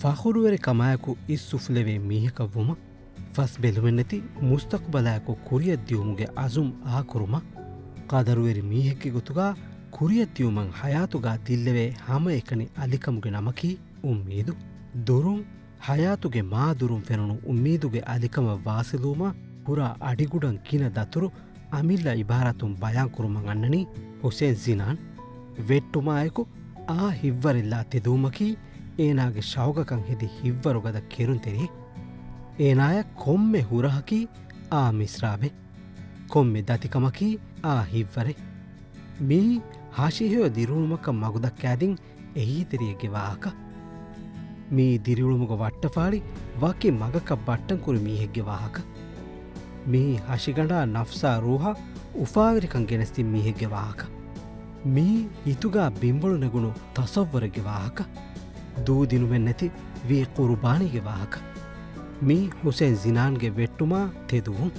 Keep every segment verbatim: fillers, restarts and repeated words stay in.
ފަޚުރުވެރި ކަމާއެކު އިސް އުފުލެވޭ މީހަކަށްވުމަށް، ފަސް ބެލުމެއްނެތި މުސްތަޤުބަލާއެކު ކުރިއަށް ދިއުމުގެ އަޒުމް އާކުރުމަށް، ޤަދަރުވެރި މީހެއްގެ ގޮތުގަ ކުރިއަށް ދިއުމަށް ޙަޔާތުގަ ދިއްލެވޭ ހަމައެކަނި އަލިކަމުގެ ނަމަކީ އުއްމީދު. ދުރުން، ޙަޔާތުގެ މާ ދުރުން ފެނުނު އުއްމީދުގެ އަލިކަމަށް ވާޞިލުވުމަށް ހުރާ އަޑިގުޑަން ގިނަ ދަތުރު އަމިއްލަ ޢިބާރާތުން ބަޔާންކުރުމަށް އަންނަނީ ޙުސެން ޒިނާން. ވެއްޓުމާއެކު އާ ހިތްވަރެއްލާ ތެދުވުމަކީ އޭނާގެ ޝައުގަކަށް ހެދި ހިތްވަރުގަދަ ކެރުންތެރިއެއް. އޭނާޔަށް ކޮންމެ ހުރަހަކީ އާ މިސްރާބެއް. ކޮންމެ ދަތިކަމަކީ އާ ހިތްވަރެއް. މިއީ ހަށިހެޔޮ ދިރިއުޅުމަކަށް މަގުދައްކާދިން އެހީތެރިއެއްގެ ވާހަކަ. މިއީ ދިރިއުޅުމުގަ ވައްޓަފާޅި ވަކި މަގަކަށް ބައްޓަންކުރި މީހެއްގެ ވާހަކަ. މިއީ ހަށިގަނޑާ ނަފްސާ ރޫހަށް އުފާވެރިކަން ގެނެސްދިން މީހެއްގެ ވާހަކަ. މިއީ ހިތުގަ ބިނބޮޅު ނެގުނު ތަޞައްވަރެއްގެ ވާހަކަ. ދޫދިނުމެއްނެތި ވީ ޤުރުބާނީގެ ވާހަކަ. މިއީ ޙުސެން ޒިނާންގެ ވެއްޓުމާ ތެދުވުން.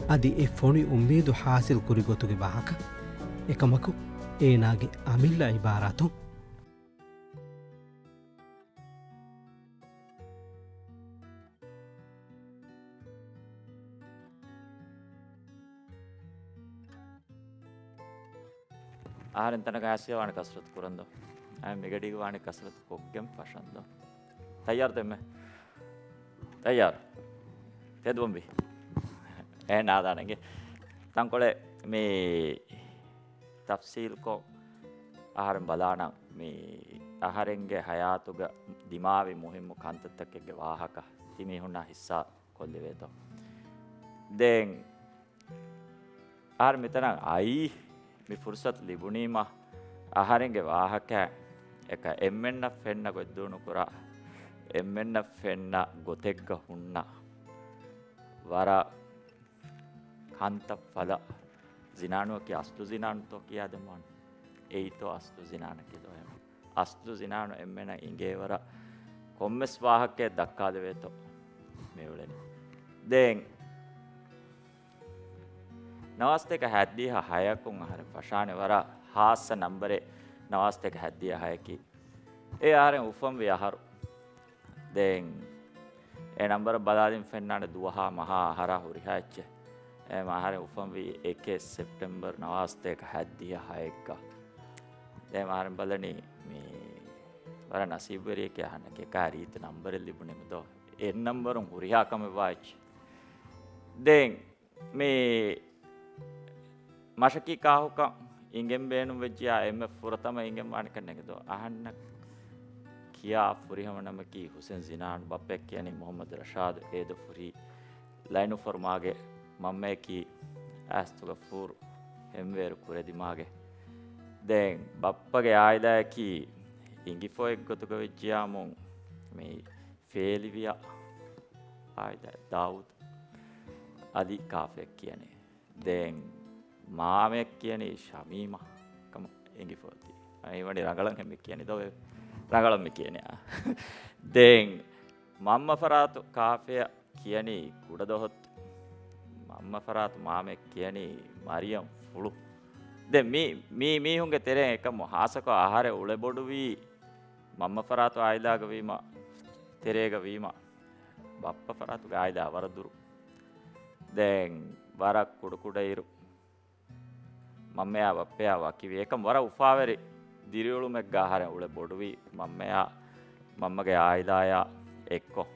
އަދި އެ ފޮނި އުއްމީދު ޙާޞިލް ކުރި ގޮތުގެ ވާހަކަ. އެކަމަކު، އޭނާގެ އަމިއްލަ ޢިބާރާތުން. އަހަރެން ތަނަކަށް އައިސް ވާނެ ކަސްރަތު ކުރަންދޯ. އަހަރެން މިގަޑީގަ ވާނެ ކަސްރަތު ކޮށްގެން ފަށަންދޯ. ތައްޔާރު ދެމެ. ތައްޔާރު. ތެދުވަންވީ. އެހެން ނާދާނެގެ. ތަންކޮޅެއް މި ތަފްސީލްކޮށް އަހަރެން ބަލާނަން މި އަހަރެންގެ ޙަޔާތުގަ ދިމާވި މުހިއްމު ކަންތައްތަކެއްގެ ވާހަކަ ތިމީހުންނާ ޙިއްޞާ ކޮށްލެވޭތޯ. ދެން އަހަރެން މިތަނަށް އައީ މި ފުރުޞަތު ލިބުނީމަ އަހަރެންގެ ވާހަކަ އެކަ އެންމެންނަށް ފެންނަ ގޮތްދޫ ނުކުރާ، އެންމެންނަށް ފެންނަ ގޮތެއްގަ ހުންނަ ވަރަށް ކަންތައް ފަލަ ޒިނާނުއަކީ އަސްލު ޒިނާނުތޯ ކިޔާދެއްވާނެ. އެއީތޯ އަސްލު ޒިނާނަކީ ދޯ އެހެން. އަސްލު ޒިނާނު އެންމެނަށް އިނގޭވަރަށް ކޮންމެސް ވާހަކައެއް ދައްކާލެވޭތޯ މިއުޅެނީ. ދެން ނަވާސްތޭކަ ހައްދިހަ ހަޔަކުން އަހަރެން ފަށާނެ ވަރަށް ހާއްސަ ނަންބަރެއް ނަވާސްތޭކަ ހައްދިހަ ހަޔަކީ. އެ އަހަރެން އުފަންވި އަހަރު. ދެން އެ ނަންބަރަށް ބަލާލިން ފެންނާނެ ދުވަހާ މަހާ އަހަރާ ހުރިހާ އެއްޗެއް. އެ އަހަރެން އުފަންވީ އެކެއް ސެޕްޓެމްބަރު ނަވާސްތޭކަ ހައްދިހަ ހައެއްގަ. ދެން އަހަރެން ބަލަނީ މި ވަރަށް ނަސީބުވެރިއެކޭ އަހަންނަކީ އެކާ ރީތި ނަންބަރެއް ލިބުނީމަ ދޯ. އެއް ނަންބަރުން ހުރިހާ ކަމެއް ވާ އެއްޗެއް. ދެން މި މަށަކީ ކާހުކަން އިނގެން ބޭނުން ވެއްޖިޔާ އެންމެ ފުރަތަމަ އިނގެން ވާނެ ކަންނޭނގެ ދޯ. އަހަންނަށް ކިޔާ ފުރިހަމަ ނަމަކީ ހުސެން ޒިނާން، ބައްޕައަށް ކިޔަނީ މުހައްމަދު ރަޝާދު، އޭދަފުރީ ލައިނުފަރުމާގެ، މަންމަޔަކީ އާސްތުގަފޫރު ހެންވޭރު ކުރެދިމާގެ. ދެން ބައްޕަގެ އާއިލާއަކީ އިނގިފޮއެއްގޮތުގަ ވެއްޖިޔާމުން މި ފޭލިވިޔާ އާއިލާ ދާއޫދު އަލީ ކާފަޔަށް ކިޔަނީ. ދެން މާމަޔަށް ކިޔަނީ ޝަމީމާ ކަމަށް އެނގިފައޮތީ. އައި ވަނީ ރަނގަޅަށް ހެން މި ކިޔަނީ ދޯ. ރަނގަޅަށް މި ކިޔަނީ. ދެން މަންމަ ފަރާތު ކާފަޔަށް ކިޔަނީ ކުޑަދޮހޮތު. މަންމަ ފަރާތު މާމަޔަށް ކިޔަނީ މަރިޔަމް ފުޅު. ދެން މި، މި މީހުންގެ ތެރެއިން އެކަމު ހާއްސަކޮށް އަހަރެން އުޅެބޮޑުވީ މަންމަ ފަރާތު އާއިލާގަ ވީމަ، ތެރޭގަ ވީމަ، ބައްޕަ ފަރާތުގެ އާއިލާ ވަރަށް ދުރު. ދެން ވަރަށް ކުޑަކުޑައިރު މަންމަޔާ ބައްޕަޔާ ވަކިވި. އެކަމް ވަރަށް އުފާވެރި ދިރިއުޅުމެއްގަ އަހަރެން އުޅެ ބޮޑުވީ މަންމަޔާ، މަންމަގެ އާއިލާޔާ އެއްކޮށް.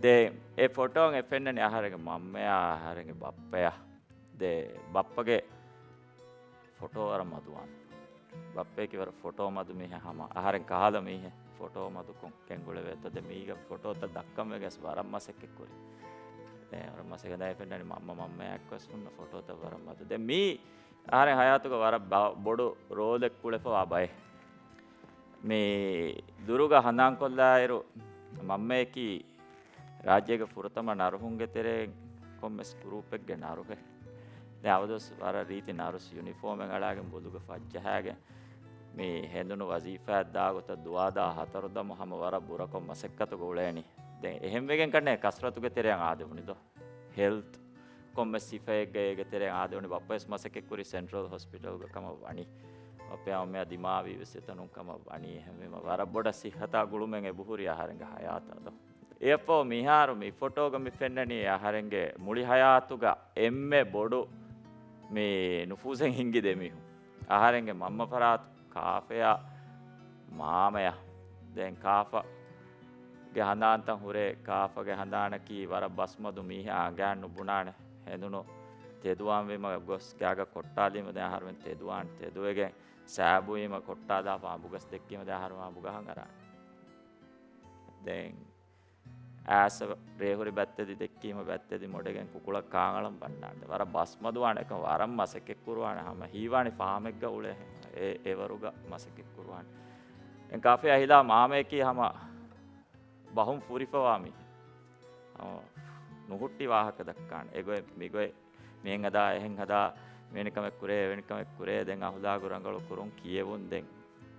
ދެން އެ ފޮޓޯން އެ ފެންނަނީ އަހަރެންގެ މަންމަޔާ، އަހަރެންގެ ބައްޕަޔާ. ދެ ބައްޕަގެ ފޮޓޯ ވަރަށް މަދުވާނެ. ބައްޕަޔަކީ ވަރަށް ފޮޓޯ މަދު މީހެއް ހަމަ. އަހަރެން ކަހަލަ މީހެއް ފޮޓޯ މަދުކޮށް ގެންގުޅެވޭތޯ. ދެ މީގެ ފޮޓޯތައް ދައްކަން ވެގެން ވަރަށް މަސައްކަތް ކުރި. ދެ ވަރަށް މަސައްކަތް ދައި ފެންނަނީ މަންމަ މަންމަޔާ އެއްކޮށް ހުންނަ ފޮޓޯތައް ވަރަށް މަދު. ދެ މީ އަހަރެން ހަޔާތުގަ ވަރަށް ބަ-، ބޮޑު ރޯލެއް ކުޅެފަވާ ބައެއް. މި ދުރުގަ ހަނދާންކޮށްލާއިރު، މަންމަޔަކީ ރާއްޖޭގެ ފުރަތަމަ ނަރުހުންގެ ތެރެއިން ކޮންމެސް ގްރޫޕެއްގެ ނަރުހެއް. ދެން އަވަދުވެސް ވަރަށް ރީތި ނަރުސް ޔުނިފޯމެއް އަޅާގެން ބޮލުގަ ފަށްޖަހާގެން، މި ހެނދުނު ވަޒީފާއަށް ދާ ގޮތަށް ދުވާދާ ހަތަރު ދަމު ހަމަ ވަރަށް ބުރަކޮށް މަސައްކަތުގަ އުޅޭނީ. ދެން އެހެންވެގެން ކަންނޭ ކަސްރަތުގެ ތެރެއަށް އާދެވުނީ ދޯ. ހެލްތު ކޮންމެސް ސިފައެއްގައި އޭގެ ތެރެއަށް އާދެވުނީ. ބައްޕަވެސް މަސައްކަތްކުރީ ސެންޓްރަލް ހޮސްޕިޓަލްގަ ކަމަށް ވަނީ. އަޕެ އަމެއަށް ދިމާވީ ވެސް އެތަނުން ކަމަށް ވަނީ. އެހެންވީމަ ވަރަށް ބޮޑަށް ސިއްހަތާ ގުޅުމެއް އެބަހުރި އަހަރެންގެ ހަޔާތަށް ދޯ. އެއަށްފަހު މިހާރު މި ފޮޓޯގަ މި ފެންނަނީ އަހަރެންގެ މުޅި ހަޔާތުގަ އެންމެ ބޮޑު މި ނުފޫޒެއް ހިންގި ދެމީހުން. އަހަރެންގެ މަންމަ ފަރާތު ކާފަޔާ މާމަޔާ. ދެން ކާފަގެ ހަނދާންތައް ހުރޭ، ކާފަގެ ހަނދާނަކީ ވަރަށް ބަސްމަދު މީހާ އަނގައިން ނުބުނާނެ. ހެނދުނު ތެދުވާންވީމަ ގޮސް ގާގަ ކޮއްޓާލީމަ ދެން އަހަރުމެން ތެދުވާނެ. ތެދުވެގެން ސާބުވީމަ ކޮއްޓާލާފަ އަނބުގަސް ދެއްކީމަ ދެން އަހަރުމެން އަނބުގަހަށް އަރާނެ. ދެން އާސަ ރޭހުރި ބައްތެދި ދެއްކީމަ ބައްތެދި މޮޑެގެން ކުކުޅަށް ކާނގަޅަން ބަންނާނެ. ވަރަށް ބަސްމަދުވާނެ އެކަން ވަރަށް މަސައްކަތް ކުރުވާނެ. ހަމަ ހީވާނީ ފާމެއްގަ އުޅޭ އެ، އެވަރުގަ މަސައްކަތް ކުރުވާނެ. ދެން ކާފަޔާ ހިލާ މާމަޔަކީ ހަމަ ބަހުން ފުރިފަވާ މީހެއް. އަ، ނުހުއްޓި ވާހަކަ ދައްކާނެ. އެގޮތް މިގޮތް މިހެން ހަދާ، އެހެން ހަދާ، މިވެނި ކަމެއް ކުރޭ، އެވެނި ކަމެއް ކުރޭ، ދެން އަހުލާގު ރަނގަޅު ކުރުން ކިޔެވުން ދެން.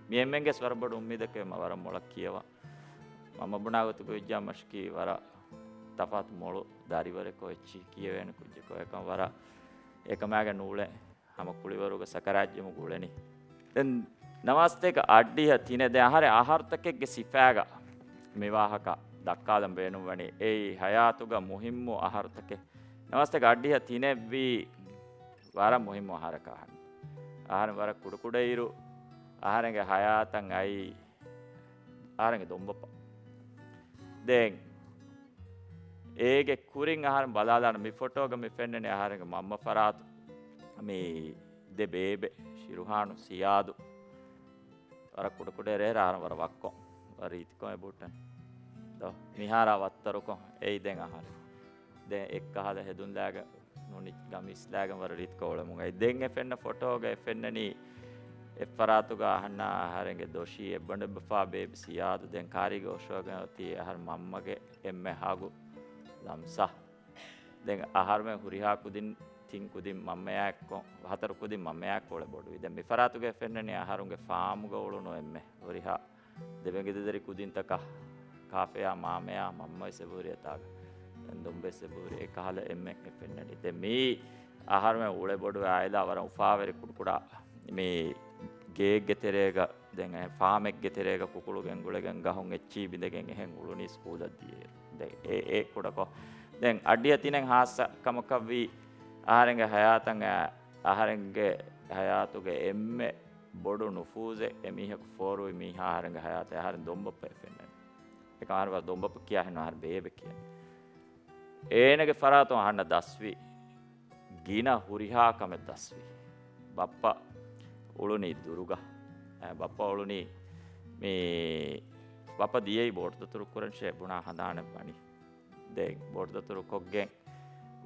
މި އެންމެންގެސް ވަރަށް ބޮޑު އުއްމީދެކޭ މަ ވަރަށް މޮޅަށް ކިޔަވާ. މަންމަ ބުނާ ގޮތުގަ އިއްޒާ މަށަކީ ވަރަށް ތަފާތު މޮޅު ދަރިވަރެކޯ އެއްޗިހި ކިޔެވޭނެ ކުއްޖެކޯ. އެކަން ވަރަށް އެކަމާގެ ނޫޅެ ހަމަ ކުޅިވަރުގަ ސަކަރާތްޖެމުގަ އުޅެނީ. ދެން ނަވާސްތޭކަ އައްޑިހަ ތިނެއް ދެ އަހަރެ އަހަރުތަކެއްގެ ސިފައިގަ މި ވާހަކަ ދައްކާލަން ބޭނުންވަނީ. އެއީ ހަޔާތުގަ މުހިއްމު އަހަރުތަކެއް. ނަވާސްތޭކަ އައްޑިހަ ތިނެއްވީ ވަރަށް މުހިއްމު އަހަރަކަށް އަހަން. އަހަރެން ވަރަށް ކުޑަކުޑައިރު އަހަރެންގެ ހަޔާތަށް އައީ އަހަރެންގެ ދޮންބައްޕަ. ދެން އޭގެ ކުރިން އަހަރެން ބަލާލާނަ މި ފޮޓޯގަ މި ފެންނަނީ އަހަރެންގެ މަންމަ ފަރާތު މި ދެ ބޭބެ ޝިރުހާނު ސިޔާދު. ވަރަށް ކުޑަކުޑަ ރޭރަ އަހަރެން ވަރަށް ވައްކޮ. ވަރަށް ރީތިކޮށް އެބަހުއްޓަން. ދޯ، މިހާރާ ވައްތަރުކޮށް އެއީ ދެން އަހަރެން. ދެން އެއްކަހަލަ ހެދުންލާގެ ނޫނީ ގަމީސްލާގެން ވަރަށް ރީތިކޮށް އުޅެމުން އައި. ދެން އެ ފެންނަ ފޮޓޯގަ އެ ފެންނަނީ އެއްފަރާތުގަ އަހަންނާ އަހަރެންގެ ދޮށީ އެއްބަނޑު އެއްބަފާ ބޭބެ ސިޔާދު ދެން ކާރީގަ އޮށޯގެން އޮތީ އަހަރެން މަންމަގެ އެންމެ ހަގު ލަމްސާ. ދެން އަހަރުމެން ހުރިހާ ކުދިން ތިން ކުދިން މަންމަޔާ އެއްކޮށް، ހަތަރު ކުދިން މަންމަޔާ އެއްކޮށް އުޅެ ބޮޑުވި. ދެން މިފަރާތުގަ އެ ފެންނަނީ އަހަރުންގެ ފާމުގަ އުޅުނު އެންމެ ހުރިހާ ދެބެން ގިދަދަރި ކުދިންތަކަށް ކާފަޔާ މާމަޔާ މަންމަވެސް އެބަހުރި އެތާގަ. ދެން ދޮންބެސް އެބަހުރި އެކަހަލަ އެންމެން އެ ފެންނަނީ. ދެން މީ އަހަރުމެން އުޅެ ބޮޑުވެ އާއިލާ ވަރަށް އުފާވެރި ކުޑަކުޑަ މި ގޭގެ ތެރޭގަ ދެން އެ ފާމެއްގެ ތެރޭގަ ކުކުޅު ގެންގުޅެގެން ގަހުން އެއްޗިހި ބިނދެގެން އެހެން އުޅުނީ ސްކޫލަށް ދިޔައިރު. ދެން އެ، އެ ކުޑަކޮށް. ދެން އައްޑިހަ ތިނެއް ހާއްސަ ކަމަކަށްވީ އަހަރެންގެ ހަޔާތަށް އަ، އަހަރެންގެ ހަޔާތުގެ އެންމެ ބޮޑު ނުފޫޒެއް އެ މީހަކު ފޯރުވި މީހާ އަހަރެންގެ ހަޔާތެއް އަހަރެން ދޮންބައްޕައެއް ފެންނަނީ. އެކަމަކު އަހަރެން ވަރަށް ދޮންބައްޕަ ކިޔާ ހެން އަހަރެން ބޭބެ ކިޔަނީ. އޭނަގެ ފަރާތުން އަހަންނަށް ދަސްވި ގިނަ ހުރިހާ ކަމެއް ދަސްވި. ބައްޕަ އުޅުނީ ދުރުގަ. އަ، ބައްޕަ އުޅުނީ މި، ބައްޕަ ދިޔައީ ބޯޓު ދަތުރު ކުރަން ޝޭ ބުނާ ހަނދާނެއް ވަނީ. ދެން ބޯޓު ދަތުރު ކޮށްގެން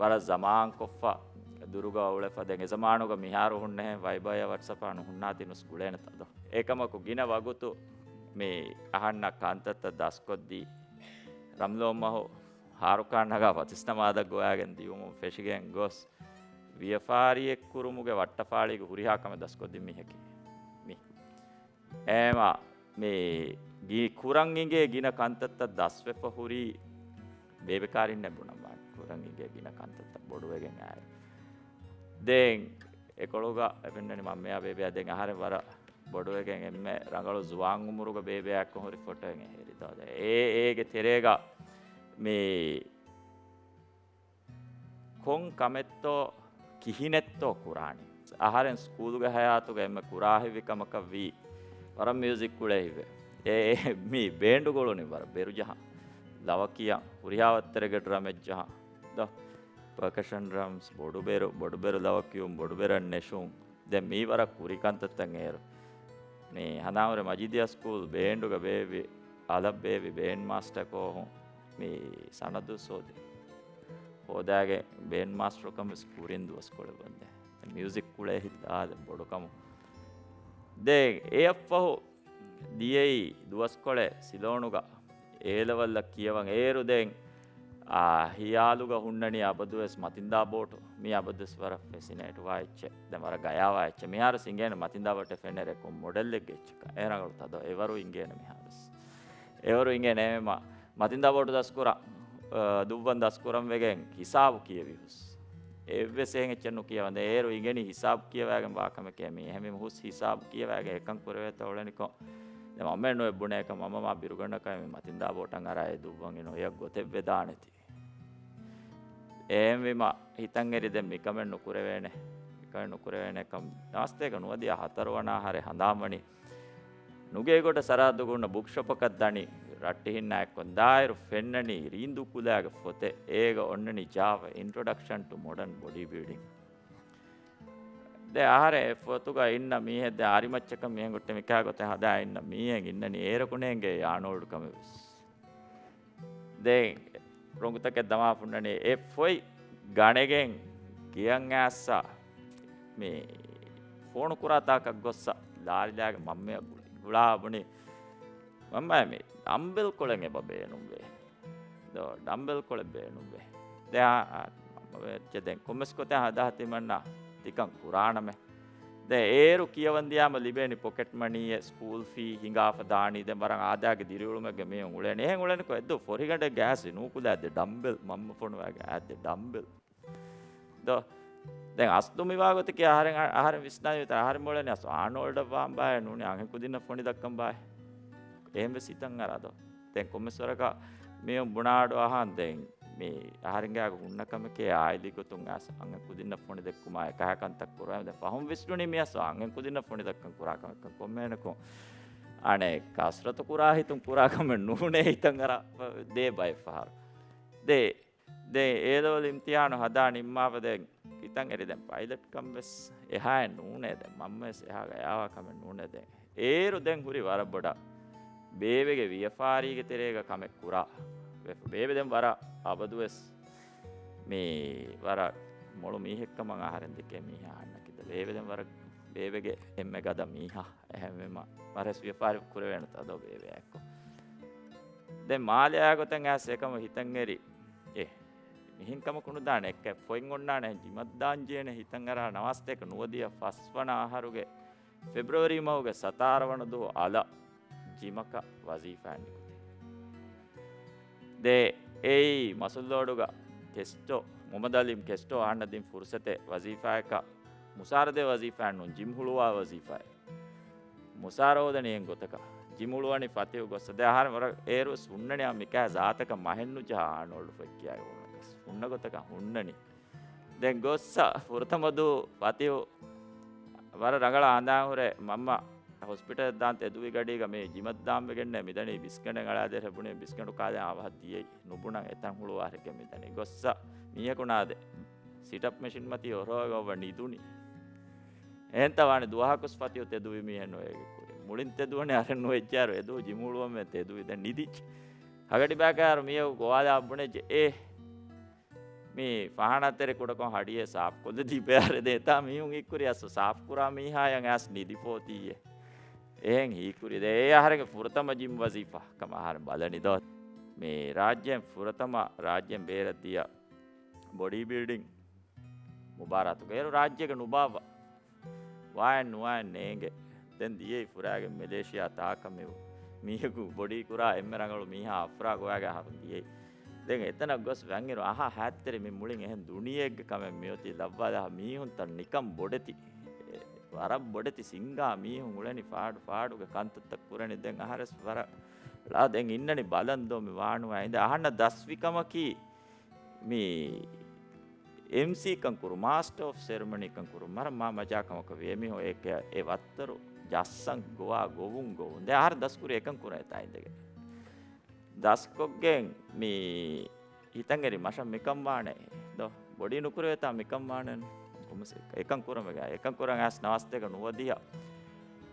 ވަރަށް ޒަމާން ކޮށްފަ ދުރުގަ އުޅެފަ. ދެން އެ ޒަމާނުގަ މިހާރު ހުންނަހެން ވައިބަޔާ ވަޓްސަޕާ ނުހުންނާތީ ނުސް ގުޅޭނެތަ ދޯ. އެކަމަކު ގިނަ ވަގުތު މި އަހަންނަށް ކަންތައްތައް ދަސްކޮށްދީ ރަމްލޯ މަހު ހާރުކާން ނަގާ ފަތިސް ނަމާދަށް ގޮވާގެން ދިޔުމުން ފެށިގެން ގޮސް، ވިޔަފާރިއެއް ކުރުމުގެ ވައްޓަފާޅީގެ ހުރިހާ ކަމެއް ދަސްކޮށްދިން މީހަކީ މި. އޭމާ މި ގި-، ކުރަން އިނގޭ ގިނަ ކަންތައްތައް ދަސްވެފަ ހުރީ ބޭބެ ކާރިންނޭ ބުނަން ވާނެ. ކުރަން އިނގޭ ގިނަ ކަންތައްތައް ބޮޑުވެގެން އާއި. ދެން އެކޮޅުގަ އެ ފެންނަނީ މަންމަޔާ ބޭބެޔާ ދެން އަހަރެން ވަރަށް ބޮޑުވެގެން އެންމެ ރަނގަޅު ޒުވާން އުމުރުގަ ބޭބެއާ އެއްކޮށް ހުރި ފޮޓޯއެއް އެހެރި ދޯ. ދެން އޭ، އޭގެ ތެރޭގަ މި ކޮން ކަމެއްތޯ ކިހިނެއްތޯ ކުރާނީ. އަހަރެން ސްކޫލުގެ ހަޔާތުގަ އެންމެ ކުރާހިތްވި ކަމަކަށްވީ ވަރަށް މިއުޒިކް ކުޅޭ ހިތްވޭ. އެ، އެ، މި ބޭންޑު ގުޅުނީ ވަރަށް ބޭރު ޖަހަން. ލަވަ ކިޔަން، ހުރިހާ ވައްތަރެއްގަ ޑްރަމެއް ޖަހަން. ދޯ، ޕަރކަޝަން ޑްރަމްސް، ބޮޑުބޭރު، ބޮޑުބޭރު ލަވަ ކިޔުން، ބޮޑުބޭރަށް ނެށުން. ދެން މީ ވަރަށް ކުރި ކަންތައްތައް އޭރު. މި ހަނދާންވުރެ މަޖީދިއްޔާ ސްކޫލް ބޭންޑުގަ ބޭއްވި، އަލަށް ބޭއްވި ބޭންޑް މާސްޓަރ ކޯހުން މި ސަނަދު ސޯދި. ހޯދާގެ ބޭންޑް މާސްޓަރުކަން ވެސް ކުރިން ދުވަސްކޮޅެއް ވަންދެ. މިއުޒިކް ކުޅޭ ހިތް ދާލެ ބޮޑުކަމު. ދެން އެއަށްފަހު ދިޔައީ ދުވަސްކޮޅެއް ސިލޯނުގަ އޭލެވެލްއަށް ކިޔަވަން އޭރު ދެން އާ، ހިޔާލުގަ ހުންނަނީ އަބަދުވެސް މަތިންދާ ބޯޓު. މީ އަބަދުވެސް ވަރަށް ފެސިނޭޓްވާ އެއްޗެއް. ދެން ވަރަށް ގަޔާވާ އެއްޗެއް. މިހާރު އިނގޭނެ މަތިންދާ ބޯޓެއް ފެންނަ ރެކޮން މޮޑެލްއެއްގެ އެއްޗަކަށް. އެ ރަނގަޅު ތަދޯ. އެވަރު އިނގޭނެ މިހާރު. އެވަރު އިނގޭނެ މަ-، މަތިންދާ ބޯޓު ދަސްކުރާ، އަ، ދުއްވަން ދަސްކުރަން ވެގެން ހިސާބު ކިޔެވި ހުސް. އެއްވެސް އެހެން އެއްޗެއް ނުކިޔަވަން. ދެން އޭރު އިނގެނީ ހިސާބު ކިޔަވައިގެން ވާ ކަމެކޭ މީ. އެހެންވީމަ ހުސް ހިސާބު ކިޔަވައިގެން އެކަން ކުރެވޭތޯ އުޅެނިކޮށް. ދެން މަންމައެއް ނުވެ ބުނޭކަށް މަންމަ މާ ބިރުގަނޑަކަށް މި މަތިންދާ ބޯޓަށް އަރާ އެ ދުއްވަން އިނު އެޔަށް ގޮތެއް ވެދާނެތީ. އެހެންވީމަ ހިތަށް އެރި ދެން މިކަމެއް ނުކުރެވޭނެ. މިކަމެއް ނުކުރެވޭނެ ކަމަށް ނަވާސްތޭކަ ނުވަދިހަ ހަތަރު ވަނަ އަހަރެއް ހަނދާންވަނީ. ނުގޭގޮޑަށް ސަރަހައްދުގަ ހުންނަ ބުކްޝޮޕަކަށް ދަނީ ރައްޓެހިންނާ އެއްކޮށް. ދާއިރު ފެންނަނީ ރީނދޫ ކުލައިގެ ފޮތެއް. އޭގަ އޮންނަނީ ޖާވަ Introduction to Modern Body Building. ދެން އަހަރެން އެ ފޮތުގަ އިންނަ މީހެއް ދެން އަރިމައްޗަކަށް މިހެން ގޮއްޓެ މިކާ ގޮތެއް ހަދާ އިންނަ މީހެއް އިންނަނީ އޭރަކު ނޭނގޭ އާނޯލްޑް ކަމެއް ވެސް. ދެން ރޮނގުތަކެއް ދަމާ ފުންނަނީ އެ ފޮތް ގަނެގެން ގެޔަށް އައިސްސަ މި ފޯނު ކުރާ ތާކަށް ގޮއްސަ ލާރިލާގެ މަންމަޔަށް ގުޅި. ގުޅާ ބުނި، މަންމަ މި ޑަމްބެލް ކޮޅެއް އެބަ ބޭނުންވޭ. ދޯ، ޑަމްބެލް ކޮޅެއް ބޭނުންވޭ. ދެން އާ، އާ، މަންމަ ވެއްޗެ ދެން ކޮންމެސް ގޮތެއް ހަދާ ތިމަންނަ ތިކަން ކުރާނަމޭ. ދެން އޭރު ކިޔަވަން ދިޔާމަ ލިބޭނީ ޕޮކެޓް މަނީއެއް، ސްކޫލް ފީ ހިނގާފަ ދާނީ. ދެން ވަރަށް އާދައިގެ ދިރިއުޅުމެއްގެ މީހުން އުޅޭނެ. އެހެން އުޅެނިކޮށް އެއްދުވަހު ފޮރިގަނޑެއް ގާސް ނޫކުލާ ދެ ޑަމްބެލް މަންމަ ފޮނުވާގެ އާ ދެ ޑަމްބެލް. ދޯ. ދެން އަސްލު މިވާ ގޮތަކީ އަހަރެން، އަހަރެން ވިސްނާލި ވިތަރ އަހަރެން މޮޅެން އަސް އާނޯލްޑަށް ވާން ބާއޭ ނޫނީ އަންހެން ކުދިންނަށް ފޮނި ދައްކަން ބާއޭ. އެހެން ވެސް ހިތަށް އަރާ ދޯ. ދެން ކޮންމެސް ވަރަކަށް މީހުން ބުނާ އަޑު އަހާން ދެން މި އަހަރެންގެ އާގު ހުންނަ ކަމެކޭ އާއިލީ ގޮތުން އަސް އަންހެން ކުދިންނަށް ފޮނި ދެއްކުމާ އެކަހަ ކަންތައް ކުރާ. ދެން ފަހުން ވިސްނުނީ މި އަސް އަންހެން ކުދިންނަށް ފޮނި ދައްކަން ކުރާ ކަމެއްކަން ކޮންމެހެނަކު އަނެއް ކަސްރަތު ކުރާ ހިތުން ކުރާ ކަމެއް ނޫނޭ ހިތަށް އަރާ ދޭ ބައެއް ފަހަރު. ދޭ ދެން އޭލެވެލް އިމްތިހާނު ހަދާ ނިންމާފަ ދެން ހިތަށް އެރި ދެން ޕައިލަޓް ކަން ވެސް އެހާއެއް ނޫނޭ. ދެން މަންމަވެސް އެހާ ގަޔާވާ ކަމެއް ނޫނޭ. ދެން އޭރު ދެން ހުރި ވަރަށް ބޮޑަށް ބޭބެގެ ވިޔަފާރީގެ ތެރޭގަ ކަމެއް ކުރާ. ބޭބެ ދެން ވަރަށް އަބަދުވެސް މި ވަރަށް މޮޅު މީހެއްކަމަށް އަހަރެން ދެކޭ މީހާ އަންނަ ކިދަ. ބޭބެ ދެން ވަރަށް ބޭބެގެ އެންމެ ގަދަ މީހާ. އެހެންވީމަ ވަރަސް ވިޔަފާރި ކުރެވޭނެތާ ދޯ ބޭބެއާއެއްކޮށް. ދެން މާލެއާ ގޮތަށް އައިސް އެކަމަށް ހިތަށް އެރި. އެ، މިހެން ކަމަކު ނުދާނެ އެއްކަ ފޮތް އޮންނާނެ ޖިމަށް ދާން ޖޭނެ ހިތަށް އަރާ ނަވާސްތޭކަ ނުވަދިހަ ފަސްވަނަ އަހަރުގެ ފެބްރުއަރީ މަހުގެ ސަތާރަ ވަނަ ދުވަހު އަލަށް ޖިމަކަށް ވަޒީފާއެއް ނިކުތީ. ދެ އެއީ މަސުލޯޑުގަ ކެސްޓޯ، މުހައްމަދު އަލީމް ކެސްޓޯ އަހަންނަށް ދިން ފުރުސަތެއް ވަޒީފާއަކަށް މުސާރަ ދޭ ވަޒީފާއެއް ނޫން، ޖިމް ހުޅުވާ ވަޒީފާއެއް. މުސާރަ ހޯދަނީ އެހެން ގޮތަކަށް. ޖިމް ހުޅުވަނީ ފަތިހު ގޮއްސަ. ދެ އަހަރެން ވަރަށް އޭރުވެސް ހުންނަނީ އާ މިކާ ޒާތަކަށް މަހެއްނުޖަހާ އާނޯލްޑް ފޮތް ކިޔާގެ ހުންނަ ގޮތަކަށް ހުންނަނީ. ދެން ގޮއްސަ ފުރަތަމަ ދުވަހު ފަތިހު ވަރަށް ރަނގަޅަށް ހަނދާން ހުރޭ މަންމަ ހޮސްޕިޓަލަށް ދާން ތެދުވި ގަޑީގަ މި ޖިމަށް ދާން ވެގެންނޭ މިދަނީ ބިސްކެނޑެއް އަޅާދޭށޭ ބުނި ބިސްކެނޑު ކާދޭ އާ ވަހަށް ދިޔައީ. ނުބުނަން އެތަން ހުޅުވާ ހެކެ މިދަނީ. ގޮއްސަ މީހަކު ނާދޭ. ސިޓަޕް މެޝިން މަތީ އޮރޯގަ އޮވަ ނިދުނީ. އެހެންތަ ވާނެ ދުވަހަކުސް ފަތިހު ތެދުވި މީހެއް ނުވޭ އެގެ ކުރިން. މުޅިން ތެދުވަނީ އަހަރެން ނުވެއްޖާރު އެދުވަހު ޖިމް ހުޅުވަމޭ ތެދުވި. ދެން ނިދިއްޖެ. ހަގަޑި ބަޔަކާރު މީހަކު ގޮވާލާ ބުނެއްޖެ އޭ. މި ފަހަނަ ތެރެ ކުޑަކޮށް ހަޑިއެއް ސާފުކޮށްލަ ދީބަޔާރެ ދޭތާ މީހުން އިއްކުރި އަސް ސާފުކުރާ މީހާޔަށް އަސް ނިދިފޯތީއޭ. އެހެން ހީކުރި ދޭ އެ އަހަރެންގެ ފުރަތަމަ ޖިމް ވަޒީފާ ކަމަށް އަހަރެން ބަލަނި ދޯ. މި ރާއްޖޭން ފުރަތަމަ ރާއްޖޭން ބޭރަށް ދިޔަ ބޮޑީ ބިލްޑިން މުބާރާތުގަ އޭރު ރާއްޖޭގަ ނުބާއްވާ. ވާއެއް ނުވާއެއް ނޭނގެ. ދެން ދިޔައީ ފުރާގެ މެލޭޝިޔާ ތާކަށް މި މީހަކު ބޮޑީ ކުރާ އެންމެ ރަނގަޅު މީހާ އަފްރާގް އޮވާގެ އަހަރުން ދިޔައީ. ދެން އެތަނަށް ގޮސް ވަންއިރު އަހާ ހާތްތެރި މި މުޅިން އެހެން ދުނިޔެއެއްގެ ކަމެއް މިއޮތީ ލައްވާލާ މީހުންތައް ނިކަން ބޮޑެތި. ވަރަށް ބޮޑެތި ސިންގާ މީހުން އުޅެނި ފާޑު ފާޑުގެ ކަންތައްތައް ކުރަނި. ދެން އަހަރެސް ވަރަށް ޅާ ދެން އިންނަނި ބަލަން ދޯ މި ވާނުވާ އިނދެ އަހަންނަށް ދަސްވި ކަމަކީ މި އެމްސީ ކަން ކުރު، މާސްޓަ އޮފް ސެރެމަނީ ކަން ކުރު، މަރަށް މާ މަޖާ ކަމަކަށް ވޭ މީހުން އެ ކެ-، އެ ވައްތަރު ޖައްސަން ގޮވާ ގޮވުން ގޮވުން. ދެ އަހަރެން ދަސްކުރި އެކަން ކުރަން އެތާ އިނދެގެން. ދަސްކޮށްގެން މި ހިތަށް އެރި މަށަށް މިކަން ވާނެ ދޯ. ބޮޑީ ނުކުރެވޭތާ މިކަން ވާނެ. ކޮންމެސް އެކަން ކުރަމެގަ، އެކަން ކުރަން އައިސް ނަވާސްތޭކަ ނުވަދިހަ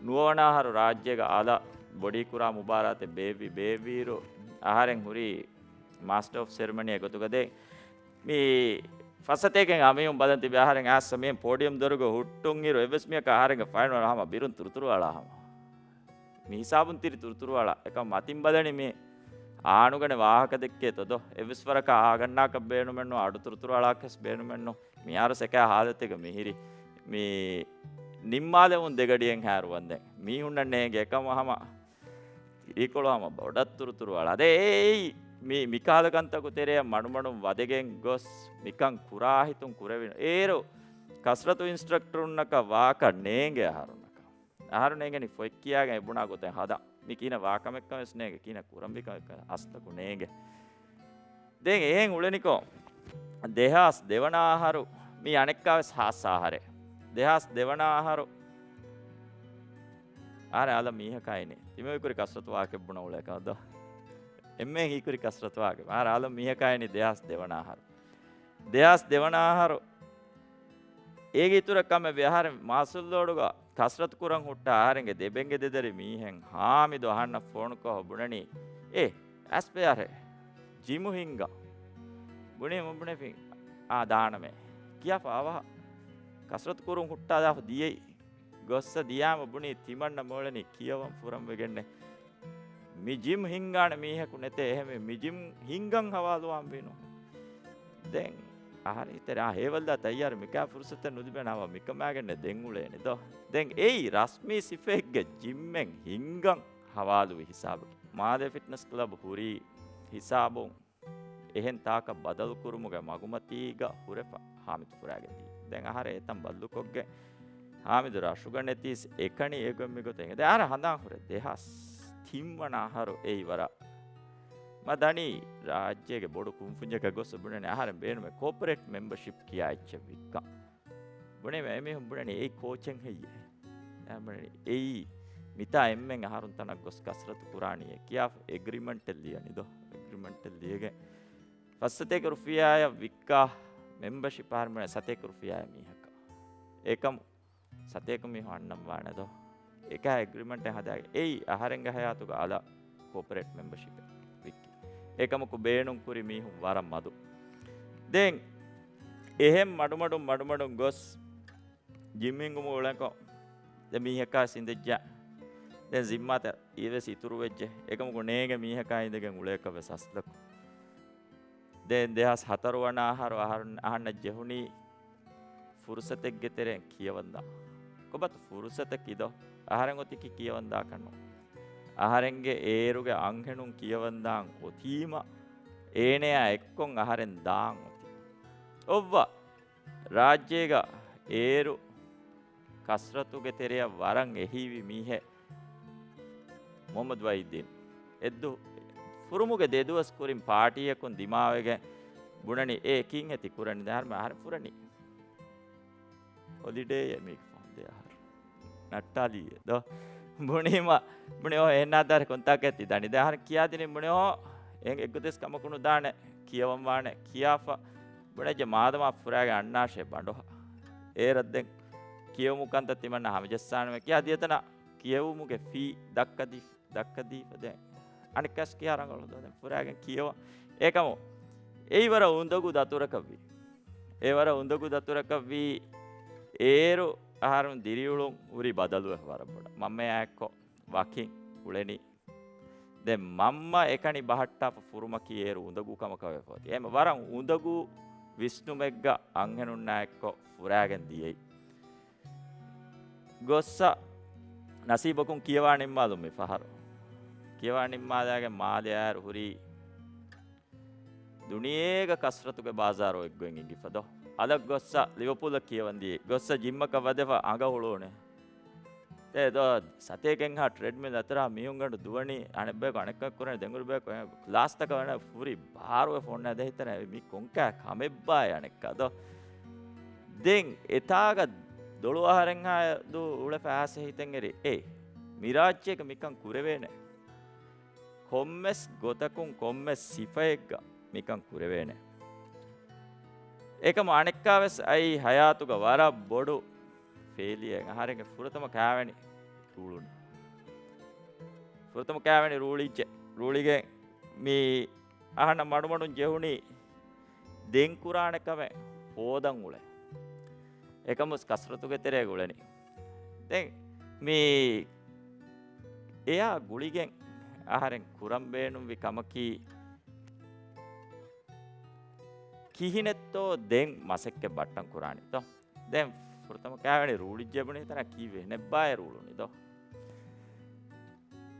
ނުވަވަނަ އަހަރު ރާއްޖޭގަ އަލަށް ބޮޑީ ކުރާ މުބާރާތެއް ބޭއްވި، ބޭއްވިއިރު އަހަރެން ހުރީ މާސްޓަ އޮފް ސެރެމަނީ ގޮތުގަ ދެން މި ފަސް ސަތޭކައިން އަމިއުން ބަލަން ތިބި އަހަރެން އައިސް މިހެން ޕޯޑިއަމް ދޮރުގަ ހުއްޓުން އިރު އެއްވެސް މީހަކަށް އަހަރެންގެ ފައިން ހަމަ ބިރުން ތުރުތުރު އަޅާ ހަމަ. މި ހިސާބުން ތިރި ތުރުތުރު އަޅާ. އެކަމް މަތިން ބަލަނީ މި އާނުގަނެ ވާހަކަ ދެއްކޭތޯ ދޯ. އެއްވެސް ވަރަކަށް އާގަންނާކަށް ބޭނުމެއްނު، އަޑު ތުރުތުރު އަޅާކަށް ވެސް ބޭނުމެއްނު. މިހާރު ސެކާ ހާލަތެއްގަ މިހިރި. މި ނިންމާލެވުން ދެގަޑިއެއް ހާރު ވަންދެން. މީހުންނަށް ނޭނގެ އެކަމަށް ހަމަ ތިރީކޮޅު ހަމަ ބޮޑަށް ތުރުތުރު އަޅާ. ދޭ އެއީ މި މިކަހަލަ ކަންތަކު ތެރެއަށް މަޑުމަޑުން ވަދެގެން ގޮސް މިކަން ކުރާހިތުން ކުރެވިނު. އޭރު ކަސްރަތު އިންސްޓްރަކްޓަރުންނަކަށް ވާކަށް ނޭނގެ އަހަރުންނަކަށް. އަހަރުން ނޭނގެނީ ފޮތް ކިޔާގެން އެ ބުނާ ގޮތެއް ހަދަން. މި ކިހިނެއް ވާކަމެއްކަމެއް ވެސް ނޭނގެ، ކިހިނެއް ކުރަންވީ ކަމެއްކަމެއް އަސްލަކު ނޭނގެ. ދެން އެހެން އުޅެނިކޮށް، ދެހާސް ދެވަނަ އަހަރު މީ އަނެއްކާވެސް ހާއްސަ އަހަރެއް. ދެހާސް ދެވަނަ އަހަރު އަހަރެން އަލަށް މީހަކާ އިނީ. ތިމަން ހީކުރި ކަސްރަތު ވާހަކަ ބުނަ އުޅޭކަށް ދޯ. އެންމެން ހީކުރި ކަސްރަތު ވާހަކަ. އަހަރެން އަލަށް މީހަކާ އިނީ ދެހާސް ދެވަނަ އަހަރު. ދެހާސް ދެވަނަ އަހަރު އޭގެ އިތުރަށް ކަމެއް ވި އަހަރެން މާސްލޯޑުގަ ކަސްރަތު ކުރަން ހުއްޓާ އަހަރެންގެ ދެބެންގެ ދެދަރި މީހެއް ހާމިދު އަހަންނަށް ފޯނުކޮށް ބުނަނީ، އޭ، އަސްބޭ އަހަރެން ޖިމު ހިންގަން. ބުނީ މަ ބުނެފިން، އާ ދާނަމޭ. ކިޔާފަ އަވަހަށް ކަސްރަތު ކުރުން ހުއްޓާލާފަ ދިޔައީ. ގޮއްސަ ދިޔާމަ ބުނީ ތިމަންނަ މޮޅެނީ ކިޔަވަން ފުރަން ވެގެންނެ. މި ޖިމް ހިންގާނެ މީހަކު ނެތޭ، އެހެންވެ މި ޖިމް ހިންގަން ހަވާލުވާން ވީނު. ދެން އަހަރެން ހިތަރެ އާ ހޭވަލްދާ ތައްޔާރު މިކާ ފުރުސަތެއް ނުލިބޭނެ އަވަ މިކަމާގެންނެ ދެން އުޅޭނެ ދޯ. ދެން އެއީ ރަސްމީ ސިފައެއްގެ ޖިމްއެއް ހިންގަން ހަވާލުވި ހިސާބަކީ. މާލޭ ފިޓްނަސް ކްލަބް ހުރީ ހިސާބުން އެހެން ތާކަށް ބަދަލުކުރުމުގެ މަގުމަތީގަ ހުރެފަ ހާމިދު ފުރާގެން ދިޔަ. ދެން އަހަރެން އެތަން ބައްލުކޮށްގެން ހާމިދު ރަށުގަ ނެތީސް އެކަނި އެގޮތް މިގޮތެއް އިނގޭ. ދެން އަހަރެން ހަނދާން ހުރޭ ދެހާސް ތިން ވަނަ އަހަރު އެއީ ވަރަށް މަ ދަނީ ރާއްޖޭގެ ބޮޑު ކުންފުންޏަކަށް ގޮސް ބުނަނީ އަހަރެން ބޭނުމޭ ކޯޕަރޭޓް މެމްބަޝިޕް ކިޔާ އެއްޗެއް ވިއްކަން. ބުނީމަ އެމީހުން ބުނަނީ އެއީ ކޯޗެއް ހެއްޔޭ؟ އެ ބުނަނީ އެއީ މިތާ އެންމެން އަހަރުން ތަނަށް ގޮސް ކަސްރަތު ކުރާނީ އެ ކިޔާފަ އެގްރިމަންޓެއް ލިޔަނީ ދޯ. އެގްރިމަންޓެއް ލިޔެގެން ފަސް ސަތޭކަ ރުފިޔާއަށް ވިއްކާ މެމްބަޝިޕް އަހަރެން ބުނަނީ ސަތޭކަ ރުފިޔާއެއް މީހަކަށް. އެކަމު ސަތޭކަ މީހުން އަންނަން ވާނެ ދޯ. އެކާ އެގްރިމަންޓެއް ހަދާގެ އެއީ އަހަރެންގެ ހަޔާތުގަ އަލަށް ކޯޕަރޭޓް މެމްބަޝިޕެއް ވިއްކި. އެކަމަކު ބޭނުން ކުރި މީހުން ވަރަށް މަދު. ދެން އެހެން މަޑުމަޑުން މަޑުމަޑުން ގޮސް ޖިމް ހިންގުމުގެ އުޅެންކޮށް، ދެން މީހަކާ ސިނދެއްޖެ. ދެން ޒިންމާތައް އިވެސް އިތުރުވެއްޖެ. އެކަމަކު ނޭނގެ މީހަކާ އިނދެގެން އުޅޭކަށް ވެސް އަސްލަކު. ދެން ދެހާސް ހަތަރު ވަނަ އަހަރު އަހަރުން އަހަންނަށް ޖެހުނީ ފުރުސަތެއްގެ ތެރެއިން ކިޔަވަންދާ. ކޮބާތޯ ފުރުސަތަކީ ދޯ؟ އަހަރެން އޮތީކީ ކިޔަވަންދާކަށް ނޫން. އަހަރެންގެ އޭރުގެ އަންހެނުން ކިޔަވަންދާން އޮތީމަ، އޭނަޔާ އެއްކޮށް އަހަރެން ދާން އޮތީ. އޮއްވަ، ރާއްޖޭގަ އޭރު ކަސްރަތުގެ ތެރެއަށް ވަރަށް އެހީވި މީހެއް މުޙައްމަދު ވައިދީން. އެއްދު ފުރުމުގެ ދެދުވަސް ކުރިން ޕާޓީއަކުން ދިމާވެގެން ބުނަނީ، އޭ ކީއްހެތި ކުރަނީ؟ ދެން އަހަރެން ފުރަނީ. ހޮލިޑޭއެއް މީގެ ފަހުން ދެ އަހަރު. ނައްޓާލީއެއް ދޯ. ބުނީމަ، ބުނި އޯ އެހެންނާ ދާރެ ކޮންތާކަށް ތި ދަނީ؟ ދެން އަހަރެން ކިޔާދިނީ ބުނި އޯ އެ-، އެއްގޮތެސް ކަމަކު ނުދާނެ، ކިޔަވަން ވާނެ ކިޔާފަ. ބުނެއްޖެ މާދަމާ ފުރާގެ އަންނާށޭ ބަނޑުހަ. އޭރަށް ދެން ކިޔެވުމު ކަންތައް ތިމަންނަ ހަމަޖައްސާނަމޭ ކިޔާ ދިޔަތަނަށް ކިޔެވުމުގެ ފީ ދައްކަދީ، ދައްކަދީފަ ދެން އަނެއްކާސް ކިޔާ ރަނގަޅު ދޯ؟ ދެން ފުރާގެން ކިޔަވަން. އެކަމު އެއީ ވަރަށް އުނދަގޫ ދަތުރަކަށްވީ. އެ ވަރަށް އުނދަގޫ ދަތުރަކަށްވީ. އޭރު އަހަރުން ދިރިއުޅުން ހުރީ ބަދަލުވެ ވަރަށް ބޮޑަށް. މަންމަޔާ އެއްކޮށް ވަކިން އުޅެނީ. ދެން މަންމަ އެކަނި ބަހައްޓާފަ ފުރުމަކީ އޭރު އުނދަގޫ ކަމަކަށް ވެފަ އޮތީ. އެހެން ވަރަށް އުނދަގޫ ވިސްނުމެއްގަ އަންހެނުންނާ އެއްކޮށް ފުރާގެން ދިޔައީ. ގޮއްސަ ނަސީބަކުން ކިޔަވާ ނިންމާލުން މި ފަހަރު. ކިޔަވާ ނިންމާލާގެން މާލެ އާއިރު ހުރީ ދުނިޔޭގަ ކަސްރަތުގެ ބާޒާރު އޮތްގޮތް އެނގިފަ ދޯ. އަލަށް ގޮއްސަ ލިވަޕޫލަށް ކިޔަވަން ދިޔައީ. ގޮއްސަ ޖިންމަކަށް ވަދެފަ އަނގަ ހުޅުވުނޭ. އެ ދޯ، ސަތޭކަ އެއްހާ ޓްރެޑްމިލް އަތުރާ މީހުންގަނޑު ދުވަނީ އަނެއްބަޔަކު އަނެއްކަމެއް ކުރަނީ ދެން ހުރި ބަޔަކު ކްލާސްތަކަށް ވަނަ ފުރި ބާރުވެ ފޮންނާ ދެ ހިތަނަ މި ކޮންކަ ކަމެއްބާ އަނެއްކާ ދޯ. ދެން އެތާގަ ދޮޅު އަހަރެންހާ ދު އުޅެފަ އާސެ ހިތެއް އެރި އޭ މިރާއްޖޭގަ މިކަން ކުރެވޭނެ. ކޮންމެސް ގޮތަކުން ކޮންމެސް ސިފައެއްގަ މިކަން ކުރެވޭނެ. އެކަމު އަނެއްކާވެސް އައީ ހަޔާތުގަ ވަރަށް ބޮޑު ފެއިލިއަރެއް. އަހަރެންގެ ފުރަތަމަ ކާވެނި ރޫޅުން. ފުރަތަމަ ކާވެނި ރޫޅިއްޖެ. ރޫޅިގެން މި އަހަންނަށް މަޑުމަޑުން ޖެހުނީ ދެން ކުރާނެ ކަމެއް ހޯދަން އުޅެ. އެކަމުސް ކަސްރަތުގެ ތެރޭގަ އުޅެނީ. ދެން މި އެއާ ގުޅިގެން އަހަރެން ކުރަން ބޭނުންވި ކަމަކީ ކިހިނެއްތޯ ދެން މަސައްކަތް ބައްޓަން ކުރާނީތޯ؟ ދެން ފުރަތަމަ ކާވެނި ރޫޅިއްޖެ ބުނި ތަނަ ކީއްވެ ނެއްބާއޭ ރޫޅުނީތޯ؟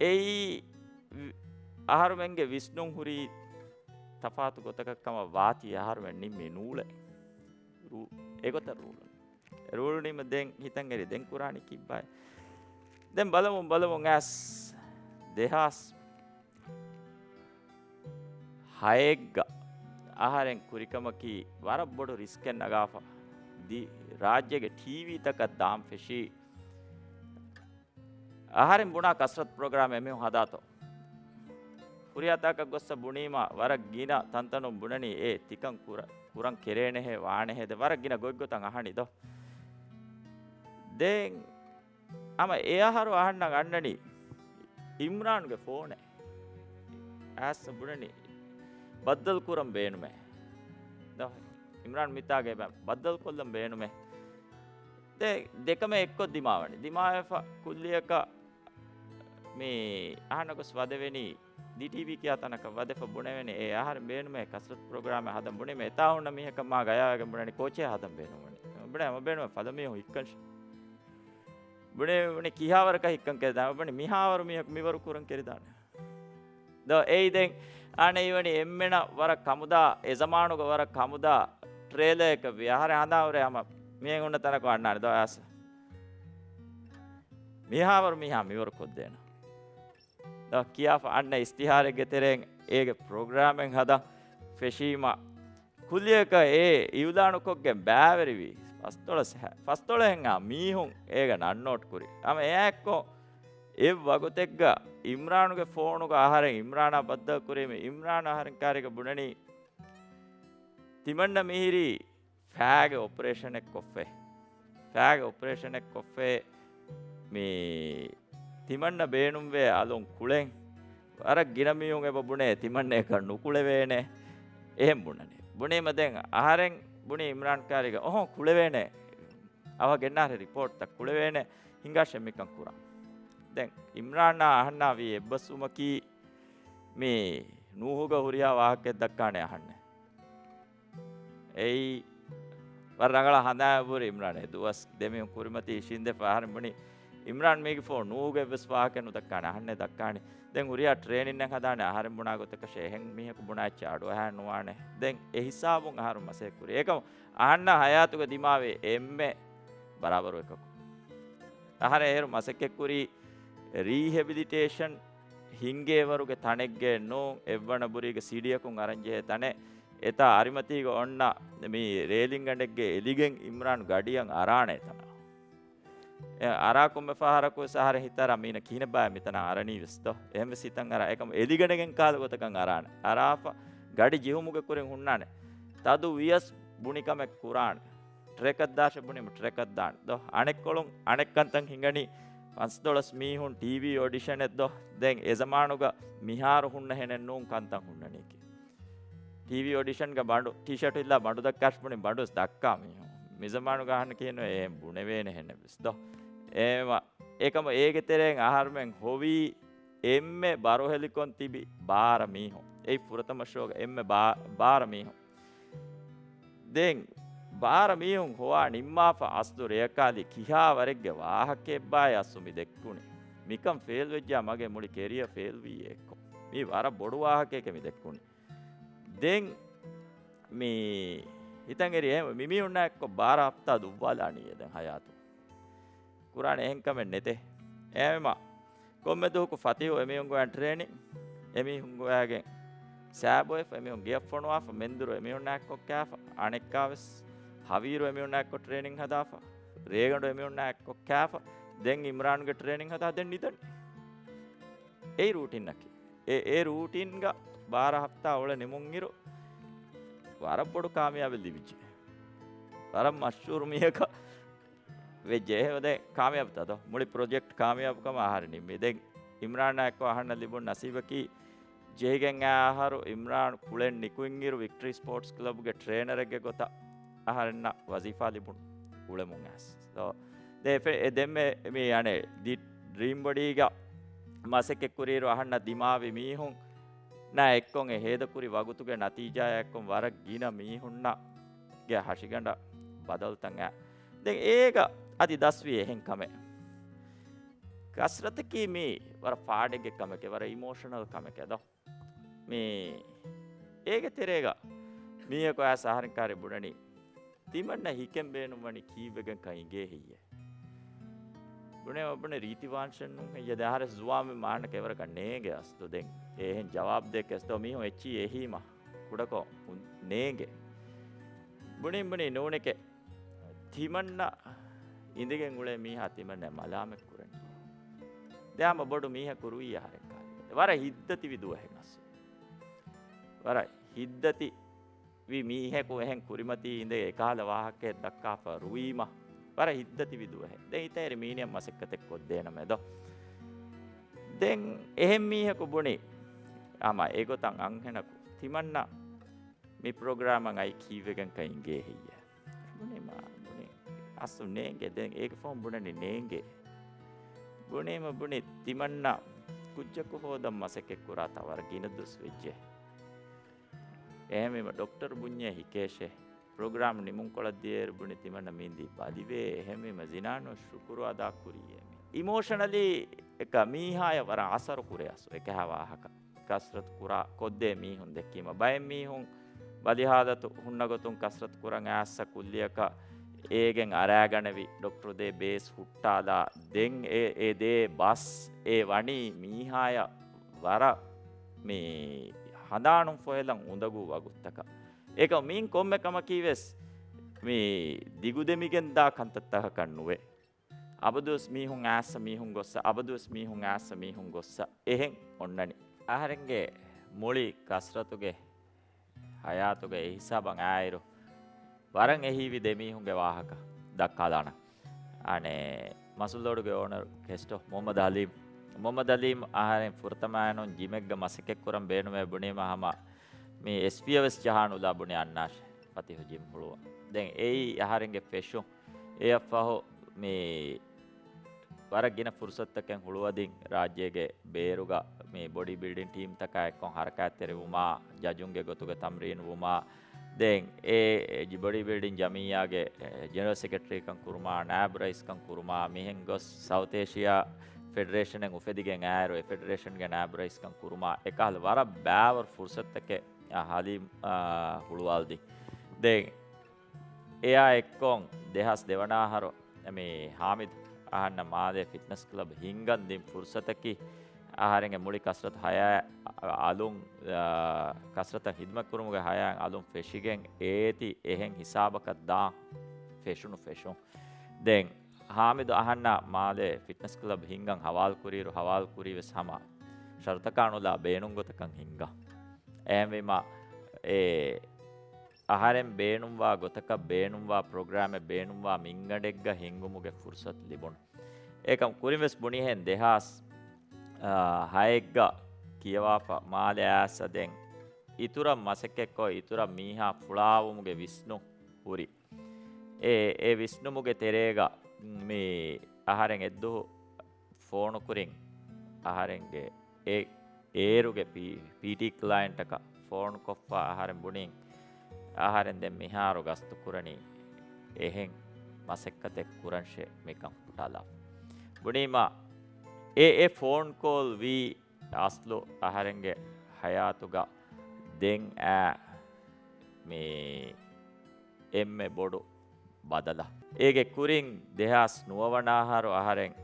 އެއީ އަހަރުމެންގެ ވިސްނުން ހުރީ ތަފާތު ގޮތަކަށް ކަމަށް ވާތީ އަހަރުމެން ނިންމީ ނޫޅެ. ރޫ-، އެގޮތަށް ރޫޅުން. ރޫޅުނީމަ ދެން ހިތަށް އެރި ދެން ކުރާނީ ކިއްބާއެއް؟ ދެން ބަލަމުން ބަލަމުން އައިސް ދެހާސް ހައެއްގަ އަހަރެން ކުރިކަމަކީ ވަރަށް ބޮޑު ރިސްކެއް ނަގާފަ. ދި-، ރާއްޖޭގެ ޓީވީތަކަށް ދާން ފެށީ. އަހަރެން ބުނާ ކަސްރަތު ޕްރޮގްރާމް އެމީހުން ހަދާތޯ؟ ހުރިހާ ތާކަށް ގޮއްސަ ބުނީމަ ވަރަށް ގިނަ ތަންތަނުން ބުނަނީ އޭ ތިކަން ކުރ-، ކުރަން ކެރޭނެހޭ ވާނެހޭ ދެ ވަރަށް ގިނަ ގޮތްގޮތަށް އަހަނީ ދޯ. ދެން ހަމަ އެ އަހަރު އަހަންނަށް އަންނަނީ އިމްރާންގެ ފޯނެއް. އައިސް ބުނަނީ ބައްދަލު ކުރަން ބޭނުމޭ. ދޯ، އިމްރާން މިތާގެ ބަ-، ބައްދަލު ކޮށްލަން ބޭނުމޭ. ދެ-، ދެކަމެއް އެއްކޮށް ދިމާވަނީ. ދިމާވެފަ ކުއްލިއަކަށް މި އަހަންނަށް ގޮސް ވަދެވެނީ ދިޓީވީ ކިޔާ ތަނަކަށް ވަދެފަ ބުނެވެނީ އޭ އަހަރެން ބޭނުމޭ ކަސްރަތު ޕްރޮގްރާމެއް ހަދަން ބުނީމަ އެތާ ހުންނަ މީހަކަށް މާ ގަޔާވެގެން ބުނަނީ ކޯޗޭ ހަދަން ބޭނުންވަނީ. ބުނޭ އަމަ ބޭނުމޭ ފަލަމީހުން ހިއްކަންށި. ބުނޭ ބުނީ ކިހާވަރަކަށް ހިއްކަން ކެދާ ބުނީ މިހާވަރު މީހަކު މިވަރު ކުރަން ކެރިދާނެ. ދޯ އެއީ ދެން އާނެ އިވަނީ އެންމެނަށް ވަރަށް ކަމުދާ، އެ ޒަމާނުގަ ވަރަށް ކަމުދާ ޓްރޭލަރެއް ވި އަހަރެން ހަނދާން ހުރޭ ހަމަ މިހެން ހުންނަ ތަނަކު އަންނާނެ ދޯ އާސް. މިހާވަރު މީހާ މިވަރު ކޮށްދޭނަ. ދޯ ކިޔާފަ އަންނަ އިސްތިހާރެއްގެ ތެރެއިން އޭގެ ޕްރޮގްރާމެއް ހަދަން ފެށީމަ ކުއްލިއަކަށް އޭ އިއުލާނުކޮށްގެން ބައިވެރިވީ ފަސްދޮޅަސް ހަ-، ފަސްދޮޅަހެއްހާ މީހުން އޭގަ ނަން ނޯޓް ކުރި. ހަމަ އެއާއެއްކޮށް އެއް ވަގުތެއްގަ އިމްރާނުގެ ފޯނުގަ އަހަރެން އިމްރާނާ ބައްދަލު ކުރީމަ އިމްރާން އަހަރެން ކާރިގަ ބުނަނީ ތިމަންނަ މިހިރީ ފައިގެ އޮޕަރޭޝަނެއް ކޮށްފައި. ފައިގެ އޮޕަރޭޝަނެއް ކޮށްފައި މި ތިމަންނަ ބޭނުންވޭ އަލުން ކުޅެން. ވަރަށް ގިނަ މީހުން އެބަ ބުނޭ ތިމަންނަ އެކަން ނުކުޅެވޭނެ. އެހެން ބުނަނީ. ބުނީމަ ދެން އަހަރެން ބުނީ އިމްރާން ކާރިގަ އޮހޮ ކުޅެވޭނެ. އަވަ ގެންނާރެ ރިޕޯޓްތައް ކުޅެވޭނެ. ހިނގާށެ މިކަން ކުރާ. ދެން އިމްރާނާ އަހަންނާ ވީ އެއްބަސްވުމަކީ މި ނޫހުގަ ހުރިހާ ވާހަކައެއް ދައްކާނެ އަހަންނެއް. އެއީ ވަރަށް ރަނގަޅަށް ހަނދާން ހުރި އިމްރާން އެ ދުވަސް ދެމީހުން ކުރިމަތި އިށީނދެފަ އަހަރެން ބުނި އިމްރާން މީގެ ފޯނު ނޫހުގެ އެއްވެސް ވާހަކަ ނުދައްކާނެ އަހަންނެއް ދައްކާނެ. ދެން ހުރިހާ ޓްރޭނިންއެއް ހަދާނެ އަހަރެން ބުނާ ގޮތަކަށް އެހެން މީހަކު ބުނާ އެއްޗެއް އަޑުއަހައި ނުވާނެ. ދެން އެ ހިސާބުން އަހަރު މަސައްކަތް ކުރި. އެކަމު އަހަންނަށް ހަޔާތުގަ ދިމާވި އެންމެ ބަރާބަރު އެކަކު. އަހަރެން އޭރު މަސައްކަތް ކުރީ ރީހެބިލިޓޭޝަން ހިންގޭވަރުގެ ތަނެއްގެ ނޫން އެއްވަނަ ބުރީގެ ސީޑީއަކުން އަރަންޖެހޭ ތަނެއް. އެތާ އަރިމަތީގަ އޮންނަ މި ރޭލިންގަނޑެއްގެ އެލިގެން އިމްރާން ގަޑިއަށް އަރާނެ ތަނަށް. އެ އަރާ ކޮންމެ ފަހަރަކުވެސް އަހަރެން ހިތަރާ މީނަ ކިހިނެއްބާ މިތަނަށް އަރަނީވެސް ދޯ؟ އެހެންވެސް ހިތަށް އަރާ. އެކަމު އެލިގަނޑެގެން ކާލަ ގޮތަކަށް އަރާނެ. އަރާފަ ގަޑި ޖެހުމުގެ ކުރިން ހުންނާނެ. ތަދު ވިޔަސް ބުނިކަމެއް ކުރާނެ. ޓްރެކަށް ދާށޭ ބުނީމަ ޓްރެކަށް ދާނެ. ދޯ އަނެއްކޮޅުން އަނެއްކަންތައް ހިނގަނީ ފަންސަދޮޅަސް މީހުން ޓީވީ އޮޑިޝަނެއް ދޯ؟ ދެން އެޒަމާނުގަ މިހާރު ހުންނަ ހެނެއް ނޫން ކަންތައް ހުންނަނީކީ. ޓީވީ އޮޑިޝަންގަ ބަނޑު، ޓީޝާޓު އިއްލާ ބަނޑު ދައްކާށޭ ބުނި ބަނޑުވެސް ދައްކާ މީހުން. މިޒަމާނުގަ އަހަންނަށް ކިހިނެއް އެހެން ބުނެވޭނެ ހެނެއްވެސް ދޯ؟ އެހެންވީމަ އެކަމަ އޭގެ ތެރެއިން އަހަރުމެން ހޮވީ އެންމެ ބަރުހެލިކޮށް ތިބި ބާރަ މީހުން. އެއީ ފުރަތަމަ ޝޯގަ އެންމެ ބާ-، ބާރަ މީހުން. ދެން ބާރަ މީހުން ހޮވާ ނިންމާފަ އަސްލު ރެޔަކާލި ކިހާ ވަރެއްގެ ވާހަކައެއްބާއޭ އަސްލު މި ދެއްކުނީ. މިކަން ފެއިލް ވެއްޖާ މަގޭ މުޅި ކެރިއަރ ފެއިލް ވީ އެއްކޮށް. މީ ވަރަށް ބޮޑު ވާހަކައެކޭ މި ދެއްކުނީ. ދެން މި ހިތަށް އެރި އެހެން މި މީހުންނާ އެއްކޮށް ބާރަ ހަފްތާ ދުއްވާލާނީ ދެން ހަޔާތު. ކުރާނެ އެހެން ކަމެއް ނެތޭ. އެހެންވީމަ ކޮންމެ ދުވަހަކު ފަތިހު އެމީހުން ގޮވާ ޓްރޭނިން، އެމީހުން ގޮވާގެން ސާބޮއެފަ، އެމީހުން ގެއަށް ފޮނުވާފަ، މެންދުރު އެމީހުންނާ އެއްކޮށް ކާފަ، އަނެއްކާވެސް ހަވީރު އެމީހުންނާ އެއްކޮށް ޓްރޭނިން ހަދާފަ، ރޭގަނޑު އެމީހުންނާ އެއްކޮށް ކާފަ، ދެން އިމްރާންގެ ޓްރޭނިން ހަދާ ދެން ނިދަނީ. އެއީ ރޫޓިންއަކީ. އެ، އެ ރޫޓިންގަ ބާރަ ހަފްތާ އުޅެ ނިމުންއިރު ވަރަށް ބޮޑު ކާމިޔާބެއް ލިބިއްޖެ. ވަރަށް މަޝްހޫރު މީހަކަށް ވެއްޖެ. އެހެންވެ ދެން ކާމިޔާބުތަ ދޯ؟ މުޅި ޕްރޮޖެކްޓް ކާމިޔާބުކަމަށް އަހަރެން ނިންމީ. ދެން އިމްރާނާ އެއްކޮށް އަހަންނަށް ލިބުނު ނަސީބަކީ، ޖެހިގެން އައި އަހަރު އިމްރާން ކުޅެން ނިކުތްއިރު ވިކްޓަރީ ސްޕޯޓްސް ކްލަބްގެ ޓްރޭނަރެއްގެ ގޮތަށް އަހަރެންނަށް ވަޒީފާ ލިބުނު އުޅެމުން އައިސް. ސޯ، ދެ އެ ދެންމެ މި އަނެއް ދި ޑްރީމް ބޮޑީގަ މަސައްކަތް ކުރިއިރު އަހަންނަށް ދިމާވި މީހުންނާ އެއްކޮށް އެ ހޭދަކުރި ވަގުތުގެ ނަތީޖާއާ އެއްކޮށް ވަރަށް ގިނަ މީހުންނަށް ގެ ހަށިގަނޑަށް ބަދަލުތައް އައި. ދެން އޭގަ އަދި ދަސްވީ އެހެން ކަމެއް. ކަސްރަތަކީ މީ ވަރަށް ފާޑެއްގެ ކަމެކޭ، ވަރަށް އިމޯޝަނަލް ކަމެކޭ ދޯ. މީ އޭގެ ތެރޭގަ މީހަކު އައިސް އަހަރެން ކާރި ބުނަނީ، ތިމަންނަ ހިކެން ބޭނުން ވަނީ ކީއްވެގެންކަން އިނގޭ ހެއްޔޭ؟ ބުނޭ ބުނެ ރީތި ވާންށެއް ނޫން ހެއްޔޭ؟ ދެ އަހަރެސް ޒުވާންވެ މާނަކަ އެވަރަކަށް ނޭނގެ އަސްލު ދެން. އެހެން ޖަވާބު ދޭ ކެސް ދޯ މީހުން އެއްޗި އެހީމަ ކުޑަކޮށް ނޭނގެ. ބުނިން ބުނި ނޫނެކެ. ތިމަންނަ އިނދެގެން އުޅޭ މީހާ ތިމަންނަ މަލާމަތް ކުރަނީ. ދެ ހަމަ ބޮޑު މީހަކު ރުއީ އަހަރެން ކާރި. ވަރަށް ހިތްދަތިވި ދުވަހެއް އަސް. ވަރަށް ހިތްދަތި ވި މީހަކު އެހެން ކުރިމަތީ އިނދެ އެކަހަލަ ވާހަކައެއް ދައްކާފަ ރުވީމަ ވަރަށް ހިތްދަތިވި ދުވަހެއް. ދެން ހިތަށް އެރި މީނިއަށް މަސައްކަތެއް ކޮށްދޭނަމޭ ދޯ. ދެން އެހެން މީހަކު ބުނި ހަމަ އެގޮތަށް އަންހެނަކު ތިމަންނަ މި ޕްރޮގްރާމަށް އައި ކީއްވެގެންކަން އިނގޭ ހެއްޔޭ؟ ބުނި މާ ބުނި އަސްލު ނޭނގެ. ދެން އޭގެ ފަހުން ބުނަނީ ނޭނގެ. ބުނީމަ ބުނި ތިމަންނަ ކުއްޖަކު ހޯދަން މަސައްކަތް ކުރާތާ ވަރަށް ގިނަ ދުވަސް ވެއްޖެ. އެހެންވީމަ ޑޮކްޓަރު ބުންޏޭ ހިކޭށޭ. ޕްރޮގްރާމް ނިމުންކޮޅަށް ދިޔައިރު ބުނި ތިމަންނަ މީން ދީ ބަލިވޭ. އެހެންވީމަ ޒިނާން ޝުކުރު އަދާ ކުރީއޭ މި. އިމޯޝަނަލީ އެކަ މީހާޔަށް ވަރަށް އަސަރު ކުރޭ އަސް އެކަހަ ވާހަކަ. ކަސްރަތު ކުރާ ކޮށްދޭ މީހުން ދެއްކީމަ ބައެއް މީހުން ބަލި ހާލަތު ހުންނަ ގޮތުން ކަސްރަތު ކުރަން އައިސް ކުއްލިއަކަށް އޭގެން އަރާގަނެވި ޑޮކްޓަރު ދޭ ބޭސް ހުއްޓާލާ ދެން އެ، އެ ދޭ ބަސް އެ ވަނީ މީހާޔަށް ވަރަށް މި ހަނދާނުން ފޮހެލަން އުނދަގޫ ވަގުތުތަކަށް. އޭކަ މީން ކޮންމެ ކަމަކީ ވެސް މި ދިގުދެމިގެން ދާ ކަންތައްތަކަކަށް ނުވޭ. އަބަދުވެސް މީހުން އާއްސަ މީހުން ގޮއްސަ، އަބަދުވެސް މީހުން އާއްސަ މީހުން ގޮއްސަ އެހެން އޮންނަނީ. އަހަރެންގެ މުޅި ކަސްރަތުގެ ހަޔާތުގަ އެ ހިސާބަށް އާއިރު، ވަރަށް އެހީވި ދެ މީހުންގެ ވާހަކަ ދައްކާލާނަން. އަނެއް މަސްލޯޑުގެ އޯނަރު ކެސްޓޯ މުހައްމަދު ހަލީމް. މުހައްމަދު ހަލީމް އަހަރެން ފުރަތަމައިނުން ޖިމެއްގަ މަސައްކަތް ކުރަން ބޭނުމޭ ބުނީމަ ހަމަ މި އެސްޕީއަށް ވެސް ޖަހާނުލާ ބުނި އަންނާށޭ ފަތިހު ޖިމް ހުޅުވަ. ދެން އެއީ އަހަރެންގެ ފެށުން. އެއަށްފަހު މި ވަރަށް ގިނަ ފުރުސަތުތަކެއް ހުޅުވަދިން ރާއްޖޭގެ ބޭރުގަ މި ބޮޑީ ބިލްޑިން ޓީމްތަކާ އެއްކޮށް ހަރަކާތްތެރިވުމާ، ޖަޖުންގެ ގޮތުގަ ތަމްރީނުވުމާ، ދެން އެ ބޮޑީ ބިލްޑިން ޖަމިއްޔާގެ، އެ، ޖެނެރަލް ސެކްރެޓަރީކަން ކުރުމާ، ނާއިބު ރައީސްކަން ކުރުމާ، މިހެން ގޮސް ސައުތް އޭޝިއާ ފެޑެރޭޝަނެއް އުފެދިގެން އާއިރު، އެ ފެޑެރޭޝަންގެ ނާއިބު ރައީސްކަން ކުރުމާ، އެކަހަލަ ވަރަށް ބާވަރު ފުރުސަތުތަކެއް، އާ، ހަލީމް، އާ، ހުޅުވާލަދިން. ދެން އެއާ އެއްކޮށް ދެހާސް ދެވަނަ އަހަރު މި ހާމިދު އަހަންނަށް މާލޭ ފިޓްނަސް ކްލަބް ހިންގަން ދިން ފުރުސަތަކީ، އަހަރެންގެ މުޅި ކަސްރަތު ހަޔާ އަލުން، އާ، ކަސްރަތަށް ހިދުމަތް ކުރުމުގެ ހަޔާ އަލުން ފެށިގެން އޭތި އެހެން ހިސާބަކަށް ދާން ފެށުނު ފެށުން. ދެން ހާމިދު އަހަންނާ މާލޭ ފިޓްނަސް ކްލަބް ހިންގަން ހަވާލު ކުރިއިރު، ހަވާލު ކުރީ ވެސް ހަމަ ޝަރުތަކާ ނުލާ ބޭނުން ގޮތަކަށް ހިންގަން. އެހެންވީމަ، އެ އަހަރެން ބޭނުންވާ ގޮތަކަށް ބޭނުންވާ ޕްރޮގްރާމެއް ބޭނުންވާ މިންގަނޑެއްގަ ހިންގުމުގެ ފުރުސަތު ލިބުނު. އެކަމް ކުރިން ވެސް ބުނިހެން ދެހާސް، އާ، ހައެއްގަ ކިޔަވާފަ މާލެ އާސަ ދެން އިތުރަށް މަސައްކަތްކޮށް އިތުރަށް މީހާ ފުޅާވުމުގެ ވިސްނުން ހުރި. އެ، އެ ވިސްނުމުގެ ތެރޭގަ މި އަހަރެން އެއްދުހު ފޯނުކުރިން އަހަރެންގެ އެ އޭރުގެ ޕީ، ޕީޓީ ކްލައިންޓަކަށް ފޯނުކޮށްފަ އަހަރެން ބުނިން، އަހަރެން ދެން މިހާރު ގަސްތު ކުރަނީ އެހެން މަސައްކަތެއް ކުރަންށޭ މިކަން ހުއްޓާލާފަ. ބުނީމަ އެ، އެ ފޯން ކޯލް ވީ އަސްލު އަހަރެންގެ ހަޔާތުގަ ދެން އާ މި އެންމެ ބޮޑު ބަދަލަށް. އޭގެ ކުރިން ދެހާސް ނުވަވަނަ އަހަރު އަހަރެން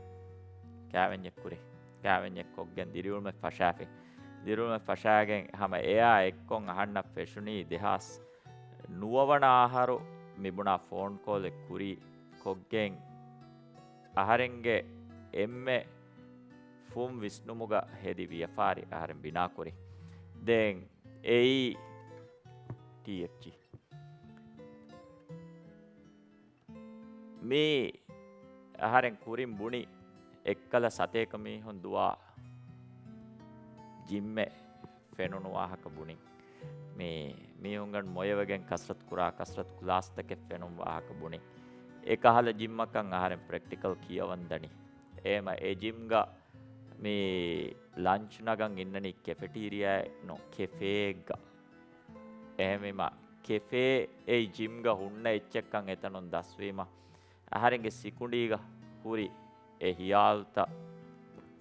ކާވެންޏެއް ކުރި. ކާވެންޏެއް ކޮށްގެން ދިރިއުޅުމެއް ފަށާފި. ދިރިއުޅުމެއް ފަށާގެން ހަމަ އެއާ އެއްކޮށް އަހަންނަށް ފެށުނީ ދެހާސް ނުވަވަނަ އަހަރު މިބުނާ ފޯން ކޯލެއް ކުރި ކޮށްގެން އަހަރެންގެ އެންމެ ފުން ވިސްނުމުގަ ހެދި ވިޔަފާރި އަހަރެން ބިނާކުރި. ދެން އެއީ ޓީއެފްޖީ. މީ އަހަރެން ކުރިން ބުނި އެއްކަލަ ސަތޭކަ މީހުން ދުވާ ޖިންމެއް ފެނުނު ވާހަކަ ބުނިން. މީ މީހުންގަނޑު މޮޔަވެގެން ކަސްރަތު ކުރާ ކަސްރަތު ކްލާސްތަކެއް ފެނުން ވާހަކަ ބުނިން. އެކަހަލަ ޖިންމަކަށް އަހަރެން ޕްރެކްޓިކަލް ކިޔަވަން ދަނީ. އޭމަ އެ ޖިމްގަ މި ލަންޗް ނަގަން އިންނަނީ ކެފެޓީރިއާއެއް ނޫން، ކެފޭއެއްގަ. އެހެންވީމަ، ކެފޭ އެއީ ޖިމްގަ ހުންނަ އެއްޗެއްކަން އެތަނުން ދަސްވީމަ، އަހަރެންގެ ސިކުނޑީގަ ހުރި އެ ހިޔާލުތައް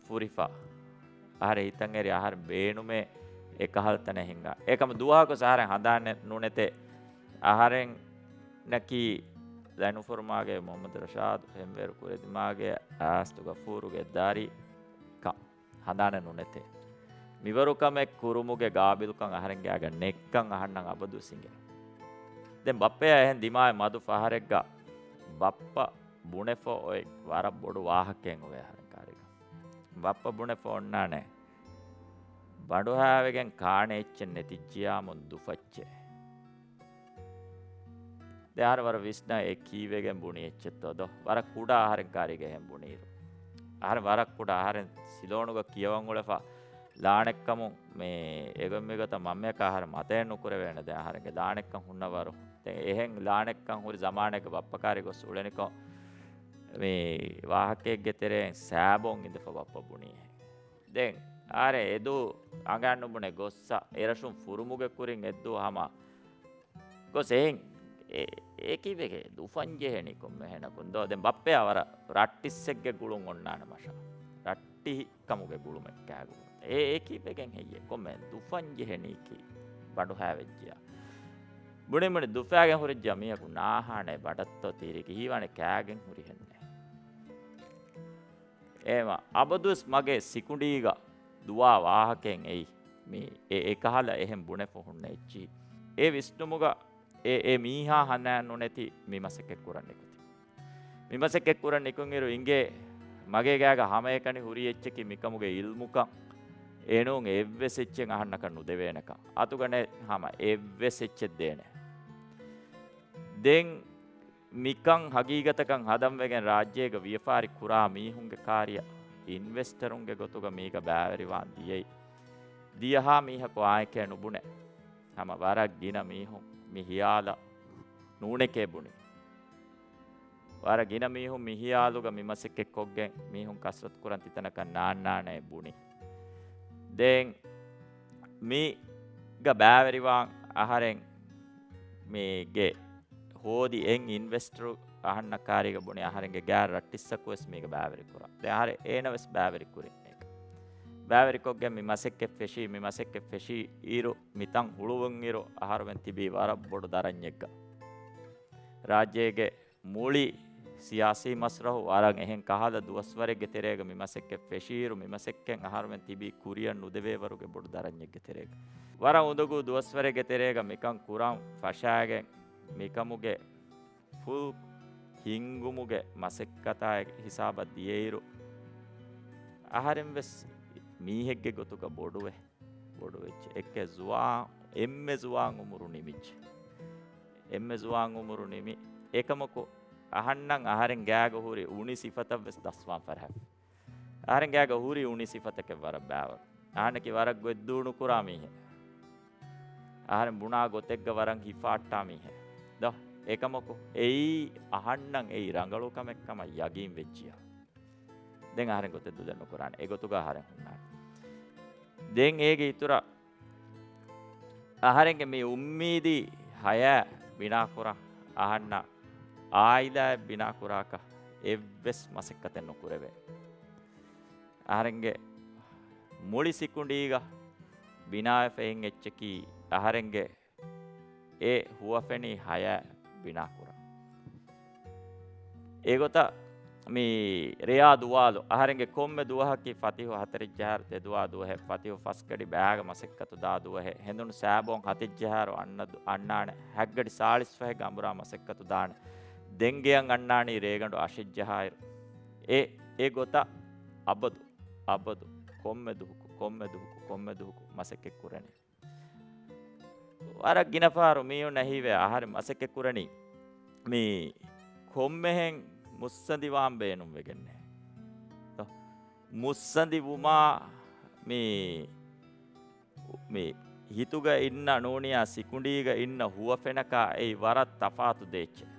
ފުރިފަ، އަހަރެން ހިތަށް އެރި އަހަރެން ބޭނުމޭ އެކަހަލަ ތަނެއް ހިނގާ. އެކަމަ ދުވަހަކު އަހަރެން ހަނދާނެއް ނުނެތޭ. އަހަރެންނަކީ ލައިނުފުރުމާގެ މުޙައްމަދު ރަޝާދު ހެންވޭރު ކުރެދިމާގެ އާސްތު ޣަފޫރުގެ ދަރިކަން ހަނދާނެއް ނުނެތޭ. މިވަރު ކަމެއް ކުރުމުގެ ގާބިލުކަން އަހަރެންގެ ގާގަ ނެއްކަން އަހަންނަށް އަބަދުވެސް އިނގޭ. ދެން ބައްޕަޔާ އެހެން ދިމާވެ މަދު ފަހަރެއްގަ ބައްޕަ ބުނެފަ އޮތް ވަރަށް ބޮޑު ވާހަކައެއް އޮވޭ އަހަރެން ކާރީގަ. ބައްޕަ ބުނެފަ އޮންނާނެ، ބަނޑުހައިވެގެން ކާނެ އެއްޗެއް ނެތިއްޖިޔާމުން ދުފައްޗޭ. ދެ އަހަރެން ވަރަށް ވިސްނާ އެ ކީއްވެގެން ބުނީ އެއްޗެއްތޯ ދޯ؟ ވަރަށް ކުޑަ އަހަރެން ކާރީގަ އެހެން ބުނީއިރު. އަހަރެން ވަރަށް ކުޑަ އަހަރެން ސިލޯނުގަ ކިޔަވަން އުޅެފަ ލާނެއްކަމުން މި އެގޮތް މިގޮތަށް މަންމަޔަކާ އަހަރެން މަތައެއް ނުކުރެވޭނެ. ދެ އަހަރެންގެ ލާނެއްކަން ހުންނަ ވަރު. ދެ އެހެން ލާނެއްކަން ހުރި ޒަމާނެއްގަ ބައްޕަ ކާރި ގޮސް އުޅެނިކޮށް މި ވާހަކައެއްގެ ތެރެއިން ސާބޯން އިނދެފަ ބައްޕަ ބުނީ. ދެން އަހަރެން އެދު އަނގައިން ނުބުނެ ގޮއްސަ އެރަށުން ފުރުމުގެ ކުރިން އެއްދު ހަމަ ގޮސް އެހެން އެ، އެކީ ވެގެ ދުފަން ޖެހެނީ ކޮންމެ ހެނަކުން ދޯ؟ ދެން ބައްޕަޔާ ވަރަށް ރައްޓިއްސެއްގެ ގުޅުން އޮންނާނެ މަށާ. ރައްޓި ކަމުގެ ގުޅުމެއް ކާގު. އެ، އެކީ ވެގެން ހެއްޔޭ؟ ކޮންމެ ދުފަން ޖެހެނީކީ ބަނޑުހައިވެއްޖިޔާ. ބުނި ބުނި ދުފައިގެން ހުރިއްޖާ މީހަކު ނާހާނެ ބަޑަށްތޯ ތީރިގެ ހީވާނެ ކާގެން ހުރިހެންނޭ. އޭމަ އަބަދުވެސް މަގޭ ސިކުނޑީގަ ދުވާ ވާހަކައެއް އެއީ. މީ އެ، އެކަހަލަ އެހެން ބުނެފަ ހުންނަ އެއްޗިހި. އެ ވިސްނުމުގަ އެ، އެ މީހާ ހަނދާން ނުނެތި މި މަސައްކަތް ކުރަން ނިކުތި. މި މަސައްކަތް ކުރަން ނިކުންއިރު އިނގޭ މަގޭ ގާގަ ހަމައެކަނި ހުރި އެއްޗަކީ މިކަމުގެ އިލްމުކަން. އެނޫން އެއްވެސް އެއްޗެއް އަހަންނަކަށް ނުދެވޭނެކަން. އަތުގަނެ ހަމަ އެއްވެސް އެއްޗެއް ދޭނެ. ދެން މިކަން ހަގީގަތަކަށް ހަދަން ވެގެން ރާއްޖޭގަ ވިޔަފާރި ކުރާ މީހުންގެ ކާރިއަށް އިންވެސްޓަރުންގެ ގޮތުގަ މީގަ ބައިވެރިވާން ދިޔައީ. ދިޔަހާ މީހަކު އާއެކޭ ނުބުނެ. ހަމަ ވަރަށް ގިނަ މީހުން މި ހިޔާލަށް ނޫނެކޭ ބުނި. ވަރަށް ގިނަ މީހުން މި ހިޔާލުގަ މި މަސައްކަތް ކޮށްގެން މީހުން ކަސްރަތު ކުރަން ތިތަނަކަށް ނާންނާނޭ ބުނި. ދެން މީގަ ބައިވެރިވާން އަހަރެން މީގެ ހޯދި އެއް އިންވެސްޓަރު އަހަންނަށް ކާރީގަ ބުނި އަހަރެންގެ ގާތް ރައްޓިއްސަކު ވެސް މީގަ ބައިވެރި ކުރާ. ދެން އަހަރެން އޭނަ ވެސް ބައިވެރި ކުރި މީގަ. ބައިވެރިކޮށްގެން މި މަސައްކަތް ފެށީ، މި މަސައްކަތް ފެށީ އިރު، މިތަން ހުޅުވުން އިރު އަހަރުމެން ތިބީ ވަރަށް ބޮޑު ދަރަންޏެއްގަ. ރާއްޖޭގެ މުޅި ސިޔާސީ މަސްރަހު ވަރަށް އެހެން ކަހަލަ ދުވަސްވަރެއްގެ ތެރޭގަ މި މަސައްކަތް ފެށީއިރު، މި މަސައްކަތް އަހަރުމެން ތިބީ ކުރިއަށް ނުދެވޭވަރުގެ ބޮޑު ދަރަންޏެއްގެ ތެރޭގަ. ވަރަށް އުނދަގޫ ދުވަސްވަރެއްގެ ތެރޭގަ މިކަން ކުރަން ފަށާގެން މިކަމުގެ ފުލް ހިންގުމުގެ މަސައްކަތާ ހިސާބަށް ދިޔައިރު، އަހަރެން ވެސް މީހެއްގެ ގޮތުގަ ބޮޑުވެ، ބޮޑުވެއްޖެ. އެކެއް ޒުވާން، އެންމެ ޒުވާން އުމުރު ނިމިއްޖެ. އެންމެ ޒުވާން އުމުރު ނިމި. އެކަމަކު، އަހަންނަށް އަހަރެން ގާގަ ހުރި އުނި ސިފަތައް ވެސް ދަސްވާން ފަރަހަ. އަހަރެން ގާގަ ހުރި އުނި ސިފަތަކެއް ވަރަށް ބާވަރު. އަހަންނަކީ ވަރަށް ގޮތްދޫ ނުކުރާ މީހެއް. އަހަރެން ބުނާ ގޮތެއްގަ ވަރަށް ހިފާއްޓާ މީހެއް. ދޯ، އެކަމަކު، އެއީ އަހަންނަށް އެއީ ރަނގަޅު ކަމެއް ކަމަށް ޔަގީން ވެއްޖިޔާ. ދެން އަހަރެން ގޮތެއް ދުލެއް ނުކުރާނެ. އެގޮތުގަ އަހަރެން ހުންނާނެ. ދެން އޭގެ އިތުރަށް އަހަރެންގެ މި އުއްމީދީ ހަޔާތް ބިނާކުރަން އަހަންނަށް އާއިލާއެއް ބިނާކުރާކަށް އެއްވެސް މަސައްކަތެއް ނުކުރެވޭ. އަހަރެންގެ މުޅި ސިކުނޑީގަ ބިނާވެފައި އެއްޗަކީ އަހަރެންގެ އެ ހުވަފެނި ހަޔާތް ބިނާކުރަން. އެގޮތަށް މި ރެޔާ ދުވާލު، އަހަރެންގެ ކޮންމެ ދުވަހަކީ ފަތިހު ހަތަރެއްޖަހާއިރު ތެދުވާ ދުވަހެއް، ފަތިހު ފަސްގަޑި ބައިގަ މަސައްކަތު ދާ ދުވަހެއް، ހެނދުނު ސާބޯން ހަތެއްޖަހާއިރު އަންނަ ދު-، އަންނާނެ، ހަތްގަޑި ސާޅީސް ފަހެއްގަ އަނބުރާ މަސައްކަތު ދާނެ، ދެން ގެޔަށް އަންނާނީ ރޭގަނޑު އަށެއްޖަހާއިރު. އެ، އެ ގޮތަށް އަބަދު، އަބަދު، ކޮންމެ ދުވަހަކު، ކޮންމެ ދުވަހަކު، ކޮންމެ ދުވަހަކު މަސައްކަތް ކުރަނީ. ވަރަށް ގިނަ ފަހަރު މީހުންނަށް ހީވޭ އަހަރެން މަސައްކަތް ކުރަނީ މި ކޮންމެހެން މުއްސަނދިވާން ބޭނުންވެގެންނޭ. ތޯ، މުއްސަނދި ވުމާ މި، މި ހިތުގަ އިންނަ ނޫނިޔާ ސިކުނޑީގަ އިންނަ ހުވަފެނަކާ އެއީ ވަރަށް ތަފާތު ދޭއްޗެއް.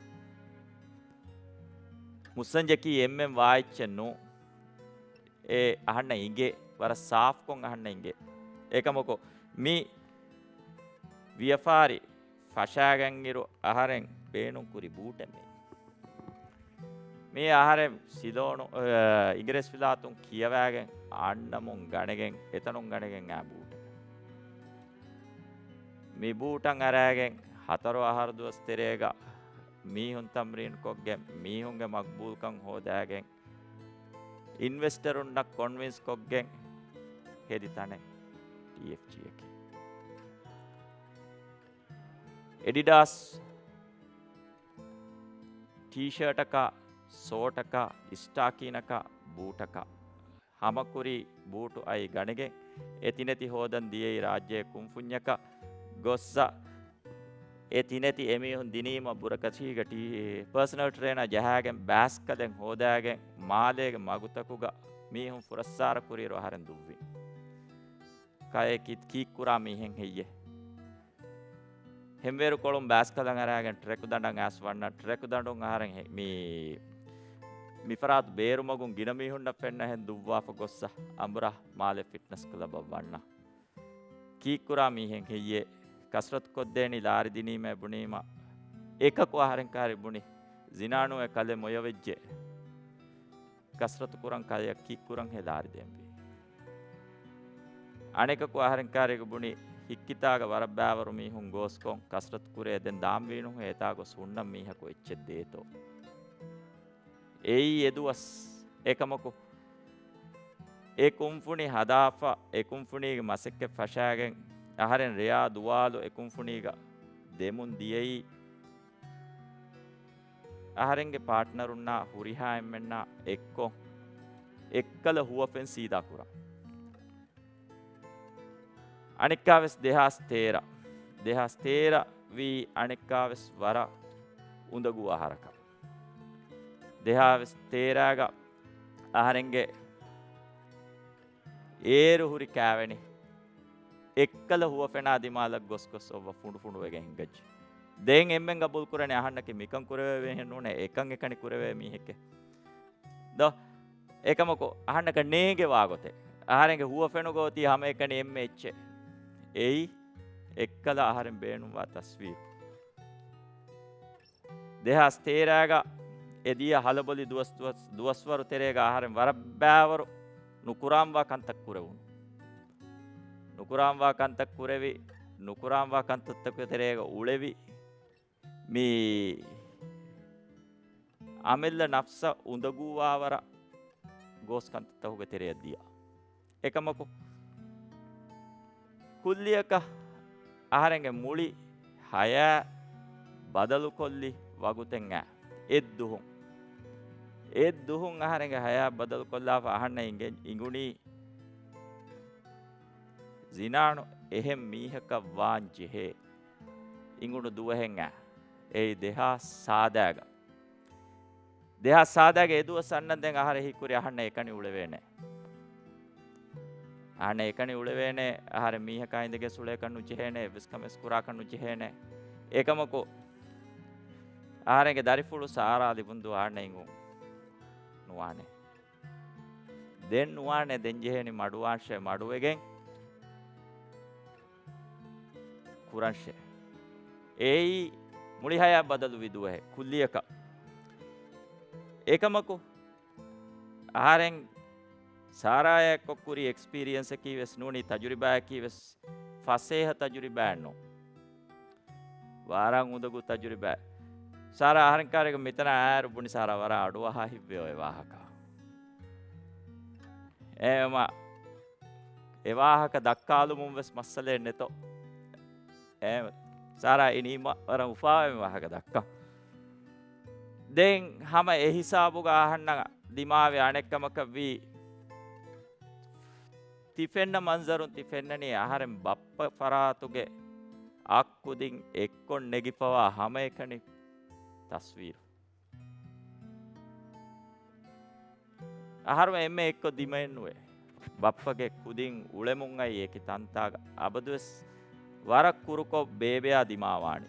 މުއްސަންޖަކީ އެންމެން ވާ އެއްޗެއް ނޫން. އެ އަހަންނަށް އިނގޭ، ވަރަށް ސާފްކޮށް އަހަންނަށް އިނގޭ. އެކަމަކު، މި ވިޔަފާރި ފަށާގެންއިރު އަހަރެން ބޭނުންކުރި ބޫޓެއް މީ. މީ އަހަރެން ސިލޯނު، އަ، އިނގިރޭސިވިލާތުން ކިޔަވައިގެން އަންނަމުން ގަނެގެން، އެތަނުން ގަނެގެން އާ ބޫޓެއް. މި ބޫޓަށް އަރާގެން ހަތަރު އަހަރު ދުވަސް ތެރޭގަ މީހުން ތަމްރީން ކޮށްގެން، މީހުންގެ މަގްބޫލްކަން ހޯދާގެން، އިންވެސްޓަރުންނަށް ކޮންވިންސް ކޮށްގެން ހެދި ތަނެއް ޓީއެފްޖީއަކީ. އެޑިޑާސް ޓީޝާޓަކާ، ސޯޓަކާ، އިސްޓާކީނަކާ، ބޫޓަކާ، ހަމަކުރީ ބޫޓު އައި ގަނެގެން، އެ ތިނެތި ހޯދަން ދިޔައީ ރާއްޖޭ ކުންފުންޏަކަށް ގޮއްސަ، އެ ތިނެތި އެމީހުން ދިނީމަ ބުރަކަށީގަ ޓީ-، ޕާސަނަލް ޓްރޭނަރ ޖަހާގެން ބާސްކަލެއް ހޯދާގެން މާލޭގެ މަގުތަކުގަ މީހުން ފުރައްސާރަ ކުރިއިރު އަހަރެން ދުއްވި. ކައެ ކި-، ކީއްކުރާ މީހެއް ހެއްޔޭ؟ ހެންވޭރު ކޮޅުން ބާސްކަލަށް އަރާގެން ޓްރެކު ދަނޑަށް އައިސް ވަންނަ، ޓްރެކު ދަނޑުން އަހަރެން ހެ-، މި، މި ފަރާތު ބޭރުމަގުން ގިނަ މީހުންނަށް ފެންނަހެން ދުއްވާފަ ގޮއްސަ އަނބުރާ މާލެ ފިޓްނަސް ކްލަބަށް ވަންނަ. ކީއްކުރާ މީހެއް ހެއްޔޭ؟ ކަސްރަތު ކޮށްދޭނީ ލާރި ދިނީމޭ ބުނީމަ، އެކަކު އަހަރެން ކާރި ބުނި، ޒިނާނުއެ ކަލެ މޮޔަވެއްޖެ. ކަސްރަތު ކުރަން ކަލެއަށް ކީއްކުރަން ހޭ ލާރި ދޭންވީ؟ އަނެކަކު އަހަރެން ކާރިގަ ބުނި، ހިއްކިތާގަ ވަރަށް ބާވަރު މީހުން ގޯސްކޮން ކަސްރަތު ކުރޭ ދެން ދާންވީނު ހޭ އެތާ ގޮސް ހުންނަން މީހަކު އެއްޗެއް ދޭތޯ. އެއީ އެދުވަސް. އެކަމަކު، އެ ކުންފުނި ހަދާފަ، އެ ކުންފުނީގެ މަސައްކަތް ފަށާގެން، އަހަރެން ރެޔާ ދުވާލު އެ ކުންފުނީގަ ދެމުން ދިޔައީ، އަހަރެންގެ ޕާޓްނަރުންނާ ހުރިހާ އެންމެންނާ އެއްކޮށް، އެއްކަލަ ހުވަފެން ސީދާ ކުރަން. އަނެއްކާވެސް ދެހާސް ތޭރަ، ދެހާސް ތޭރަ ވީ އަނެއްކާވެސް ވަރަށް އުނދަގޫ އަހަރަކަށް. ދެހާސް ތޭރަގަ އަހަރެންގެ އޭރު ހުރި ކާވެނި އެއްކަލަ ހުވަފެނާ ދިމާލަށް ގޮސް ގޮސް އޮއްވަ ފުނޑު ފުނޑު ވެގެން ހިނގައްޖެ. ދެން އެންމެން ގަބޫލު ކުރަނީ އަހަންނަކީ މިކަން ކުރެވޭ މީހެއް ނޫނޭ، އެކަން އެކަނި ކުރެވޭ މީހެކޭ. ދޯ، އެކަމަކު އަހަންނަކަށް ނޭނގެވާ ގޮތެއް. އަހަރެންގެ ހުވަފެނުގަ އޮތީ ހަމައެކަނި އެންމެ އެއްޗެއް. އެއީ އެއްކަލަ އަހަރެން ބޭނުންވާ ތަސްވީރު. ދެހާސް ތޭރަގަ އެ ދިޔަ ހަލަބޮލި ދުވަސް، ދުވަސް، ދުވަސްވަރު ތެރޭގަ އަހަރެން ވަރަށް ބާވަރު ނުކުރާންވާ ކަންތައް ކުރެވުނު. ނުކުރާންވާ ކަންތައް ކުރެވި، ނުކުރާންވާ ކަންތައްތަކުގެ ތެރޭގަ އުޅެވި، މި އަމިއްލަ ނަފްސަށް އުނދަގޫވާވަރަށް ގޯސް ކަންތައްތަކުގެ ތެރެއަށް ދިޔަ. އެކަމަކު، ކުއްލިއަކަށް އަހަރެންގެ މުޅި ހަޔާތް ބަދަލުކޮށްލި ވަގުތެއް އައި އެއްދުހުން. އެއްދުހުން އަހަރެންގެ ހަޔާތް ބަދަލުކޮށްލާފަ އަހަންނަށް އިނގެ-، އިނގުނީ، ޒިނާނު އެހެން މީހަކަށް ވާން ޖެހޭ. އިނގުނު ދުވަހެއް އައި. އެއީ ދެހާސް ސާދައިގަ. ދެހާސް ސާދައިގަ އެދުވަސް އަންނަން ދެން އަހަރެން ހީކުރި އަހަންނަށް އެކަނި އުޅެވޭނެ. އަހަންނަށް އެކަނި އުޅެވޭނެ، އަހަރެން މީހަކާ އިނދެގެ ސުޅޭކަށް ނުޖެހޭނެ، އެއްވެސް ކަމެއް ކުރާކަށް ނުޖެހޭނެ. އެކަމަކު، އަހަރެންގެ ދަރިފުޅު ސާރާ ލިބުންދު އަހަންނަށް އިނގުން ނުވާނެ. ދެން ނުވާނެ، ދެން ޖެހޭނީ މަޑުވާށޭ، މަޑުވެގެން ކުރަންށޭ. އެއީ މުޅި ހަޔާތް ބަދަލުވި ދުވަހެއް ކުއްލިއަކަށް. އެކަމަކު، އަހަރެން ސާރާއާ އެއްކޮށް ކުރި އެކްސްޕީރިއެންސަކީ ވެސް ނޫނީ ތަޖުރިބާއަކީ ވެސް ފަސޭހަ ތަޖުރިބާއެއް ނޫން. ވަރަށް އުނދަގޫ ތަޖުރިބާ. ސާރާ އަހަރެން ކާރިގަ މިތަނަށް އާއިރު ބުނި ސާރާ ވަރަށް އަޑުއަހާ ހިތްވެ އޮތް ވާހަކަ. އެ މަ-، އެ ވާހަކަ ދައްކާލުމުން ވެސް މައްސަލައެއް ނެތޯ. އެ ސާރާ އިނީމަ ވަރަށް އުފާވެ މި ވާހަކަ ދައްކަން. ދެން ހަމަ އެ ހިސާބުގަ އަހަންނަށް ދިމާވި އަނެއްކަމަކަށްވީ، ތި ފެންނަ މަންޒަރުން ތި ފެންނަނީ އަހަރެން ބައްޕަ ފަރާތުގެ އަތް ކުދިން އެއްކޮށް ނެގިފަވާ ހަމައެކަނި ތަސްވީރު. އަހަރުމެން އެންމެ އެއްކޮށް ދިމައެއްނުވޭ. ބައްޕަގެ ކުދިން އުޅެމުން އައި އެކި ތަންތާގަ އަބަދުވެސް ވަރަށް ކުރުކޮށް ބޭބެއާ ދިމާވާނީ.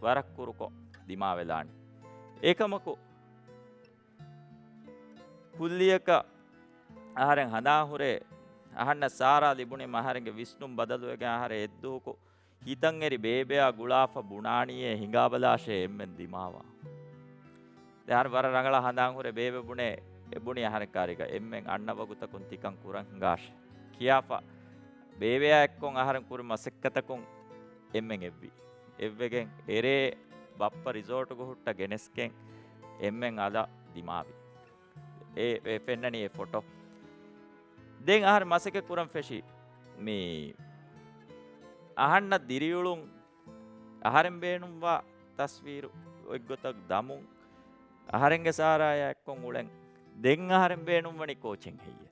ވަރަށް ކުރުކޮށް ދިމާވެލާނީ. އެކަމަކު، ކުއްލިއަކަށް އަހަރެން ހަނދާން ހުރޭ، އަހަންނަށް ސާރާ ލިބުނީމަ އަހަރެންގެ ވިސްނުން ބަދަލުވެގެން އަހަރެން އެއްދުވަހަކު ހިތަށް އެރި ބޭބެއާ ގުޅާފަ ބުނާނީއޭ ހިނގާބަލާށޭ އެންމެން ދިމާވާ. ދެން އަހަރެން ވަރަށް ރަނގަޅަށް ހަނދާން ހުރޭ ބޭބެ ބުނޭ، އެ ބުނީ އަހަރެން ކާރިގަ އެންމެން އަންނަ ވަގުތަކުން ތިކަން ކުރަން ހިނގާށޭ ކިޔާފަ، ބޭބެއާ އެއްކޮށް އަހަރެން ކުރި މަސައްކަތަކުން އެންމެން އެއްވި. އެއްވެގެން އެރޭ ބައްޕަ ރިސޯޓުގަ ހުއްޓަ ގެނެސްގެން އެންމެން އަލަށް ދިމާވި. އެ، އެ ފެންނަނީ އެ ފޮޓޯ. ދެން އަހަރެން މަސައްކަތް ކުރަން ފެށި މި އަހަންނަށް ދިރިއުޅުން، އަހަރެން ބޭނުންވާ ތަސްވީރު އޮތްގޮތަށް ދަމުން، އަހަރެންގެ ސާރާޔާ އެއްކޮށް އުޅެން. ދެން އަހަރެން ބޭނުންވަނީ ކޯޗެއް ހެއްޔެވެ؟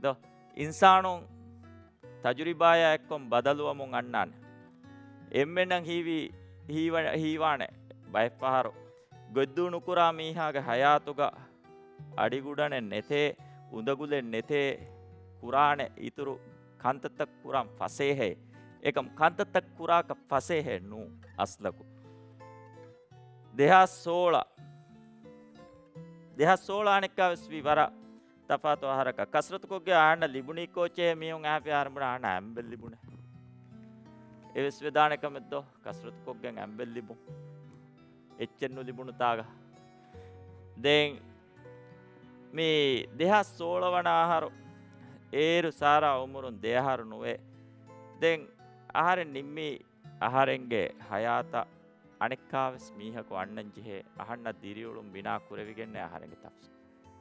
ދޯ، އިންސާނުން ތަޖުރިބާޔާ އެއްކޮށް ބަދަލުވަމުން އަންނާނެ. އެންމެންނަށް ހީވީ، ހީވަ-، ހީވާނެ ބައެއްފަހަރު ގޮތްދޫ ނުކުރާ މީހާގެ ހަޔާތުގަ އަޑިގުޑަނެއް ނެތޭ، އުނދަގުލެއް ނެތޭ، ކުރާނެ އިތުރު ކަންތައްތައް ކުރާން ފަސޭހައެއް. އެކަމް ކަންތައްތައް ކުރާކަށް ފަސޭހައެއް ނޫން އަސްލަކު. ދެހާސް ސޯޅަ، ދެހާސް ސޯޅަ އަނެއްކާވެސް ވީ ވަރަށް ތަފާތު އަހަރަކަށް. ކަސްރަތުކޮށްގެ އަހަންނަށް ލިބުނީ ކޯޗޭ މީހުން އަހައިފި އަހަރެން ބުނާ އަހަންނަށް އަނބެއް ލިބުނޭ. އެވެސް ވެދާނެ ކަމެއް ދޯ، ކަސްރަތުކޮށްގެން އަނބެއް ލިބުން. އެއްޗެއް ނުލިބުނު ތާގަ. ދެން މި ދެހާސް ސޯޅަ ވަނަ އަހަރު، އޭރު ސާރާ އުމުރުން ދެ އަހަރު ނުވޭ. ދެން އަހަރެން ނިންމީ އަހަރެންގެ ހަޔާތަށް އަނެއްކާވެސް މީހަކު އަންނަން ޖެހޭ، އަހަންނަށް ދިރިއުޅުން ބިނާ ކުރެވިގެންނޭ އަހަރެންގެ ތަފްސީރު.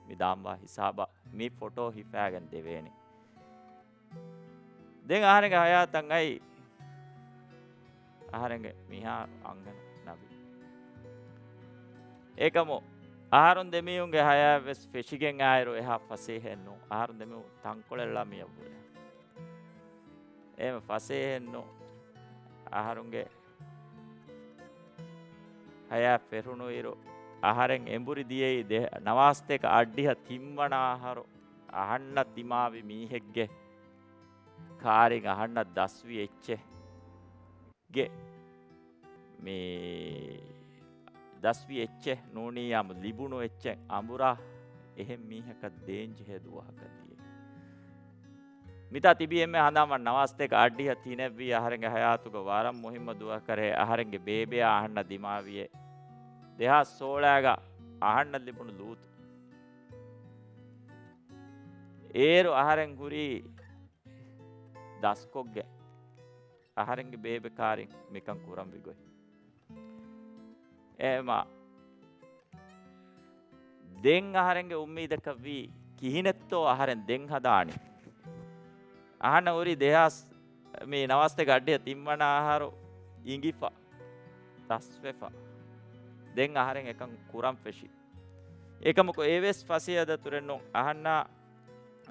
މި ދާންވާ ހިސާބަށް މި ފޮޓޯ ހިފާގެން ދެވޭނީ. ދެން އަހަރެންގެ ހަޔާތަށް އައި، އަހަރެންގެ މިހާރު އަންހެނުން ނަބީ. އެކަމު އަހަރުން ދެމީހުންގެ ހަޔާތް ވެސް ފެށިގެން އާއިރު އެހާ ފަސޭހައެއް ނޫން. އަހަރުން ދެމީހުން ތަންކޮޅެއް ޅަ މިއަށްވުރެ. އެހެން ފަސޭހައެއް ނޫން. އަހަރުންގެ ހަޔާތް ފެށުނުއިރު، އަހަރެން އެނބުރި ދިޔައީ ދެ-، ނަވާސްތޭކަ އަށްޑިހަ ތިންވަނަ އަހަރު އަހަންނަށް ދިމާވި މީހެއްގެ ކާރިން އަހަންނަށް ދަސްވި އެއްޗެއް ގެ މި ދަސްވި އެއްޗެއް ނޫނީ އަމު ލިބުނު އެއްޗެއް އަނބުރާ އެހެން މީހަކަށް ދޭންޖެހޭ ދުވަހަކަށް ދިޔަ. މިތާ ތިބީ އެންމެ ހަނދާންވަން ނަވާސްތޭކަ އަށްޑިހަ ތިނެއްވީ އަހަރެންގެ ހަޔާތުގަ ވަރަށް މުހިއްމު ދުވަހަކަށް އަހަރެންގެ ބޭބެއާ އަހަންނަށް ދިމާވިއޭ. ދެހާސް ސޯޅައިގަ އަހަންނަށް ލިބުނު ލޫޠު. އޭރު އަހަރެން ހުރީ ދަސްކޮށްގެ އަހަރެންގެ ބޭބެ ކާރިން މިކަން ކުރަންވި ގޮތް. އެހެމާ ދެން އަހަރެންގެ އުއްމީދަކަށްވީ ކިހިނެއްތޯ އަހަރެން ދެން ހަދާނީ. އަހަންނަށް ހުރީ ދެހާސް މި ނަވާސްތޭކަ އަށްޑިހަ ތިންވަނަ އަހަރު އިނގިފަ، ތަސްވެފަ. ދެން އަހަރެން އެކަން ކުރަން ފެށި. އެކަމަކު އެވެސް ފަސޭހަ ދަތުރެއް ނޫން. އަހަންނާ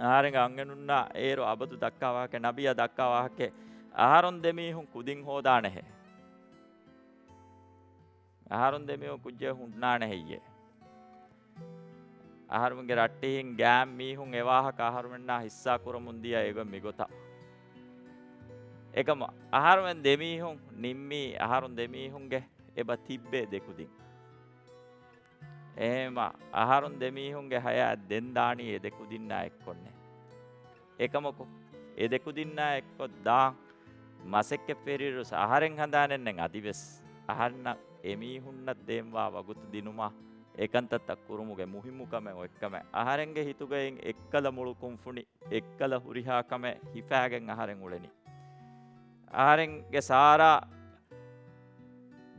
އަހަރެންގެ އަންހެނުންނާ އޭރު އަބަދު ދައްކާ ވާހަކަ، ނަބިއްޔާ ދައްކާ ވާހަކަ، އަހަރުން ދެމީހުން ކުދިން ހޯދާނެހޭ. އަހަރުން ދެމީހުން ކުއްޖެއް ހުންނާނެ ހެއްޔޭ؟ އަހަރުމެންގެ ރައްޓެހިން ގާތް މީހުން އެވާހަކަ އަހަރުމެންނާ ހިއްސާ ކުރަމުން ދިޔަ އެގޮތް މިގޮތަށް. އެކަމަ އަހަރުމެން ދެމީހުން ނިންމީ އަހަރުން ދެމީހުންގެ އެބަ ތިއްބޭ ދެކުދިން. އެހެމާ އަހަރުން ދެމީހުންގެ ހަޔާތް ދެން ދާނީ އެ ދެކުދިންނާ އެއްކޮށްނޭ. އެކަމަކު، އެ ދެކުދިންނާ އެއްކޮށް ދާން މަސައްކަތް ފެށިއިރުސް އަހަރެން ހަނދާނެއްނެތް އަދިވެސް އަހަންނަށް އެމީހުންނަށް ދޭންވާ ވަގުތު ދިނުމަށް އެކަންތައްތައް ކުރުމުގެ މުހިއްމުކަމެއް އޮތްކަމެއް އަހަރެންގެ ހިތުގައި އެއްކަލަ މުޅު ކުންފުނި އެއްކަލަ ހުރިހާ ކަމެއް ހިފާގެން އަހަރެން އުޅެނީ. އަހަރެންގެ ސާރާ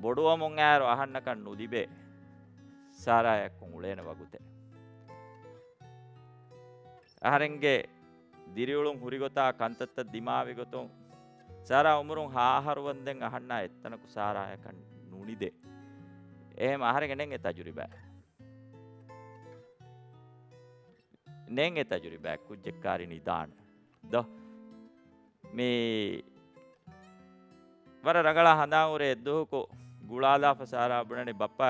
ބޮޑުވަމުން އައިރު އަހަންނަކަށް ނުލިބޭ ސާރާއާ އެއްކޮށް އުޅޭނެ ވަގުތެއް. އަހަރެންގެ ދިރިއުޅުން ހުރިގޮތާ ކަންތައްތައް ދިމާވި ގޮތުން ސާރާ އުމުރުން ހަ އަހަރު ވަންދެން އަހަންނާ އެއްތަނަކު ސާރާއަކަށް ނުނިދޭ. އެހެމަ އަހަރެންގެ ނެތް އެ ތަޖުރިބާ. ނެތް އެ ތަޖުރިބާ ކުއްޖެއް ކާރި ނިދާނެ. ދޯ. މި ވަރަށް ރަނގަޅަށް ހަނދާން ހުރޭ އެއްދުވަހަކު ގުޅާލާފަ ސާރާ ބުނަނީ ބައްޕާ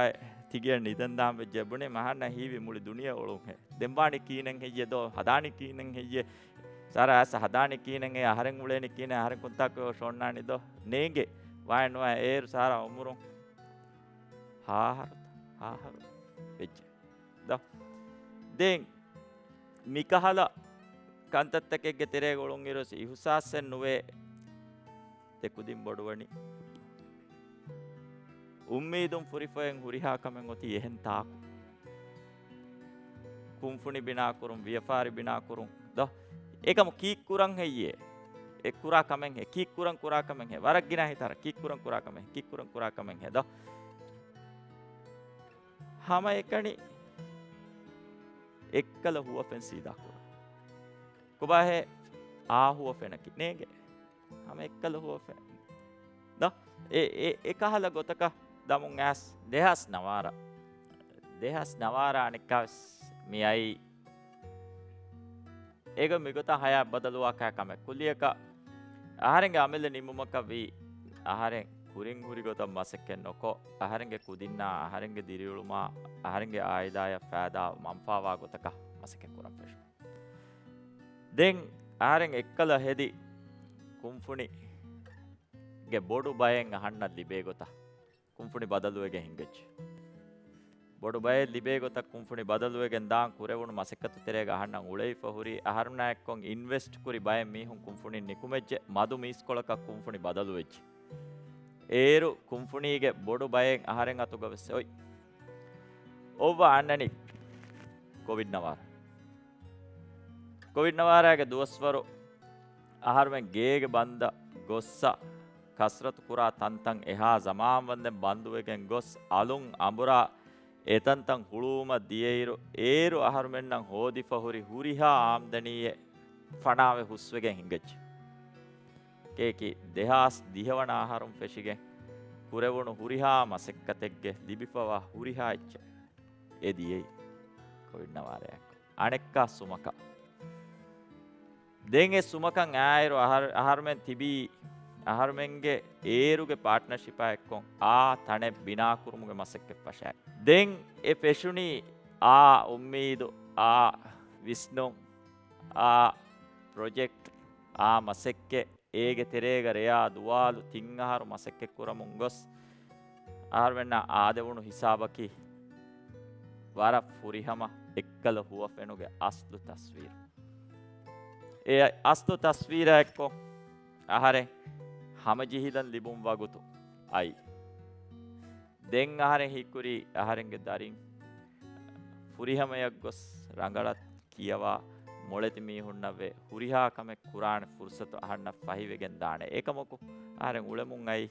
ތިގެއަށް ނިދަން ދާން ވެއްޖެ ބުނީ އަހަންނަށް ހީވި މުޅި ދުނިޔެ އޮޅުންހޭ. ދެން ވާނީ ކިހިނެއް ހެއްޔެ ދޯ؟ ހަދާނީ ކިހިނެއް ހެއްޔެ؟ ސާރާ އައިސް ހަދާނީ ކިހިނެއް ހޭ؟ އަހަރެން އުޅޭނީ ކިހިނެއް؟ އަހަރެން ކޮންތާކު ޝޯންނާނީ ދޯ؟ ނޭނގެ. ވާނެ ނުވާ އޭރު ސާރާ އުމުރުން ހަ އަހަރު، ހަ އަހަރު ވެއްޖެ. ދޯ. ދެން މިކަހަލަ ކަންތައްތަކެއްގެ ތެރޭގަ އުޅުން އިރުސް އިހުސާސެއް ނުވޭ ދެކުދިން ބޮޑުވަނީ. އުއްމީދުން ފުރިފައިން ހުރިހާ ކަމެއް އޮތީ އެހެން ތާކު. ކުންފުނި ބިނާކުރުން، ވިޔަފާރި ބިނާކުރުން ދޯ. އެކަމު ކީއްކުރަން ހެއްޔޭ؟ އެ ކުރާ ކަމެއް ހޭ، ކީއްކުރަން ކުރާ ކަމެއް ހޭ، ވަރަށް ގިނަ ހިތަރަ، ކީއްކުރަން ކުރާ ކަމެއް ހޭ، ކީއްކުރަން ކުރާ ކަމެއް ހޭ ދޯ. ހަމައެކަނި އެއްކަލަ ހުވަފެން ސީދާ ކުރާ. ކޮބާހޭ އާ ހުވަފެނަކީ ނޭނގެ. ހަމަ އެއްކަލަ ހުވަފެން. ދޯ، އެ، އެ، އެކަހަލަ ގޮތަކަށް ދަމުން އައިސް ދެހާސް ނަވާރަ. ދެހާސް ނަވާރަ އަނެއްކާވެސް މިއައީ. އޭގަ މިގޮތަށް ހަޔާތް ބަދަލުވާ ކައި ކަމެއް. ކުއްލިއަކަށް އަހަރެންގެ އަމިއްލަ ނިމުމަކަށް ވީ، އަހަރެން ކުރިން ހުރި ގޮތަށް މަސައްކަތް ނުކޮށް، އަހަރެންގެ ކުދިންނާ، އަހަރެންގެ ދިރިއުޅުމާ، އަހަރެންގެ އާއިލާޔަށް ފައިދާ މަންފާވާ ގޮތަކަށް މަސައްކަތް ކުރަން ފެށުން. ދެން އަހަރެން އެއްކަލަ ހެދި ކުންފުނިގެ ބޮޑު ބައެއް އަހަންނަށް ލިބޭ ގޮތަށް، ކުންފުނި ބަދަލުވެގެން ހިނގައްޖެ. ބޮޑު ބައެއް ލިބޭ ގޮތަށް ކުންފުނި ބަދަލުވެގެން ދާން ކުރެވުނު މަސައްކަތު ތެރޭގަ އަހަންނަށް އުޅެވިފަ ހުރި، އަހަރުންނާ އެއްކޮށް އިންވެސްޓް ކުރި ބައެއް މީހުން ކުންފުނިން ނިކުމެއްޖެ، މަދު މީސްކޮޅަކަށް ކުންފުނި ބަދަލުވެއްޖެ. އޭރު ކުންފުނީގެ ބޮޑު ބައެއް އަހަރެން އަތުގަ ވެސް އޮތް. އޮއްވަ އަންނަނީ ކޮވިޑް ނަވާރަ. ކޮވިޑް ނަވާރާގެ ދުވަސްވަރު އަހަރުމެން ގޭގެ ބަންދަށް ގޮއްސަ ކަސްރަތު ކުރާ ތަންތަން އެހާ ޒަމާންވަންދެން ބަންދުވެގެން ގޮސް އަލުން އަނބުރާ އެތަންތަން ހުޅުވުމަށް ދިޔައިރު، އޭރު އަހަރުމެންނަށް ހޯދިފަ ހުރި ހުރިހާ އާމްދަނީއެއް ފަނާވެ ހުސްވެގެން ހިނގައްޖެ. ކޭކި ދެހާސް ދިހަ ވަނަ އަހަރުން ފެށިގެން ކުރެވުނު ހުރިހާ މަސައްކަތެއްގެ ލިބިފަވާ ހުރިހާ އެއްޗެއް އެ ދިޔައީ ކޮވިޑް ނަވާރައަށް. އަނެއްކާ ސުމަކަށް. ދެން އެ ސުމަކަށް އާއިރު އަހަރު-، އަހަރުމެން ތިބީ، އަހަރުމެންގެ އޭރުގެ ޕާޓްނަރޝިޕާ އެއްކޮށް އާ ތަނެއް ބިނާކުރުމުގެ މަސައްކަތް ފަށާ. ދެން އެ ފެށުނީ އާ އުއްމީދު، އާ ވިސްނުން، އާ ޕްރޮޖެކްޓް، އާ މަސައްކަތް، އޭގެ ތެރޭގަ ރެޔާ ދުވާލު ތިން އަހަރު މަސައްކަތް ކުރަމުން ގޮސް، އަހަރުމެންނަށް އާދެވުނު ހިސާބަކީ ވަރަށް ފުރިހަމަ އެއްކަލަ ހުވަފެނުގެ އަސްލު ތަސްވީރު. އެ އަސްލު ތަސްވީރާ އެއްކޮށް އަހަރެން ހަމަޖެހިލަން ލިބުން ވަގުތު އައީ. ދެން އަހަރެން ހީކުރީ އަހަރެންގެ ދަރިން ފުރިހަމަޔަށް ގޮސް ރަނގަޅަށް ކިޔަވާ މޮޅެތި މީހުންނަށް ވެ ހުރިހާ ކަމެއް ކުރާނެ ފުރުސަތު އަހަންނަށް ފަހިވެގެން ދާނެ. އެކަމަކު އަހަރެން އުޅެމުން އައީ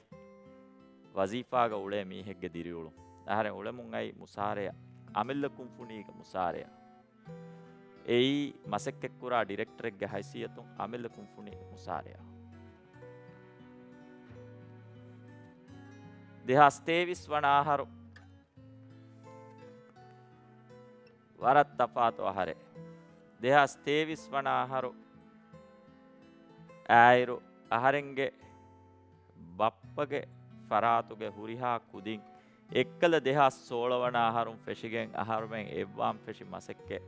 ވަޒީފާގަ އުޅޭ މީހެއްގެ ދިރިއުޅުން. އަހަރެން އުޅެމުން އައީ މުސާރަޔަށް، އަމިއްލަ ކުންފުނީގެ މުސާރަޔަށް. އެއީ މަސައްކަތްކުރާ ޑިރެކްޓަރެއްގެ ހައިސިއްޔަތުން އަމިއްލަ ކުންފުނީގެ މުސާރަޔަށް. ދެހާސް ތޭވީސް ވަނަ އަހަރު ވަރަށް ތަފާތު އަހަރެއް. ދެހާސް ތޭވީސް ވަނަ އަހަރު އާއިރު އަހަރެންގެ ބައްޕަގެ ފަރާތުގެ ހުރިހާ ކުދިން އެއްކަލަ ދެހާސް ސޯޅަ ވަނަ އަހަރުން ފެށިގެން އަހަރުމެން އެއްވާން ފެށި މަސައްކަތް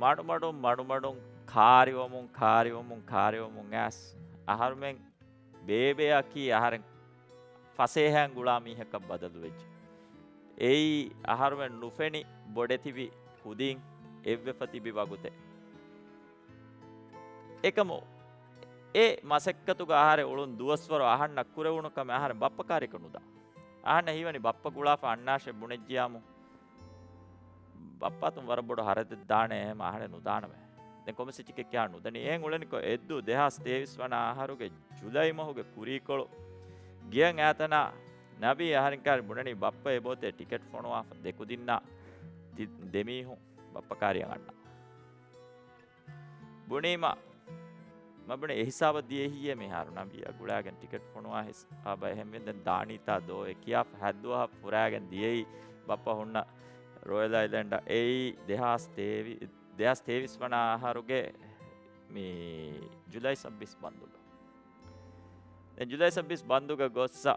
މަޑުމަޑުން މަޑުމަޑުން ކާރިވަމުން ކާރިވަމުން ކާރިވަމުން އައިސް އަހަރުމެން ބޭބެއަކީ އަހަރެން ފަސޭހައިން ގުޅާ މީހަކަށް ބަދަލުވެއްޖެ. އެއީ އަހަރުމެން ނުފެނި ބޮޑެތިބި ކުދިން އެއްވެފަ ތިބި ވަގުތެއް. އެކަމު އެ މަސައްކަތުގަ އަހަރެން އުޅުން ދުވަސްވަރު އަހަންނަށް ކުރެވުނު ކަމެއް އަހަރެން ބައްޕަ ކާރިއަކަށް ނުދާ. އަހަންނަށް ހީވަނީ ބައްޕަ ގުޅާފަ އަންނާށޭ ބުނެއްޖިޔާމު. ބައްޕާތުން ވަރަށް ބޮޑު ހަރަދެއް ދާނެ އެހެމަ އަހަރެން ނުދާނަމޭ. ދެން ކޮންމެސް އެއްޗެކޭ ކިޔާ ނުދަނީ. އެހެން އުޅެނިކޮށް އެއްދު ދެހާސް ތޭވީސް ވަނަ އަހަރުގެ ޖުލައި މަހުގެ ކުރީކޮޅު ގެޔަށް އައިތަނާ ނަބީ އަހަރެން ކާރި ބުނަނީ ބައްޕަ އެބޯތޭ ޓިކެޓް ފޮނުވާފަ ދެކުދިންނާ ތި-، ދެމީހުން ބައްޕަ ކާރިއަށް އަންނާ. ބުނީމަ، މަ ބުނި އެ ހިސާބަށް ދިޔައީ ހިޔޭ މިހާރު ނަބީއަށް ގުޅާގެން ޓިކެޓް ފޮނުވާ ހިސާބަށް އެހެންވެ ދެން ދާނީތާ ދޯ އެ ކިޔާފަ ހަތްދުވަހަށް ފުރާގެން ދިޔައީ ބައްޕަ ހުންނަ ރޮޔަލް އައިލެންޑަށް. އެއީ ދެހާސް ތޭވީ، ދެހާސް ތޭވީސް ވަނަ އަހަރުގެ މި ޖުލައި ސައްބީސް ބަންދުގަ. ދެން ޖުލައި ސައްބީސް ބަންދުގަ ގޮއްސަ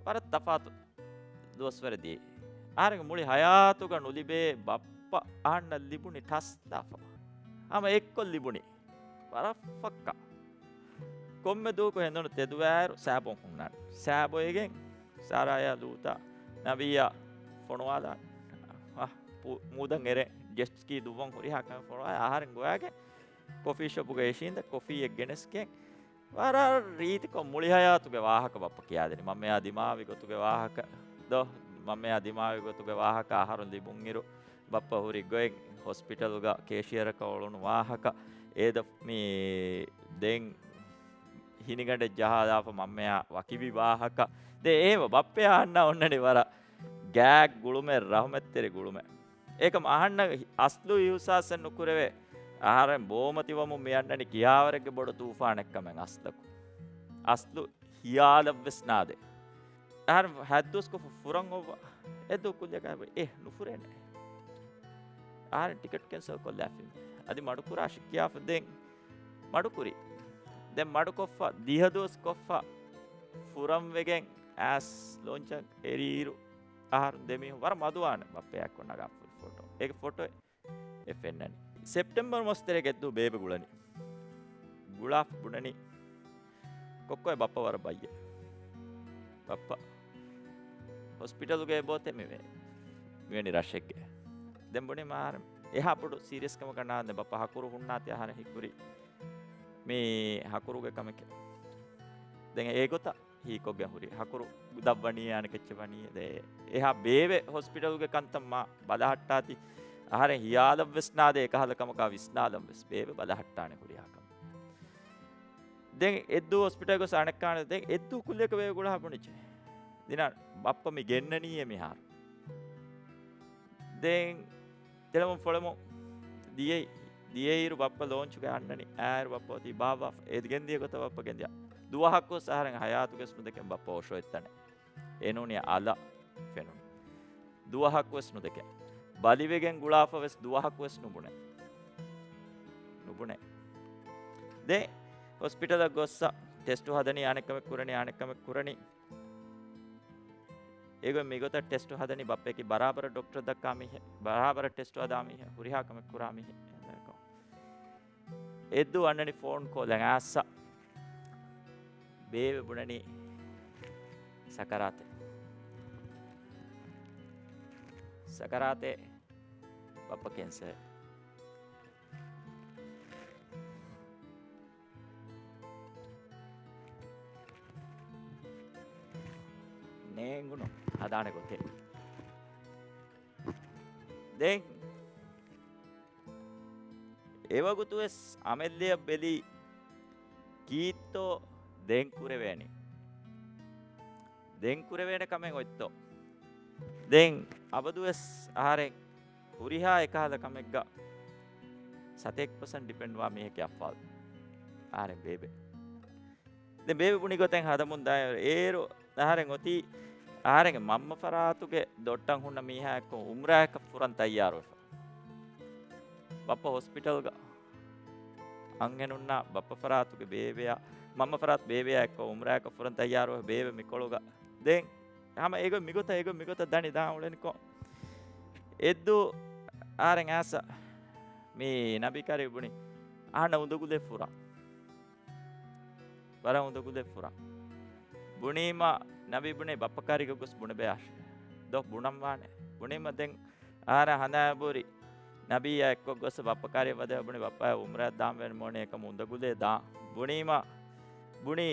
ވަރަށް ތަފާތު ދުވަސްވަރެއް ދިޔައީ. އަހަރެންގެ މުޅި ހަޔާތުގަ ނުލިބޭ ބައްޕަ އަހަންނަށް ލިބުނީ ޓަސްލާފަ. ހަމަ އެއްކޮށް ލިބުނީ. ވަރަށް ފައްކާ. ކޮންމެ ދުވަހަކު ހެނދުނު ތެދުވާއިރު ސާބޯން ހުންނާނެ. ސާބޯ އެގެން ސާރާޔާ ލޫތާ ނަބީއާ ފޮނުވާލާނެ. އަ، ޕު-، މޫދަށް އެރެން ޖެޓްސްކީ ދުއްވަން ހުރިހާ ކަމެއް ފޮނުވާ އަހަރެން ގޮވާގެން ކޮފީ ޝޮޕުގަ އިށީނދެ ކޮފީއެއް ގެނެސްގެން ވަރަށް ރީތިކޮށް މުޅި ހަޔާތުގެ ވާހަކަ ބައްޕަ ކިޔާދެނީ. މަންމަޔާ ދިމާވި ގޮތުގެ ވާހަކަ ދޯ، މަންމަޔާ ދިމާވި ގޮތުގެ ވާހަކަ އަހަރުން ލިބުންއިރު ބައްޕަ ހުރި ގޮތް، ހޮސްޕިޓަލްގަ ކޭޝިއަރަކަށް އުޅުނު ވާހަކަ، އޭދަ މި ދެން ހިނިގަނޑެއް ޖަހާލާފަ މަންމަޔާ ވަކިވި ވާހަކަ. ދެ އޭވަ ބައްޕަޔާ އަންނަ އޮންނަނީ ވަރަށް ގާތް ގުޅުމެއް، ރަހުމަތްތެރި ގުޅުމެއް. އޭކަމް އަހަންނަށް އަސްލު އިހުސާސެއް ނުކުރެވޭ. އަހަރެން ބޯމަތިވަމުން މި އަންނަނީ ކިހާވަރެއްގެ ބޮޑު ތޫފާނެއްކަމެއް އަސްލަކު. އަސްލު ހިޔާލަށްވެސް ނާދޭ. އަހަރެން ހައްދުވަސްކޮށް ފުރަން އޮއްވާ. އެ ދު ކުއްލިއަކަށް އެ ނުފުރޭނެ. އަހަރެން ޓިކެޓް ކެންސަލް ކޮށްލާފިން. އަދި މަޑުކުރާށި ކިޔާފަ ދެން މަޑުކުރި. ދެން މަޑުކޮށްފަ، ދިހަ ދުވަސް ކޮށްފަ، ފުރަން ވެގެން އައިސް ލޯންޗަށް އެރީއިރު، އަހަރުން ދެމީހުން ވަރަށް މަދުވާނެ ބައްޕަޔާ އެއްކޮށް ނަގާފަ ފޮޓޯ. އޭގެ ފޮޓޯ އެ ފެންނަނީ. ސެޕްޓެމްބަރު މަސް ތެރޭގަ އެއްދުވަހު ބޭބެ ގުޅަނީ. ގުޅާފަ ބުނަނީ. ކޮއްކޮއެ ބައްޕަ ވަރަށް ބައްޔެ. ބައްޕަ ހޮސްޕިޓަލުގަ އެބޯތެ މިވެ-، މިވެނި ރަށެއްގެ. ދެން ބުނީމަ އަހަރެން އެހާ ބޮޑު ސީރިއަސް ކަމަކަށް ނާންނެ ބައްޕަ ހަކުރު ހުންނާތީ އަހަރެން ހީކުރީ މީ ހަކުރުގެ ކަމެކޭ. ދެން އެގޮތަށް ހީކޮށްގެން ހުރި. ހަކުރު ދަށްވަނީ އަނެކެއްޗެއް ވަނީ. ދެ އެހާ ބޭބެ ހޮސްޕިޓަލުގެ ކަންތައް މާ ބަލަހައްޓާތީ އަހަރެން ހިޔާލަށްވެސް ނާދޭ އެކަހަލަ ކަމަކާ ވިސްނާލަންވެސް ބޭބެ ބަލަހައްޓާނެ ހުރިހާ ކަމެއް. ދެން އެއްދު ހޮސްޕިޓަލް ގޮސް އަނެއްކާނެ ދެން އެއްދު ކުލަކަށް ވޭ ގުޅާ ބުނިއްޖެ. ދިނާ ބައްޕަ މި ގެންނަނީއޭ މިހާރު. ދެން ތެޅެމުން ފޮޅެމުން ދިޔައީ، ދިޔައިރު ބައްޕަ ލޯންޗުގަ އަންނަނީ. އާއިރު ބައްޕަ އޮތީ ބާއްވާފަ. އެ ގެންދިޔަ ގޮތަށް ބައްޕަ ގެންދިޔަ. ދުވަހަކުވެސް އަހަރެން ހަޔާތުގަސް ނުދެކެން ބައްޕަ އޮށޯތަނެ. އެނޫނީ އަލަށް ފެނުނު. ދުވަހަކުވެސް ނުދެކެ. ބަލިވެގެން ގުޅާފަވެސް ދުވަހަކުވެސް ނުބުނެ. ނުބުނެ. ދެ ހޮސްޕިޓަލަށް ގޮއްސަ ޓެސްޓު ހަދަނީ، އަނެއްކަމެއް ކުރަނީ، އަނެއްކަމެއް ކުރަނީ. އެގޮތް މިގޮތަށް ޓެސްޓު ހަދަނީ ބައްޕައަކީ ބަރާބަރަށް ޑޮކްޓަރ ދައްކާ މީހެއް، ބަރާބަރަށް ޓެސްޓު ހަދާ މީހެއް، ހުރިހާ ކަމެއް ކުރާ މީހެއް. އެއްދު އަންނަނީ ފޯން ކޯލެއް އައްސަ. ބޭބެ ބުނަނީ ސަކަރާތެއް. ސަކަރާތެއް ބައްޕަ ކެންސަރެއް. ނޭނގުނު ހަދާނެ ގޮތެއް. ދެން އެވަގުތުވެސް އަމެއްލިއަށް ބެލީ ކީއްތޯ ދެން ކުރެވޭނީ. ދެން ކުރެވޭނެ ކަމެއް އޮތްތޯ. ދެން އަބަދުވެސް އަހަރެން ހުރިހާ އެކަހަލަ ކަމެއްގަ ސަތޭކަ ޕަސެންޓް ޑިޕެންޑްވާ މީހެކޭ އައްފާލް. އަހަރެން ބޭބެ. ދެން ބޭބެ ބުނި ގޮތެއް ހަދަމުން ދާއިރު އޭރު އަހަރެން އޮތީ އަހަރެންގެ މަންމަ ފަރާތުގެ ދޮށްޓަށް ހުންނަ މީހާއެއްކޮށް އުމްރާއަކަށް ފުރަން ތައްޔާރުވެފަ. ބައްޕަ ހޮސްޕިޓަލްގަ އަންހެނުންނާ ބައްޕަ ފަރާތުގެ ބޭބެއާ، މަންމަ ފަރާތު ބޭބެއާ އެއްކޮށް އުމްރާއަކަށް ފުރަން ތައްޔާރުވެ ބޭބެ މިކޮޅުގަ. ދެން ހަމަ އެގޮތް މިގޮތަށް، އެގޮތް މިގޮތަށް ދަނި ދާން އުޅެނިކޮށް، އެއްދު އަހަރެން އައްސަ މި ނަބީ ކާރި ބުނި، އަހަންނަށް އުނދަގުލޭ ފުރަން. ވަރަށް އުނދަގުލޭ ފުރަން. ބުނީމަ ނަބީ ބުނޭ ބައްޕަ ކާރީގަ ގޮސް ބުނެބަޔާށޭ. ދޯ ބުނަން ވާނެ. ބުނީމަ ދެން އަހަރެން ހަނދާން ބުރި ނަބީއާ އެއްކޮށް ގޮސް ބައްޕަ ކާރީ ވަދެ ބުނި ބައްޕަ އުމްރާ ދާން ވެން މޯނެ އެކަމު އުނދަގުލޭ ދާ. ބުނީމަ ބުނީ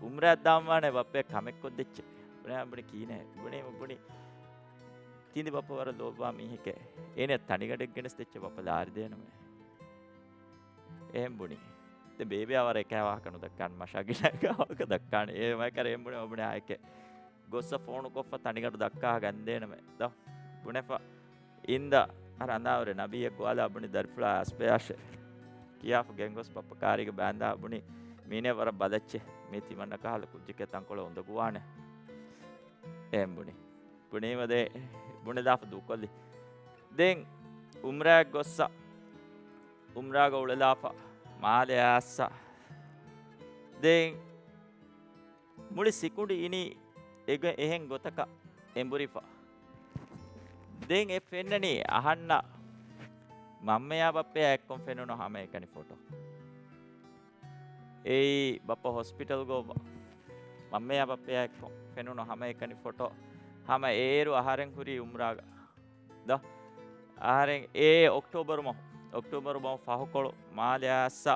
އުމްރާ ދާން ވާނެ ބައްޕަ ކަމެއް ކޮށްދެއްޗެ. ބުނި ބުނި ކީނެ. ބުނީ ބުނި ތިނދި ބައްޕަ ވަރަށް ލޯބިވާ މީހެކޭ. އޭނެ ތަނިގަޑެއް ގެނެސް ދެއްޗެ ބައްޕަ ލާރި ދޭނަމޭ. އެހެން ބުނި. ދެން ބޭބެއާ ވަރަށް އެކަހަ ވާހަކަ ނުދައްކާނެ، މަށާގިނަ އެކަހަ ވާހަކަ ދައްކާނެ. އޭ މައިކަރ އެހެން ބުނި އޮބުނެ އާއެކެ. ގޮއްސަ ފޯނު ކޮށްފަ ތަނިގަޑު ދައްކާ ގަންދޭނަމެ. ދޯ ބުނެފަ އިންދަ އަރަ އަނދާވަރެ ނަބީއަށް ގޮވާލާ ބުނި ދަރިފުޅާ އަސްބެޔާށެ. ކިޔާފަ ގެންގޮސް ބައްޕަ ކާރީގަ ބާންދާ ބުނި މީނޭ ވަރަށް ބަލައްޗެ. މީ ތިމަންނަ ކަހަލަ ކުއްޖެކޭ ތަންކޮޅެއް އުނދަގޫވާނެ. އެހެން ބުނި. ބުނީމަ ދެ ބުނެލާފަ ދޫކޮށްލި. ދެން އުމްރާއަށް ގޮއްސަ. އުމްރާގަ އުޅެލާފަ މާލެ އައްސަ. ދެން މުޅި ސިކުނޑި އިނީ އެގަ އެހެން ގޮތަކަށް އެނބުރިފަ. ދެން އެ ފެންނަނީ އަހަންނަށް މަންމަޔާ ބައްޕަޔާ އެއްކޮށް ފެނުނު ހަމައެކަނި ފޮޓޯ. އެއީ ބައްޕަ ހޮސްޕިޓަލް ގޮވާ މަންމަޔާ ބައްޕަޔާ އެއްކޮށް ފެނުނު ހަމައެކަނި ފޮޓޯ. ހަމަ އޭރު އަހަރެން ހުރީ އުމްރާގަ. ދޯ އަހަރެން އެ އޮކްޓޯބަރު މަހު، އޮކްޓޯބަރު މަހު ފަހުކޮޅު މާލެ އައްސަ.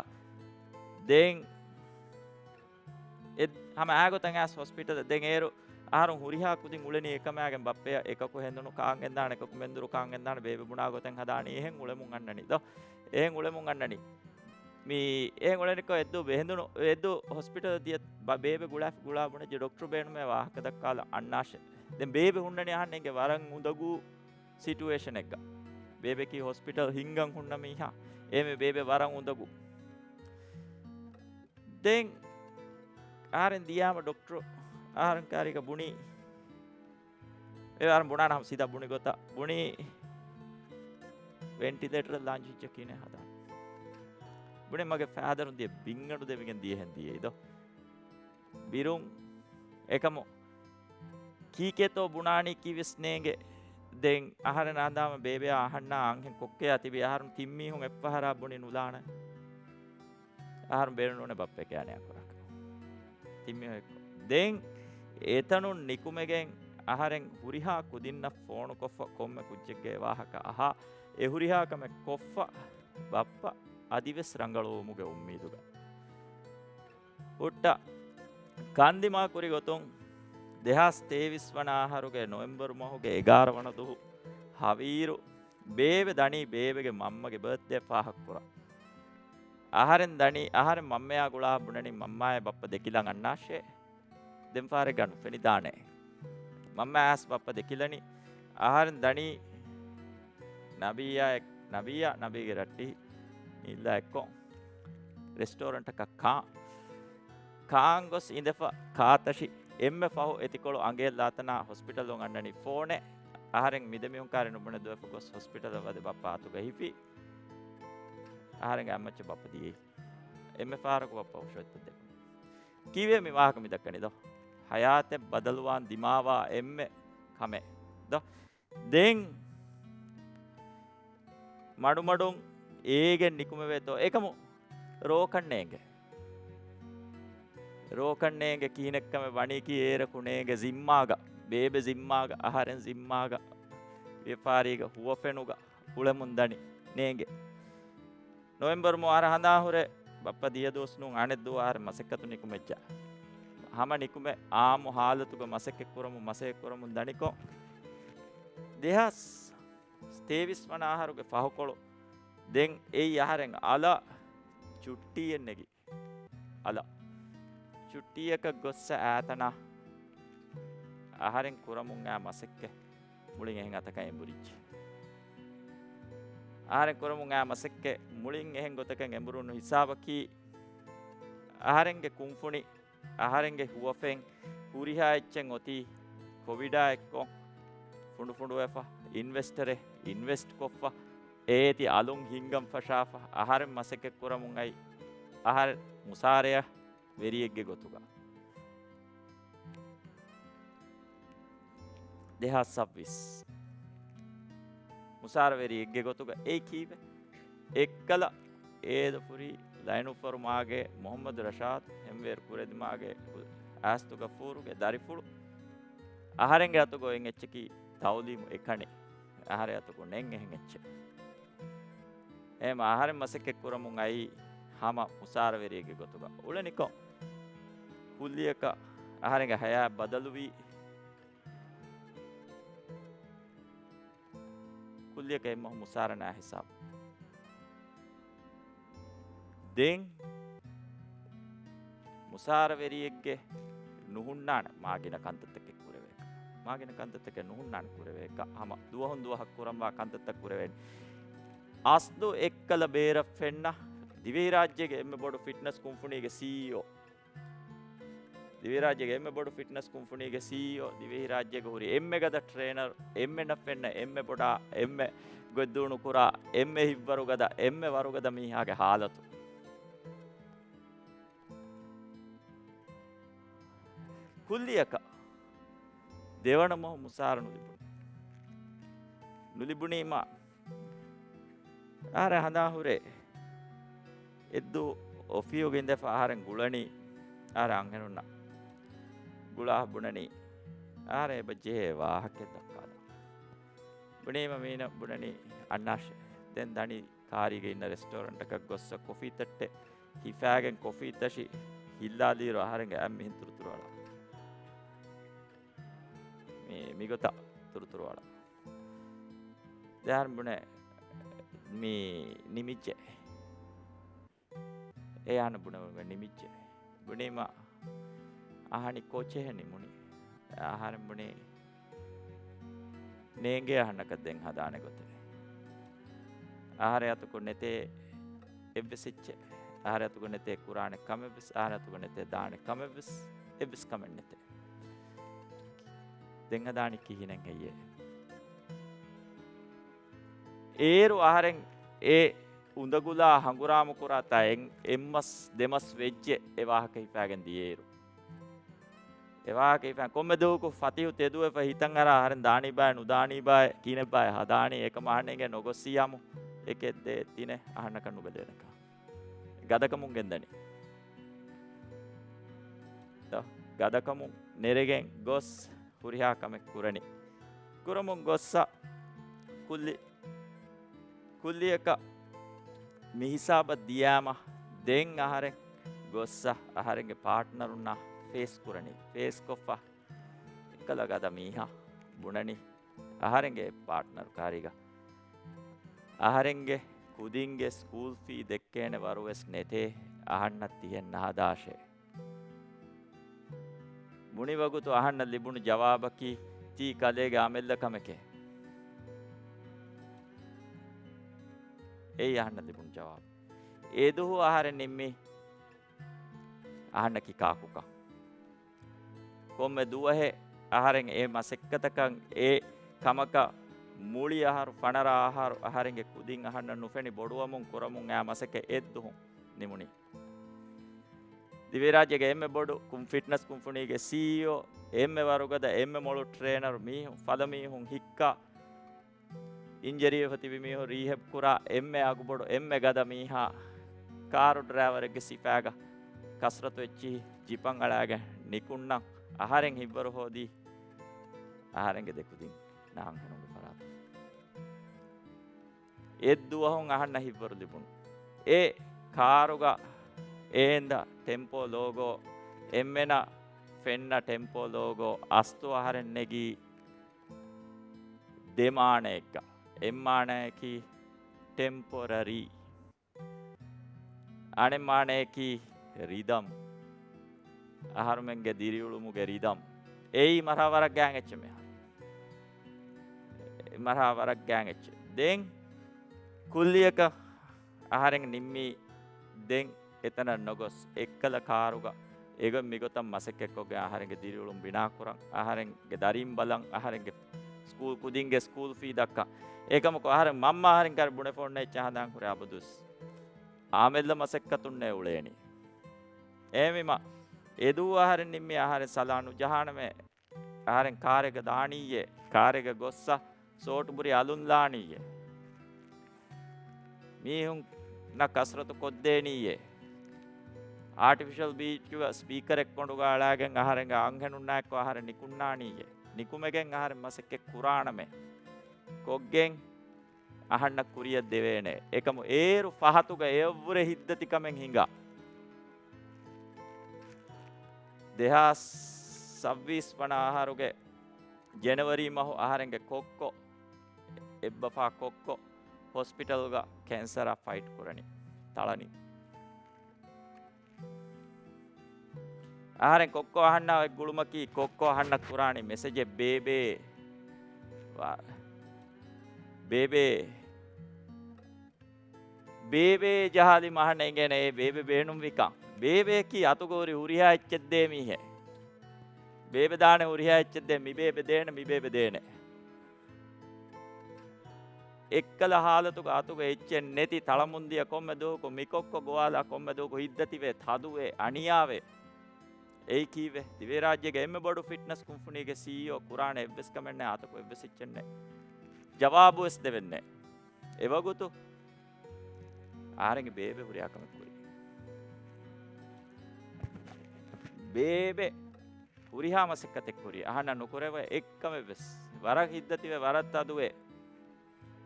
ދެން އެ ހަމަ އާގޮތަށް އައިސް ހޮސްޕިޓަލަށް. ދެން އޭރު އަހަރުން ހުރިހާ ކުދިން އުޅެނީ އެކަމާގެން، ބައްޕަޔަށް އެކަކު ހެނދުނު ކާން ގެންދާނެ، އެކަކު މެންދުރު ކާން ގެންދާނެ، ބޭބެ ބުނާ ގޮތެއް ހަދާނީ އެހެން އުޅެމުން އަންނަނީ ދޯ. އެހެން އުޅެމުން އަންނަނީ. މި އެހެން އުޅެނިކޮށް އެއްދު ބެހެނދުނު، އެއްދު ހޮސްޕިޓަލަށް ދިޔަ ބަ-، ބޭބެ ގުޅާ، ގުޅާ ބުނެއްޖެ ޑޮކްޓަރު ބޭނުމޭ ވާހަކަ ދައްކާލަ އަންނާށޭ. ދެން ބޭބެ ހުންނަނީ އަހަން އެނގޭ ވަރަށް އުނދަގޫ ސިޓުއޭޝަނެއްގަ. ބޭބެކީ ހޮސްޕިޓަލް ހިންގަން ހުންނަ މީހާ. އެހެންވެ ބޭބެ ވަރަށް އުނދަގޫ. ދެން އަހަރެން ދިޔާމަ ޑޮކްޓަރު އަހަރެން ކާރީގަ ބުނީ، އެ އަހަރެން ބުނާނަ ހަމަ ސީދާ ބުނި ގޮތަށް ބުނީ، ވެންޓިލޭޓަރަށް ލާންޗިއްޖެ ކިހިނެއް ހަދާނީ. ބުނި މަގެ ފާދަރުން ދިޔަ ބިންގަނޑު ދެވިގެން ދިޔަހެން ދިޔައީ ދޯ. ބިރުން އެކަމު ކީކޭތޯ ބުނާނީ ކީވެސް ނޭނގެ. ދެން އަހަރެން ހަނދާން ބޭބެއާ އަހަންނާ އަންހެން ކޮއްކޮއާ ތިބި އަހަރުން ތިން މީހުން އެއްފަހަރާ ބުނި ނުލާނެ. އަހަރުން ބޭނުންނޫނެ ބައްޕަ ކިޔާނެ އަކުރަކަށް. ތިން މީހުން އެއްކޮށް. ދެން އެތަނުން ނިކުމެގެން އަހަރެން ހުރިހާ ކުދިންނަށް ފޯނުކޮށްފަ ކޮންމެ ކުއްޖެއްގެ ވާހަކަ އަހާ، އެ ހުރިހާ ކަމެއް ކޮށްފަ ބައްޕަ އަދިވެސް ރަނގަޅުވުމުގެ އުއްމީދުގަ. ހުއްޓަ ކަންދިމާ ކުރި ގޮތުން ދެހާސް ތޭވީސް ވަނަ އަހަރުގެ ނޮވެމްބަރު މަހުގެ އެގާރަ ވަނަ ދުހު ހަވީރު ބޭބެ ދަނީ ބޭބެގެ މަންމަގެ ބާތްޑޭ ފާހަގަކުރަން. އަހަރެން ދަނީ، އަހަރެން މަންމަޔާ ގުޅާ ބުނަނީ މަންމާއޭ ބައްޕަ ދެކިލަން އަންނާށޭ. ދެން ފާރެއްގަ ނުފެނިދާނެ. މަންމަ އައިސް ބައްޕަ ދެކިލަނީ. އަހަރެން ދަނީ ނަބީއާ އެ-، ނަބީއާ، ނަބީގެ ރައްޓިހި ނީލްލާ އެއްކޮށް ރެސްޓޯރެންޓަކަށް ކާ-، ކާން ގޮސް އިނދެފަ ކާތަށި އެންމެ ފަހު އެތިކޮޅު އަނގައެއް ލާތަނާ ހޮސްޕިޓަލުން އަންނަނީ ފޯނެއް. އަހަރެން މިދެމީހުން ކާރި ނުބުނެ ދުވެފަ ގޮސް ހޮސްޕިޓަލަށް ވަދެ ބައްޕަ އަތުގަ ހިފި. އަހަރެންގެ އަތްމައްޗަށް ބައްޕަ ދިޔައީ. އެންމެ ފަހަރަކު ބައްޕަ އޮށޯތްތަ ދެ. ކީވޭ މި ވާހަކަ މި ދައްކަނީ ދޯ؟ ހަޔާތެއް ބަދަލުވާން ދިމާވާ އެންމެ ކަމެއް ދޯ؟ ދެން މަޑުމަޑުން އޭގެން ނިކުމެވޭތޯ އެކަމު ރޯކަށް ނޭނގެ. ރޯކަށް ނޭނގެ ކިހިނެއްކަމެއް ވަނީކީ އޭރަކު ނޭނގެ ޒިންމާގަ، ބޭބެ ޒިންމާގަ، އަހަރެން ޒިންމާގަ، ވިޔަފާރީގަ، ހުވަފެނުގަ އުޅެމުން ދަނީ ނޭނގެ. ނޮވެމްބަރު މަހު އަހަރެން ހަނދާން ހުރެ ބައްޕަ ދިޔަ ދުވަސް ނޫން އަނެއް ދުވަހު އަހަރެން މަސައްކަތު ނިކުމެއްޖެ. ހަމަ ނިކުމެ އާއްމު ހާލަތުގަ މަސައްކަތް ކުރަމުން މަސައްކަތް ކުރަމުން ދަނިކޮށް، ދެހާސް ތޭވީސް ވަނަ އަހަރުގެ ފަހުކޮޅު ދެން އެއީ އަހަރެން އަލަށް ޗުއްޓީއެއް ނެގި. އަލަށް ޗުއްޓީއަކަށް ގޮއްސަ އާތަނާ އަހަރެން ކުރަމުން އާ މަސައްކަތް މުޅިން އެހެން އަތަކަށް އެނބުރިއްޖެ. އަހަރެން ކުރަމުން އާ މަސައްކަތް މުޅިން އެހެން ގޮތަކަށް އެނބުރުނު ހިސާބަކީ، އަހަރެންގެ ކުންފުނި، އަހަރެންގެ ހުވަފެން ހުރިހާ އެއްޗެއް އޮތީ ކޮވިޑާ އެއްކޮށް ފުނޑުފުނޑުވެފަ، އިންވެސްޓަރެއް އިންވެސްޓް ކޮށްފަ، އޭތި އަލުން ހިންގަން ފަށާފަ، އަހަރެން މަސައްކަތް ކުރަމުން އައި، އަހަރެން މުސާރަޔަށް ވެރިއެއްގެ ގޮތުގަ. ދެހާސް ސައްބީސް މުސާރަ ވެރިއެއްގެ ގޮތުގަ އެއީ ކީއްވެ؟ އެއްކަލަ އޭދަފުރި ލައިނުފަރު މާގޭ މުހައްމަދު ރަޝާދު، ހެންވޭރު ކުރެދި މާގޭ އާސްތު ގަފޫރުގެ ދަރިފުޅު އަހަރެންގެ އަތުގަ އޮތް އެއްޗަކީ ތައުލީމު އެކަނި. އަހަރެން އަތުގަ ނެތް އެހެން އެއްޗެއް. އެހެމަ އަހަރެން މަސައްކަތް ކުރަމުން އައީ ހަމަ މުސާރަވެރިއެއްގެ ގޮތުގަ. އުޅެނިކޮށް، ކުއްލިއަކަށް އަހަރެންގެ ހަޔާތް ބަދަލުވީ. ކުއްލިއަކަށް އެއްމަހު މުސާރަ ނާހިސާބު. ދެން މުސާރަވެރިއެއްގެ ނުހުންނާނެ މާގިނަ ކަންތައްތަކެއް ކުރެވޭކަށް. މާގިނަ ކަންތައްތަކެއް ނުހުންނާނެ ކުރެވޭކަށް. ހަމަ ދުވަހުން ދުވަހަށް ކުރަންވާ ކަންތައްތައް ކުރެވޭނެ. އަސްލު އެއްކަލަ ބޭރަށް ފެންނަ ދިވެހިރާއްޖޭގެ އެންމެ ބޮޑު ފިޓްނަސް ކުންފުނީގެ ސީއީއޯ. ދިވެހިރާއްޖޭގެ އެންމެ ބޮޑު ފިޓްނަސް ކުންފުނީގެ ސީއީއޯ، ދިވެހިރާއްޖޭގަ ހުރި އެންމެ ގަދަ ޓްރޭނަރ، އެންމެ ނަފް ފެންނަ، އެންމެ ބޮޑާ، އެންމެ ގޮތްދޫނު ކުރާ، އެންމެ ހިތްވަރުގަދަ، އެންމެ ވަރުގަދަ މީހާގެ ހާލަތު. ކުއްލިއަކަށް ދެވަނަ މަހު މުސާރަ ނުލިބުނީ. ނުލިބުނީމާ އަހަރެން ހަނދާން ހުރޭ. އެއްދު އޮފީހުގަ އިނދެފަ އަހަރެން ގުޅަނީ. އަހަރެން އަންހެނުންނަށް ގުޅާ ބުނަނީ. އަހަރެން އެބަ ޖެހޭ ވާހަކައެއް ދައްކާލަން. ބުނީމަ މީނަ ބުނަނީ އަންނާށޭ. ދެން ދަނީ ކާރީގަ އިންނަ ރެސްޓޯރެންޓަކަށް ގޮއްސަ ކޮފީ ތައްޓެއް ހިފާގެން ކޮފީ ތަށި ހިއްލާލިއިރު އަހަރެންގެ އަތް މިހެން ތުރުތުރުއަޅާ. މިގޮތަށް ތުރުތުރު އަޅާ. ދެ އަހަރެން ބުނޭ މި ނިމިއްޖެ. އޭ އަހަންނަށް ބުނެވުނުގެ ނިމިއްޖެ. ބުނީމަ އަހަނި ކޯޗެހެ ނިމުނީ. އަހަރެން ބުނީ ނޭނގޭ އަހަންނަކަށް ދެން ހަދާނެ ގޮތެއް. އަހަރެ އަތުގަ ނެތޭ އެއްވެސް އެއްޗެއް. އަހަރެ އަތުގަ ނެތޭ ކުރާނެ ކަމެއްވެސް، އަހަރެ އަތުގަ ނެތޭ ދާނެ ކަމެއްވެސް، އެއްވެސް ކަމެއް ނެތޭ. ދެން ހަދާނީ ކިހިނެއް ހެއްޔޭ؟ އޭރު އަހަރެން އެ އުނދަގުލާ ހަނގުރާމަ ކުރާތާ އެއް، އެއްމަސް ދެމަސް ވެއްޖެ އެ ވާހަކަ ހިފާގެން ދިޔައިރު. އެ ވާހަކަ ހިފާ ކޮންމެ ދުވަހަކު ފަތިހު ތެދުވެފަ ހިތަށް އަރާ އަހަރެން ދާނީ ބާއޭ ނުދާނީ ބާއޭ ކިހިނެއް ބާއޭ ހަދާނީ އެކަމަށް އަހަންނަށް އެނގޭ ނޮގޮއްސިޔާމު އެކެއް ދޭއް ތިނެއް އަހަންނަކަށް ނުބެލޭނެކަން. ގަދަކަމުން ގެންދަނީ. ތަ، ގަދަކަމުން ނެރެގެން ގޮސް ހުރިހާ ކަމެއް ކުރަނީ. ކުރަމުން ގޮއްސަ ކުއްލި، ކުއްލިއަކަށް މި ހިސާބަށް ދިޔާމަ ދެން އަހަރެން ގޮއްސަ އަހަރެންގެ ޕާޓްނަރުންނާ ފޭސް ކުރަނީ. ފޭސް ކޮށްފަ އެއްކަލަ ގަދަ މީހާ ބުނަނީ އަހަރެންގެ ޕާޓްނަރު ކާރީގަ އަހަރެންގެ ކުދިންގެ ސްކޫލް ފީ ދެއްކޭނެ ވަރުވެސް ނެތޭ، އަހަންނަށް ތިހެން ނަހަދާށޭ. ބުނި ވަގުތު އަހަންނަށް ލިބުނު ޖަވާބަކީ ތީ ކަލޭގެ އަމެއްލަ ކަމެކޭ. އެއީ އަހަންނަށް ލިބުނު ޖަވާބު. އެދުހު އަހަރެން ނިންމީ އަހަންނަކީ ކާކުކަން. ކޮންމެ ދުވަހެއް އަހަރެން އެ މަސައްކަތަކަށް އެ ކަމަކަށް މުޅި އަހަރު ފަނަރަ އަހަރު އަހަރެންގެ ކުދިން އަހަންނަށް ނުފެނި ބޮޑުވަމުން ކުރަމުން އައި މަސައްކަތް އެއްދުހުން ނިމުނީ. ދިވެހިރާއްޖޭގެ އެންމެ ބޮޑު ކުން-، ފިޓްނަސް ކުންފުނީގެ ސީއީއޯ، އެންމެ ވަރުގަދަ، އެންމެ މޮޅު ޓްރޭނަރު މީހުން، ފަލަމީހުން ހިއްކާ، އިންޖަރީވެފަ ތިބި މީހުން ރީހެބް ކުރާ، އެންމެ އަގުބޮޑު، އެންމެ ގަދަ މީހާ، ކާރު ޑްރައިވަރެއްގެ ސިފައިގަ ކަސްރަތު އެއްޗިހި ޖިޕަށް އަޅާގެން ނިކުންނަން އަހަރެން ހިތްވަރު ހޯދީ، އަހަރެންގެ ދެކުދިން ނަހަން ހެނުންގެ ފަރާތުން. އެއްދުވަހުން އަހަންނަށް ހިތްވަރު ލިބުނު. އެ ކާރުގަ އޭނދަ ޓެމްޕޯ ލޯގޯ، އެންމެނަށް ފެންނަ ޓެމްޕޯ ލޯގޯ، އަސްތު އަހަރެން ނެގީ ދެ މާނައެއްގަ. އެއް މާނައަކީ ޓެމްޕޮރަރީ. އަނެއް މާނައަކީ ރިދަމް. އަހަރުމެންގެ ދިރިއުޅުމުގެ ރިދަމް. އެއީ މަރާ ވަރަށް ގާތް އެއްޗެއް މިހާރު. މަރާ ވަރަށް ގާތް އެއްޗެއް. ދެން ކުއްލިއަކަށް އަހަރެން ނިންމީ ދެން އެތަނަށް ނޮގޮސް އެއްކަލަ ކާރުގަ އެގޮތް މިގޮތަށް މަސައްކަތްކޮށްގެން އަހަރެންގެ ދިރިއުޅުން ބިނާކުރަން، އަހަރެންގެ ދަރީން ބަލަން، އަހަރެންގެ ސްކޫލް، ކުދިންގެ ސްކޫލް ފީ ދައްކަން. އެކަމަކު އަހަރެން މަންމަ އަހަރެން ކަރި ބުނެފަ އޮންނަ އެއްޗެއް ހަނދާން ހުރޭ އަބަދުވެސް. އާމެއްލަ މަސައްކަތުންނޭ އުޅޭނީ. އެހެންވީމަ، އެދުވަހު އަހަރެން ނިންމީ އަހަރެން ސަލާ ނުޖަހާނަމޭ. އަހަރެން ކާރެއްގަ ދާނީއޭ، ކާރެއްގަ ގޮއްސަ ސޯޓު ބުރި އަލުން ލާނީއޭ. މީހުންނަށް ކަސްރަތު ކޮށްދޭނީއޭ. އާޓިފިޝަލް ބީޗުގަ ސްޕީކަރެއް ކޮނޑުގަ އަޅާގެން އަހަރެންގެ އަންހެނުންނާއެކު އަހަރެން ނިކުންނާނީއޭ. ނިކުމެގެން އަހަރެން މަސައްކަތް ކުރާނަމޭ. ކޮށްގެން އަހަންނަށް ކުރިއަށް ދެވޭނެ. އެކަމު އޭރު ފަހަތުގަ އެއަށްވުރެ ހިތްދަތިކަމެއް ހިނގާ. ދެހާސް ސައްވީސް ވަނަ އަހަރުގެ ޖެނަވަރީ މަހު އަހަރެންގެ ކޮއްކޮ، އެއްބަފާ ކޮއްކޮ ހޮސްޕިޓަލްގަ ކެންސަރާ ފައިޓް ކުރަނީ، ތަޅަނީ. އަހަރެން ކޮއްކޮ އަހަންނާ އޮތް ގުޅުމަކީ، ކޮއްކޮ އަހަންނަށް ކުރާނީ މެސެޖެއް، ބޭބޭ. ވާ-، ބޭބޭ. ބޭބޭ ޖަހާލީމަ އަހަންނަށް އެނގޭނެ އޭ ބޭބެ ބޭނުންވިކަން. ބޭބެއަކީ އަތުގަ ހުރި ހުރިހާ އެއްޗެއް ދޭ މީހެއް. ބޭބެ ދާނެ ހުރިހާ އެއްޗެއް ދޭ، މި ބޭބެ ދޭނެ، މި ބޭބެ ދޭނެ. އެއްކަލަ ހާލަތުގަ އަތުގަ އެއްޗެއް ނެތި، ތަޅަމުންދިޔަ ކޮންމެ ދުވަހަކު މިކޮއްކޮ ގޮވާލާ ކޮންމެ ދުވަހަކު ހިތްދަތިވޭ، ތަދުވޭ، އަނިޔާވޭ. އެއީ ކީއްވެ؟ ދިވެހިރާއްޖޭގެ އެންމެ ބޮޑު ފިޓްނަސް ކުންފުނީގެ ސީއީއޯ ކުރާނެ އެއްވެސް ކަމެއް ނެތް، އާތަކު އެއްވެސް އެއްޗެއް ނެތް. ޖަވާބުވެސް ދެވެން ނެތް. އެވަގުތު އަހަރެންގެ ބޭބެ ހުރިހާ ކަމެއް ކުރީ. ބޭބެ ހުރިހާ މަސައްކަތެއް ކުރީ. އަހަންނަށް ނުކުރެވޭ އެއްކަމެއްވެސް. ވަރަށް ހިތްދަތިވެ، ވަރަށް ތަދުވެ.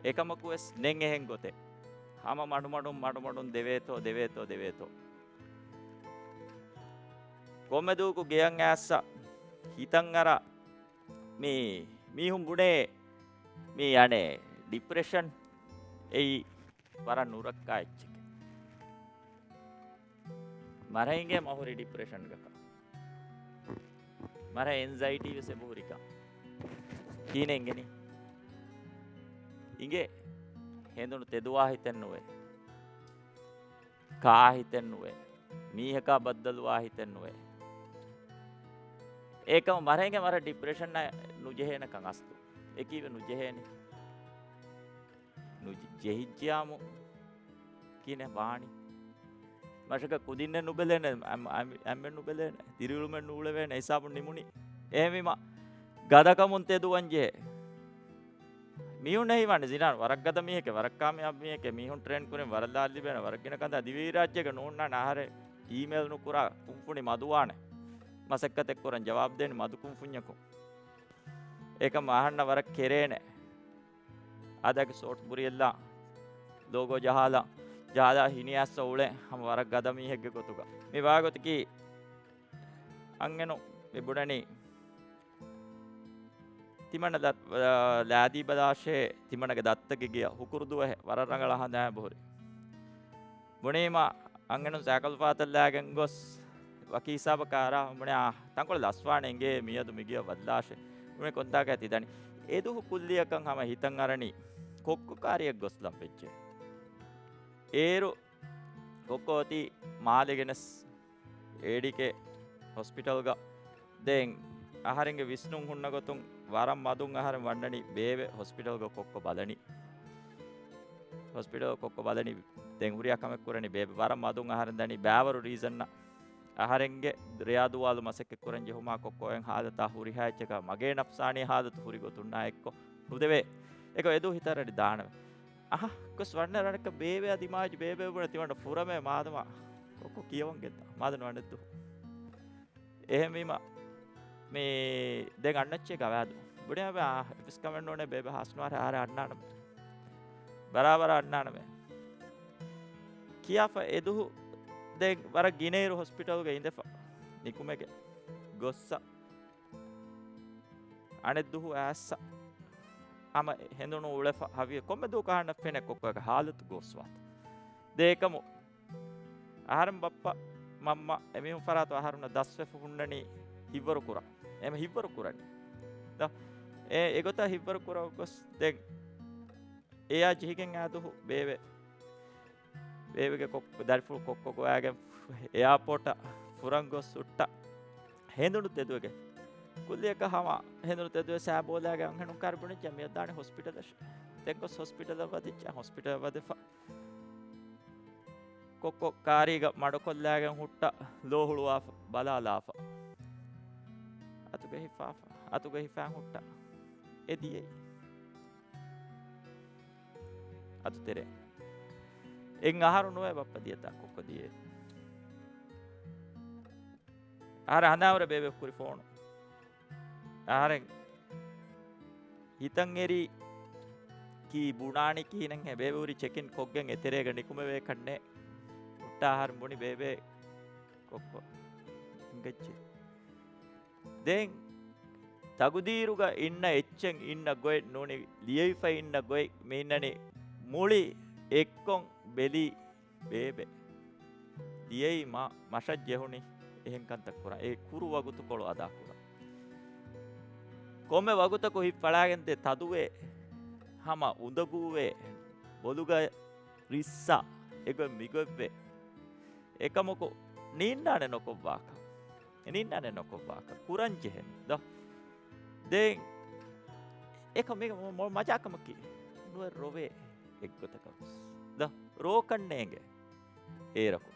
އެކަމަކުވެސް ނެތް އެހެން ގޮތެއް. ހަމަ މަޑުމަޑުން، މަޑުމަޑުން ދެވޭތޯ، ދެވޭތޯ، ދެވޭތޯ. ކޮންމެ ދުވަހަކު ގެޔަށް އައިސް ހިތަށް އަރާ މީ މީހުން ބުނޭ މީ އަނެއް ޑިޕްރެޝަން އެއީ ވަރަށް ނުރައްކާ އެއްޗެކޭ. މަރައިގެ މަހުރި ޑިޕްރެޝަންގަކަ. މަރަ އެންޒައިޓީ ވެސް އެބަހުރިކަން. ކީނެ އިނގެނީ؟ އިނގޭ ހެނދުނު ތެދުވާ ހިތެއް ނުވޭ. ކާ ހިތެއް ނުވޭ. މީހަކާ ބައްދަލުވާ ހިތެއް ނުވޭ. އެކަމަ މަރައިގެ މަރަ ޑިޕްރެޝަން ނުޖެހޭނެކަން އަސްލު. އެކީވެ ނުޖެހޭނެ. ނުޖެ-، ޖެހިއްޖިޔާމު ކީނެ ވާނީ. މަށަކަށް ކުދިންނެއް ނުބެލޭނެ، އަން-، އަން-، އަންމެން ނުބެލޭނެ، ދިރިއުޅުމެއް ނޫޅެވޭނެ، ހިސާބުން ނިމުނީ. އެހެންވީމަ، ގަދަކަމުން ތެދުވަން ޖެހޭ. މީހުންނަށް ހީވާނެ ޒިނާން ވަރަށް ގަދަ މީހެކޭ، ވަރަށް ކާމިޔާބު މީހެކޭ، މީހުން ޓްރޭން ކުރިން ވަރަށް ލާލި ލިބޭނެ، ވަރަށް ގިނަ ކަންތައް ދިވެހިރާއްޖޭގަ ނޫންނާނެ އަހަރެން އީމެއިލް ނުކުރާ ކުންފުނި މަދުވާނެ. މަސައްކަތެއް ކުރަން ޖަވާބު ދޭނެ މަދު ކުންފުންޏަކުން. އެކަމް އަހަންނަށް ވަރަށް ކެރޭނެ. އާދައިގެ ސޯޓް ބުރިއެއްލާ، ލޯގޯ ޖަހާލާ، ޖަހާލާ ހިނިއައްސަ އުޅެ ހަމަ ވަރަށް ގަދަ މީހެއްގެ ގޮތުގަ. މި ވާގޮތަކީ އަންހެނު މި ބުނަނީ ތިމަންނަ ލަ-، ލާދީ ބަލާށޭ، ތިމަންނަގެ ދައްތަގެ ގެޔަށް ހުކުރު ދުވަހެއް ވަރަށް ރަނގަޅަށް ހަނދާން ބުހުރި. ބުނީމަ އަންހެނުން ސައިކަލް ފަހަތަށް ލާގެން ގޮސް ވަކި ހިސާބަކާ އަރާ ބުނެ، އާ، ތަންކޮޅެއް ލަސްވާނެ އިނގޭ މިއަދު މިގެޔަށް ވައްލާށޭ. ބުނެ ކޮންތާކަށް ތިދަނީ. އެދުހު ކުއްލިއަކަށް ހަމަ ހިތަށް އަރަނީ ކޮއްކޮ ކާރިއަށް ގޮސްލަން ވެއްޖެ. އޭރު ކޮއްކޮ އޮތީ މާލެ ގެނެސް އޭޑީކޭ ހޮސްޕިޓަލްގަ. ދެން އަހަރެންގެ ވިސްނުން ހުންނަ ގޮތުން ވަރަށް މަދުން އަހަރެން ވަންނަނީ ބޭބެ ހޮސްޕިޓަލްގަ ކޮއްކޮ ބަލަނީ. ހޮސްޕިޓަލް ކޮއްކޮ ބަލަނީ. ދެން ހުރިހާ ކަމެއް ކުރަނީ ބޭބެ. ވަރަށް މަދުން އަހަރެން ދަނީ ބައިވަރު ރީޒަންނަށް. އަހަރެންގެ ރެޔާ ދުވާލު މަސައްކަތް ކުރަން ޖެހުމާ ކޮއްކޮ އެހެން ހާލަތާ ހުރިހާ އެއްޗަކާ މަގޭ ނަފްސާނީ ހާލަތު ހުރި ގޮތުންނާ އެއްކޮށް ނުދެވޭ. އެކަމް އެދު ހިތަށް ރަނި ދާނަމޭ. އަހަ، ގޮސް ވަންނަ ރަނެއްކަ ބޭބެއާ ދިމާވެއްޖެ ބޭބެ ބުނެ ތިމަންނަ ފުރަމޭ މާދަމާ ކޮއްކޮ ކިޔަވަން ގެންދާ. މާދަން ވަނެއްދު. އެހެންވީމަ، މި ދެން އަންނައްޗޭ ގަވާދު. ބުނި އަބެ، އާ، އެއްވެސް ކަމެއް ނޫނޭ ބޭބެ ހާސްނުވާރެ އާރެ އަންނާނަމޭ. ބަރާބަރަށް އަންނާނަމޭ. ކިޔާފަ އެދުހު ދެން ވަރަށް ގިނައިރު ހޮސްޕިޓަލްގަ އިނދެފަ. ނިކުމެގެ ގޮއްސަ. އަނެއްދުހު އައިއްސަ. ހަމަ ހެނދުނު އުޅެފަ ހަވިޔަ ކޮންމެ ދުވަހަކު އަހަންނަށް ފެނޭ ކޮއްކޮގެ ހާލަތު ގޯސްވާތަ. ދޭކަމު އަހަރެން ބައްޕަ، މަންމަ، އެމީހުން ފަރާތު އަހަރުންނަށް ދަސްވެފަ ހުންނަނީ ހިތްވަރު ކުރަން. އެމަ ހިތްވަރު ކުރަނީ. ދޯ، އެ، އެގޮތަށް ހިތްވަރު ކުރަ ގޮސް ދެން އެޔާ ޖެހިގެން އާދުހު ބޭބެ، ބޭބެގެ ކޮއް-، ދަރިފުޅު ކޮއްކޮ ގޮވާގެން އެއާޕޯޓަށް ފުރަން ގޮސް ހުއްޓަ ހެނދުނު ތެދުވެގެން. ކުއްލިއަކަށް ހަމަ ހެނދުނު ތެދުވެ ސައި ބޯލާގެން އަންހެނުން ކާރި ބުނެއްޖެ މިއަށް ދާނެ ހޮސްޕިޓަލަށް. ދެން ގޮސް ހޮސްޕިޓަލަށް ވަދެއްޖެ، ހޮސްޕިޓަލަށް ވަދެފަ. ކޮއްކޮ ކާރީގަ މަޑުކޮށްލާގެން ހުއްޓަ ލޯ ހުޅުވާފަ ބަލާލާފަ. އަތުގަ ހިފާފަ، އަތުގަ ހިފާން ހުއްޓަ އެ ދިޔައީ. އަތު ތެރޭ. އެއް އަހަރު ނުވޭ ބައްޕަ ދިޔަތާ ކޮއްކޮ ދިޔައީ. އަހަރެން ހަނދާންވުރެ ބޭބެ ކުރި ފޯނު. އަހަރެން ހިތަށް އެރީ ކީ ބުނާނީ ކިހިނެއްހޭ ބޭބެ ހުރީ ޗެކިން ކޮށްގެން އެތެރޭގަ ނިކުމެވޭކަށްނޭ. ހުއްޓާ އަހަރެން ބުނި ބޭބެ ކޮއްކޮ އިނގައްޖެ. ދެން ތަގުދީރުގަ އިންނަ އެއްޗެއް އިންނަ ގޮތް ނޫނީ ލިޔެވިފަ އިންނަ ގޮތް މި އިންނަނީ މުޅި އެއްކޮށް ބެލި ބޭބެ. ދިޔައީ މަ-، މަށަށް ޖެހުނީ އެހެން ކަންތައް ކުރަން. އެ ކުރު ވަގުތުކޮޅު އަދާކުރަން. ކޮންމެ ވަގުތަކު ހިތް ފަޅާގެން ދޭ ތަދުވޭ، ހަމަ އުނދަގޫވޭ، ބޮލުގަ ރިއްސާ، އެގޮތް މިގޮތްވޭ. އެކަމަކު ނީންނާނެ ނޮކޮށްވާކަށް. ނީންނާނެ ނޮކޮށްވާކަށް. ކުރަން ޖެހެނީ. ދޯ. ދެން އެކަމެއް މޮ-، މޮ-، މަޖާކަމަކީ. ނުވެ ރޮވޭ އެއްގޮތަކަށް. ދޯ. ރޯކަށް ނޭނގެ. އޭރަކު.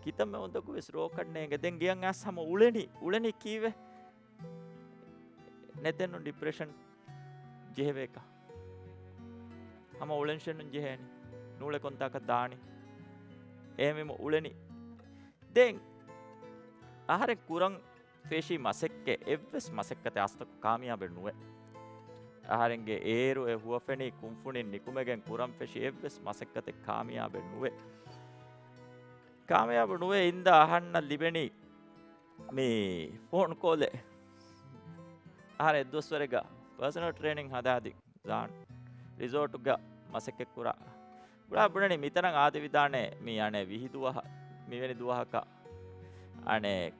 ކިތަންމެ އުނދަގޫ ވެސް ރޯކަށް ނޭނގެ. ދެން ގެޔަށް އައިސް ހަމަ އުޅެނީ. އުޅެނީ ކީއްވެ؟ ނެތެއްނު ޑިޕްރެޝަން ޖެހެވޭކަށް. ހަމަ އުޅެން ޝެނުން ޖެހޭނީ. ނޫޅެ ކޮންތާކަށް ދާނީ. އެހެންވީމަ އުޅެނީ. ދެން އަހަރެން ކުރަން ފެށި މަސައްކަތް، އެއްވެސް މަސައްކަތެއް އަސްލަކު ކާމިޔާބެއް ނުވޭ. އަހަރެންގެ އޭރު އެ ހުވަފެނި ކުންފުނިން ނިކުމެގެން ކުރަން ފެށި އެއްވެސް މަސައްކަތެއް ކާމިޔާބެއް ނުވޭ. ކާމިޔާބު ނުވެ އިންދާ އަހަންނަށް ލިބެނީ މި ފޯން ކޯލެއް. އަހަރެން އެއްދުވަސްވަރެއްގަ ޕާސަނަލް ޓްރޭނިން ހަދާދިން ޒާން ރިސޯޓުގަ މަސައްކަތްކުރާ. ގުޅާ ބުނަނީ މިތަނަށް އާދެވިދާނެ މި އަނެއް ވިހި ދުވަހަށް މިވެނި ދުވަހަކަށް އަނެއް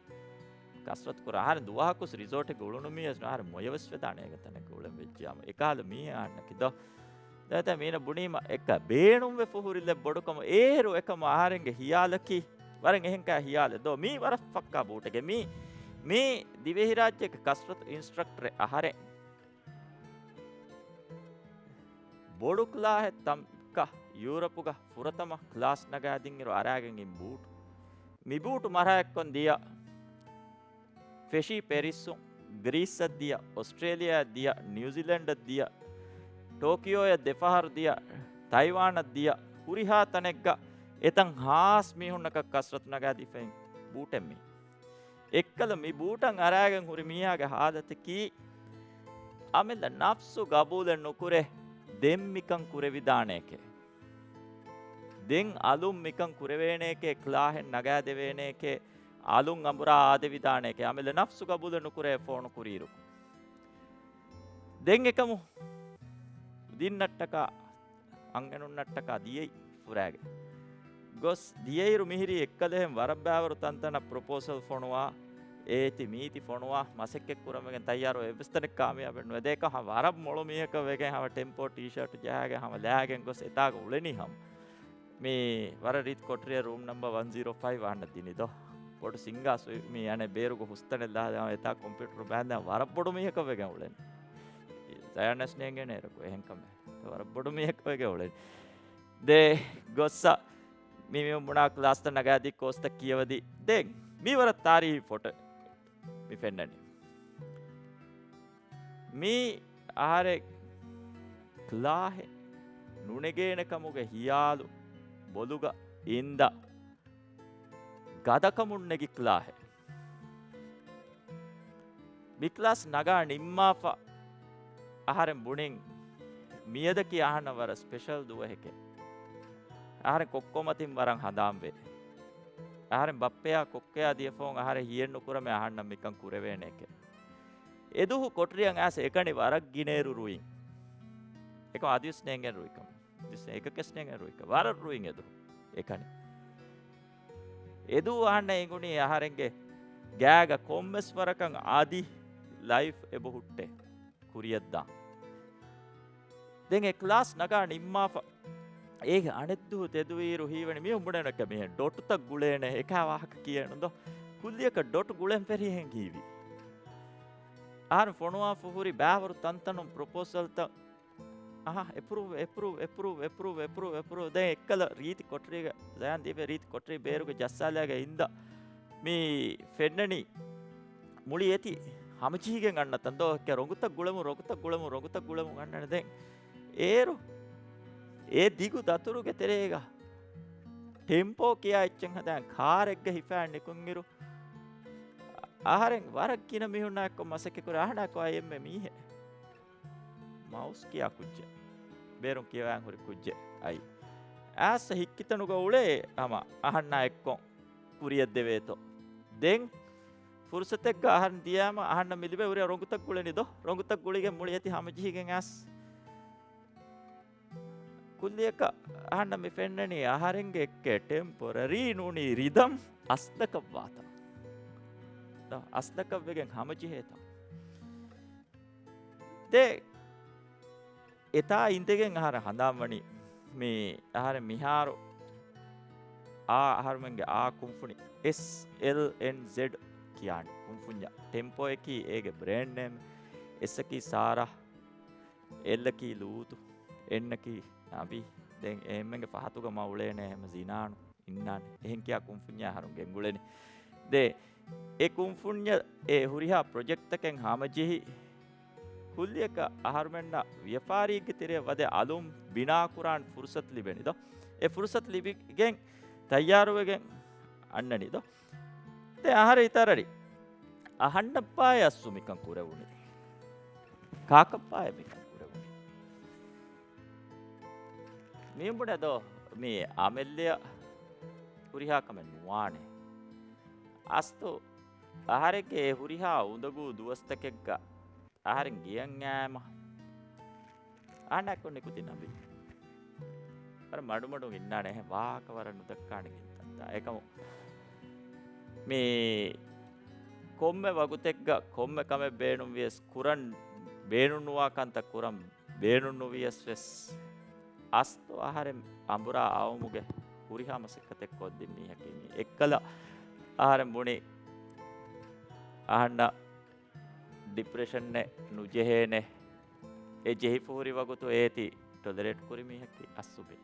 ކަސްރަތު ކުރާ. އަހަރެން ދުވަހަކުސް ރިސޯޓެއްގަ އުޅުނު މީހެއް އަހަރެން މޮޔަވެސް ވެދާނެ އޭގެ ތަނެއްގަ އުޅެން ވެއްޖިއްޔާމު. އެކަހަލަ މީހެއް އަހަންނަކީ ދޯ. ދެން މީނަ ބުނީމަ އެކަ ބޭނުންވެފަ ހުރިލެއް ބޮޑުކަމު. އޭރު އެކަމު އަހަރެންގެ ހިޔާލަކީ ވަރަށް އެހެން ކަހަލަ ހިޔާލެއް ދޯ. މީ ވަރަށް ފައްކާ ބޫޓެއް. މީ، މީ ދިވެހިރާއްޖޭގެ ކަސްރަތު އިންސްޓްރަކްޓަރެއް އަހަރެން. ބޮޑު ކްލާހެއް ތަންކަ ޔޫރަޕުގަ ފުރަތަމަ ކްލާސް ނަގާދިންއިރު އަރާގެން އިން ބޫޓު. މި ބޫޓު މަރާއެއްކޮން ދިޔަ ފެށީ ޕެރިސްއުން، ގްރީސްއަށް ދިޔަ، އޮސްޓްރޭލިޔާއަށް ދިޔަ، ނިއުޒިލެންޑަށް ދިޔަ، ޓޯކިޔޯއަށް ދެފަހަރު ދިޔަ، ތައިވާނަށް ދިޔަ، ހުރިހާ ތަނެއްގަ އެތަން ހާސް މީހުންނަކަށް ކަސްރަތު ނަގާދީފައި ބޫޓެއް މީ. އެއްކަލަ މި ބޫޓަށް އަރާގެން ހުރި މީހާގެ ހާލަތަކީ، އަމިއްލަ ނަފްސު ގަބޫލެއް ނުކުރޭ، ދެން މިކަން ކުރެވިދާނޭކޭ. ދެން އަލުން މިކަން ކުރެވޭނޭކޭ، ކްލާހެއް ނަގާދެވޭނޭކޭ، އަލުން އަނބުރާ އާދެވިދާނޭކޭ، އަމިއްލަ ނަފްސު ގަބޫލެއް ނުކުރޭ ފޯނު ކުރިއިރު. ދެން އެކަމު ދިންނައްޓަކާ، އަންހެނުންނަށްޓަކާ ދިޔައީ ފުރާގެ. ގޮސް ދިޔައިރު މިހިރީ އެއްކަލަހެން ވަރަށް ބާވަރު ތަންތަނަށް ޕްރޮޕޯސަލް ފޮނުވާ، އޭތި މީތި ފޮނުވާ، މަސައްކަތް ކުރަމެގެން ތައްޔާރު އެއްވެސް ތަނެއް ކާމިޔާބެއް ނުވެ. ދޭކަ ހަ-، ވަރަށް މޮޅު މީހަކަށް ވެގެން ހަމަ ޓެމްޕޯ ޓީޝާޓު ޖަހާގެން ހަމަ ލާގެން ގޮސް އެތާގަ އުޅެނީ ހަމަ. މި ވަރަށް ރީތި ކޮޓަރިއަށް ރޫމް ނަމްބަ ވަން ޒީރޯ ފައިވް އަހަންނަށް ދިނި ދޯ. ބޮޑު ސިންގާ ސުއި-، މި އަނެއް ބޭރުގެ ހުސްތަނެއް ލާ އެތާ ކޮމްޕިއުޓަރު ބާންދާ ވަރަށް ބޮޑު މީހަކަށް ވެގެން އުޅެނީ. ޒަޔާން ނޭނގޭނެ އޭރަކު އެހެން ކަމެއް. ވަރަށް ބޮޑު މީހަކަށް ވެގެން އުޅެނީ. ދޭ ގޮއްސަ މި މި ބުނާ ކްލާސްތައް ނަގާދީ ކޯސްތައް ކިޔަވަދީ. ދެން މި ވަރަށް ތާރީހީ ފޮޓޯ މި ފެންނަނީ. މީ އަހަރެން ކްލާހެއް ނުނެގޭނެ ކަމުގެ ހިޔާލު ބޮލުގަ އިންދާ ގަދަކަމުން ނެގި ކްލާހެއް. މި ކްލާސް ނަގާ ނިންމާފަ އަހަރެން ބުނިން މިއަދަކީ އަހަންނަށް ވަރަށް ސްޕެޝަލް ދުވަހެކޭ. އަހަރެން ކޮއްކޮމަތިން ވަރަށް ހަނދާންވޭ. އަހަރެން ބައްޕަޔާ ކޮއްކޮޔާ ދިޔަފަހުން އަހަރެން ހިޔެއްނުކުރަމޭ އަހަންނަށް މިކަން ކުރެވޭނޭކޭ. އެދުވަހު ކޮޓަރިއަށް އައިސް އެކަނި ވަރަށް ގިނައިރު ރުއިން. އެކަމް އަދިވެސް ނޭނގެން ރުއިކަމަށް. އަދިވެސް އެކަކަސް ނޭނގެން ރުއިކަ. ވަރަށް ރުއިން އެދު. އެކަނި. އެދު އަހަންނަށް އެނގުނީ އަހަރެންގެ ގާގަ ކޮންމެސް ވަރަކަށް އަދި ލައިފް އެބަހުއްޓޭ. ކުރިޔަށްދާން. ދެން އެ ކްލާސް ނަގާ ނިންމާފަ. އޭގެ އަނެއްދުވަހު ތެދުވިއިރު ހީވަނީ މީހުން ބުނެނަކަ މިހެން ޑޮޓުތައް ގުޅޭނެ އެކާ ވާހަކަ ކިޔޭނު ދޯ. ކުއްލިއަކަށް ޑޮޓު ގުޅެން ފެށިހެން ހީވި. އަހަރު ފޮނުވާފަ ހުރި ބާވަރު ތަންތަނުން ޕްރޮޕޯސަލްތައް. އަހަ، އެޕްރޫވް، އެޕްރޫވް، އެޕްރޫވް، އެޕްރޫވް، އެޕްރޫވް. ދެން އެއްކަލަ ރީތި ކޮޓަރީގަ، ޒަޔާން ދީފަ ރީތި ކޮޓަރީ ބޭރުގަ ޖައްސާލާގެ އިންދާ. މި ފެންނަނީ މުޅި އެތި ހަމަޖެހިގެން އަންނަ ތަން ދޯ. އެއްކަ ރޮނގުތައް ގުޅެމު، ރޮނގުތައް ގުޅެމު، ރޮނގުތައް ގުޅެމު އަންނަނީ. ދެން އޭރު އެ ދިގު ދަތުރުގެ ތެރޭގަ ޓެމްޕޯ ކިޔާ އެއްޗެއް ހަދާން ކާރެއްގަ ހިފާން ނިކުންއިރު، އަހަރެން ވަރަށް ގިނަ މީހުންނާއެއްކޮށް މަސައްކަތް ކުރޭ. އަހަނާއެކު އައި އެންމެ މީހެއް މައުސް ކިޔާ ކުއްޖެއް. ބޭރުން ކިޔަވާން ހުރި ކުއްޖެއް އައި. އާސް ހިއްކިތަނުގަ އުޅޭ ހަމަ އަހަންނާ އެއްކޮށް ކުރިޔަށް ދެވޭތޯ. ދެން ފުރުސަތެއްގަ އަހަން ދިޔާމަ އަހަންނަށް މި ލިބޭ ހުރިހާ ރޮނގުތައް ގުޅެނީ ދޯ. ރޮނގުތައް ގުޅިގެން މުޅި އެތި ހަމަޖެހިގެން އާސް. ކުއްލިއަކަށް އަހަންނަށް މި ފެންނަނީ އަހަރެންގެ އެއްކެ ޓެމްޕޮރަރީ ނޫނީ ރިދަމް އަސްލަކަށް ވާތަން. ދޯ، އަސްލަކަށް ވެގެން ހަމަޖެހޭތަން. ދެ އެތާ އިނދެގެން އަހަރެން ހަނދާންވަނީ މި އަހަރެން މިހާރު އާ އަހަރުމެންގެ އާ ކުންފުނި އެސް އެލް އެން ޒެޑް ކިޔާނެ ކުންފުންޏާ. ޓެމްޕޯއަކީ އޭގެ ބްރޭންޑް ނޭމް. އެސްއަކީ ސާރާ، އެލްއަކީ ލޫޠު، އެންއަކީ ނަބީ. ދެން އެހެންމެންގެ ފަހަތުގަ މަ އުޅޭނެ އެހެން ޒިނާނު އިންނާނެ. އެހެން ކިޔާ ކުންފުންޏާ އަހަރުން ގެންގުޅެނީ. ދެ އެ ކުންފުންޏަށް އެ ހުރިހާ ޕްރޮޖެކްޓްތަކެއް ހަމަޖެހި، ކުއްލިއަކަށް އަހަރުމެންނަށް ވިޔަފާރީގެ ތެރެއަށް ވަދެ އަލުން ބިނާކުރާން ފުރުސަތު ލިބެނީ ދޯ. އެ ފުރުސަތު ލިބިގެން ތައްޔާރުވެގެން އަންނަނީ ދޯ. ދެ އަހަރެން އިތާރަރި އަހަންނަށްބާއޭ އަސްލު މިކަން ކުރެވުނީ؟ ކާކަށްބާއޭ މިކަން ކުރެވުނީ؟ މީބުނެ ދޯ މީ އަމެއްލެއަށް ހުރިހާ ކަމެއް ނުވާނެ. އަސްލު އަހަރެއްގެ އެ ހުރިހާ އުނދަގޫ ދުވަސްތަކެއްގަ އަހަރެން ގެޔަށް އައީމަ އަނެކު ނިކުތި ނަބި. ވަރަށް މަޑުމަޑުން އިންނާނެ އެހެން ވާހަކަ ވަރަށް ނުދައްކާނެ ގިންތައްތައް. އެކަމު މި ކޮންމެ ވަގުތެއްގަ ކޮންމެ ކަމެއް ބޭނުން ވިޔަސް ކުރަން ބޭނުން ނުވާ ކަންތައް ކުރަން ބޭނުން ނުވިޔަސް ވެސް އަސްލު އަހަރެން އަނބުރާ އައުމުގެ ހުރިހާ މަސައްކަތެއް ކޮށްދިން މީހަކީ މީ. އެއްކަލަ އަހަރެން ބުނި އަހަންނަށް ޑިޕްރެޝަންއެއް ނުޖެހޭނެ. އެ ޖެހިފަ ހުރި ވަގުތު އޭތި ޓޮލެރޭޓް ކުރި މީހަކީ އަސްލު ބޭ.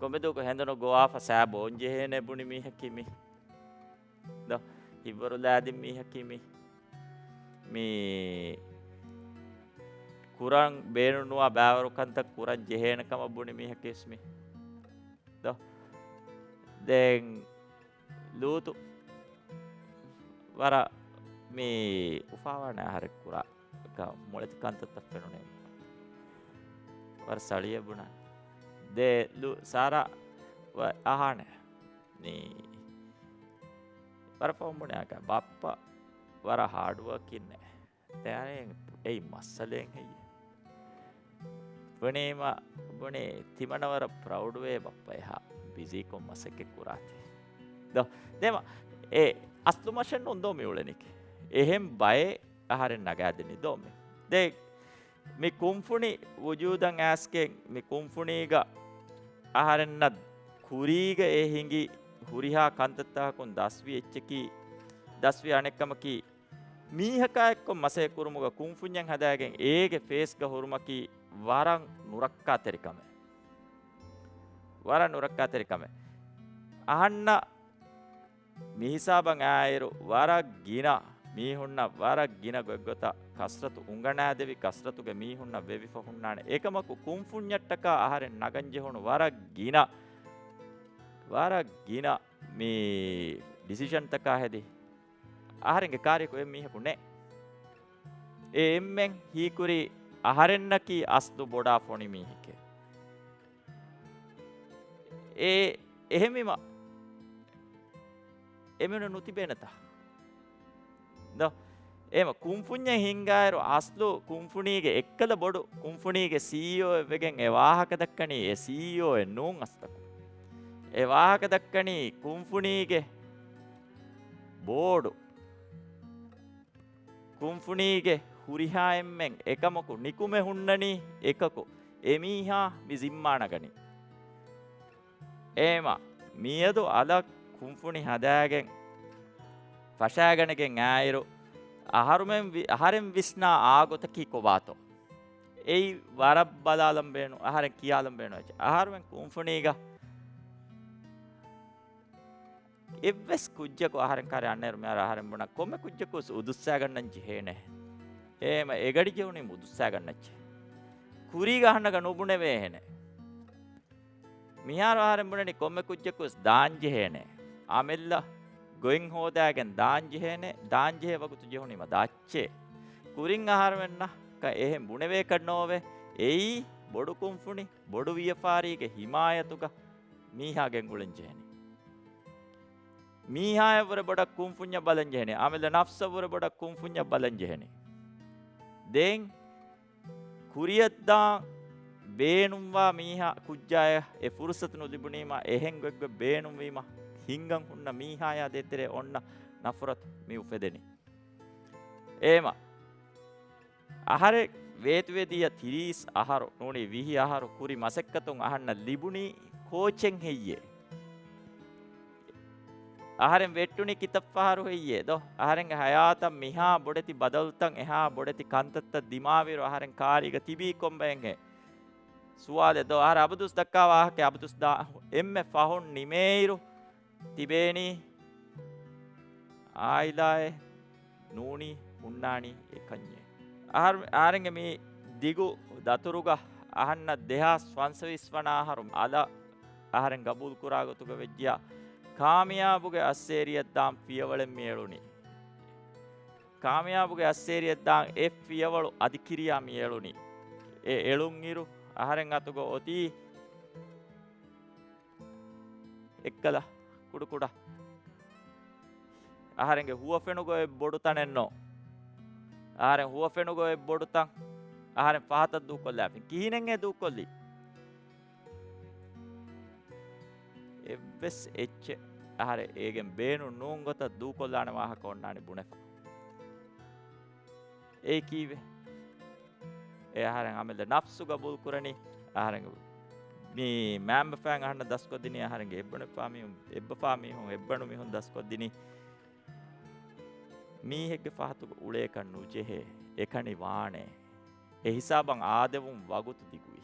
ކޮންމެދުވަކު ހެނދުނު ގޮވާފަ ސައި ބޯން ޖެހޭނެ ބުނި މީހަކީ މީ. ދޯ، ހިތްވަރު ލާދިން މީހަކީ މީ. މީ ކުރަން ބޭނުން ނުވާ ބައިވަރު ކަންތައް ކުރަން ޖެހޭނެ ކަމަށް ބުނި މީހަކީ ވެސް މީ. ދޯ. ދެން ލޫޠު ވަރަށް މި އުފާވާނެ އަހަރެއް ކުރާ. ކަ-، މޮޅެތި ކަންތައްތައް ފެނުނޭ. ވަރަށް ސަޅިއެއް ބުނާނެ. ދެ ލޫ-، ސާރާ ވަ-، އަހާނެ. މި ވަރަށް ފަހުން ބުނި އަކަ ބައްޕަ ވަރަށް ހާޑްވަރކިންނޭ. ދެން އެއީ މައްސަލައެއް ހެއްޔޭ؟ ބުނީމަ ބުނީ ތިމަންނަ ވަރަށް ޕްރައުޑްވޭ ބައްޕަ އެހާ ބިޒީކޮށް މަސައްކަތް ކުރާތީ. ދޯ، ދެމަ އެ އަސްލު މަށެއް ނޫން ދޯ މި އުޅެނީކީ. އެހެން ބައެއް އަހަރެން ނަގާދެނީ ދޯ މި. ދެ މި ކުންފުނި ވުޖޫދަށް އައިސްގެން މި ކުންފުނީގަ އަހަރެންނަށް ކުރީގަ އެ ހިނގި ހުރިހާ ކަންތައްތަކަކުން ދަސްވި އެއްޗަކީ، ދަސްވި އަނެއްކަމަކީ، މީހަކާ އެއްކޮށް މަސައްކަތް ކުރުމުގަ ކުންފުންޏެއް ހަދާގެން އޭގެ ފޭސްގަ ހުރުމަކީ ވަރަށް ނުރައްކާތެރި ކަމެއް. ވަރަށް ނުރައްކާތެރި ކަމެއް. އަހަންނަށް މިހިސާބަށް އައިއިރު ވަރަށް ގިނަ މީހުންނަށް ވަރަށް ގިނަ ގޮތްގޮތަށް ކަސްރަތު އުނގަނާދެވި ކަސްރަތުގެ މީހުންނަށް ވެވިފަ ހުންނާނެ. އެކަމަކު ކުންފުންޏަށްޓަކާ އަހަރެން ނަގަން ޖެހުނު ވަރަށް ގިނަ، ވަރަށް ގިނަ މި ޑިސިޝަންތަކާ ހެދި އަހަރެންގެ ކާރިޔަކު އެއް މީހަކު ނެތް. އެ އެންމެން ހީކުރީ އަހަރެންނަކީ އަސްލު ބޮޑާ ފޮނި މީހެކޭ. އެ އެހެންވީމަ އެމީހުން ނުތިބޭނެތަ؟ ދޯ، އެހެމަ ކުންފުންޏެއް ހިންގާއިރު އަސްލު ކުންފުނީގެ އެއްކަލަ ބޮޑު ކުންފުނީގެ ސީއީއޯއެއް ވެގެން އެ ވާހަކަ ދައްކަނީ އެ ސީއީއޯއެއް ނޫން އަސްލަކު. އެ ވާހަކަ ދައްކަނީ ކުންފުނީގެ ބޯޑު. ކުންފުނީގެ ހުރިހާ އެންމެން އެކަމަކު ނިކުމެ ހުންނަނީ އެކަކު އެމީހާ މި ޒިންމާ ނަގަނީ. އޭމަ މިއަދު އަލަށް ކުންފުނި ހަދާގެން ފަށާގަނެގެން އާއިރު، އަހަރުމެން ވި-، އަހަރެން ވިސްނާ އާ ގޮތަކީ ކޮބާތޯ؟ އެއީ ވަރަށް ބަލާލަން ބޭނު، އަހަރެން ކިޔާލަން ބޭނު އެއްޗެއް. އަހަރުމެން ކުންފުނީގަ އެއްވެސް ކުއްޖަކު އަހަރެން ކާރި އަންނައިރު މިހާރު އަހަރެން ބުނާ ކޮންމެ ކުއްޖަކު ވެސް އުދުއްސާގަންނަން ޖެހޭނެ. އޭމަ އެގަޑި ޖެހުނީ އުދުއްސާގަންނައްޗޭ. ކުރީގަ އަހަންނަކަށް ނުބުނެވޭހެނެ. މިހާރު އަހަރެން ބުނަނީ ކޮންމެ ކުއްޖަކު ވެސް ދާން ޖެހޭނެ. އަމިއްލަ ގޮތް ހޯދާގެން ދާން ޖެހޭނެ. ދާން ޖެހޭ ވަގުތު ޖެހުނީމަ ދާއްޗޭ. ކުރިން އަހަރެމެންނަކަށް އެހެން ބުނެވޭކަށް ނޯވޭ. އެއީ ބޮޑު ކުންފުނި، ބޮޑު ވިޔަފާރީގެ ހިމާޔަތުގަ މީހާ ގެންގުޅެން ޖެހެނީ. މީހާޔަށްވުރެ ބޮޑަށް ކުންފުންޏަށް ބަލަން ޖެހެނީ. އަމިއްލަ ނަފްސަށްވުރެ ބޮޑަށް ކުންފުންޏަށް ބަލަން ޖެހެނީ. ދެން ކުރިއަށްދާން ބޭނުންވާ މީހާ ކުއްޖާޔަށް އެ ފުރުސަތު ނުލިބުނީމަ، އެހެން ގޮތްގޮތް ބޭނުންވީމަ، ހިންގަން ހުންނަ މީހާޔާ ދޭތެރޭ އޮންނަ ނަފުރަތު މި އުފެދެނީ. އޭމަ އަހަރެއް ވޭތުވެދިޔަ ތިރީސް އަހަރު ނޫނީ ވިހި އަހަރު ކުރި މަސައްކަތުން އަހަންނަށް ލިބުނީ ކޯޗެއް ހެއްޔޭ؟ އަހަރެން ވެއްޓުނީ ކިތައް ފަހަރު ހެއްޔޭ ދޯ؟ އަހަރެންގެ ހަޔާތަށް މިހާ ބޮޑެތި ބަދަލުތައް، އެހާ ބޮޑެތި ކަންތައްތައް ދިމާވިއިރު އަހަރެން ކާރީގަ ތިބީ ކޮންބައެއްހޭ؟ ސުވާލެއް ދޯ؟ އަހަރެން އަބަދުސް ދައްކާ ވާހަކަ އަބަދުސް ދާ އެންމެ ފަހުން ނިމޭއިރު ތިބޭނީ އާއިލާއެއް ނޫނީ ހުންނާނީ އެކަންޏެއް. އަހަރު-، އަހަރެންގެ މި ދިގު ދަތުރުގަ އަހަންނަށް ދެހާސް ފަންސަވީސް ވަނަ އަހަރު އަލަށް އަހަރެން ގަބޫލު ކުރާ ގޮތުގަ ވެއްޖިޔާ، ކާމިޔާބުގެ އައްސޭރިއަށް ދާން ފިޔަވަޅެއް މި އެޅުނީ. ކާމިޔާބުގެ އައްސޭރިއަށް ދާން އެއް ފިޔަވަޅު އަދި ކިރިޔާ މި އެޅުނީ. އެ އެޅުން އިރު އަހަރެން އަތުގަ އޮތީ އެއްކަލަ ކުޑަކުޑަ އަހަރެންގެ ހުވަފެނުގަ އޮތް ބޮޑު ތަނެއް ނޯ. އަހަރެން ހުވަފެނުގަ އޮތް ބޮޑުތަން އަހަރެން ފަހަތަށް ދޫކޮށްލާފިން. ކިހިނެއް އެ ދޫކޮށްލީ؟ އެއްވެސް އެއްޗެއް އަހަރެން އޭގެން ބޭނުން ނޫން ގޮތަށް ދޫކޮށްލާނެ ވާހަކަ އޮންނާނީ ބުނެފަ. އެއީ ކީއްވެ؟ އެ އަހަރެން އަމިއްލަ ނަފްސު ގަބޫލު ކުރަނީ އަހަރެން މީ މާމްބަފައިން އަހަންނަށް ދަސްކޮށްދިނީ އަހަރެންގެ އެއްބަނޑުފާ މީހުން، އެއްބަފާ މީހުން، އެއްބަނޑު މީހުން ދަސްކޮށްދިނީ މީހެއްގެ ފަހަތުގަ އުޅޭކަށް ނުޖެހޭ، އެކަނި ވާނެ. އެ ހިސާބަށް އާދެވުން ވަގުތު ދިގުވި.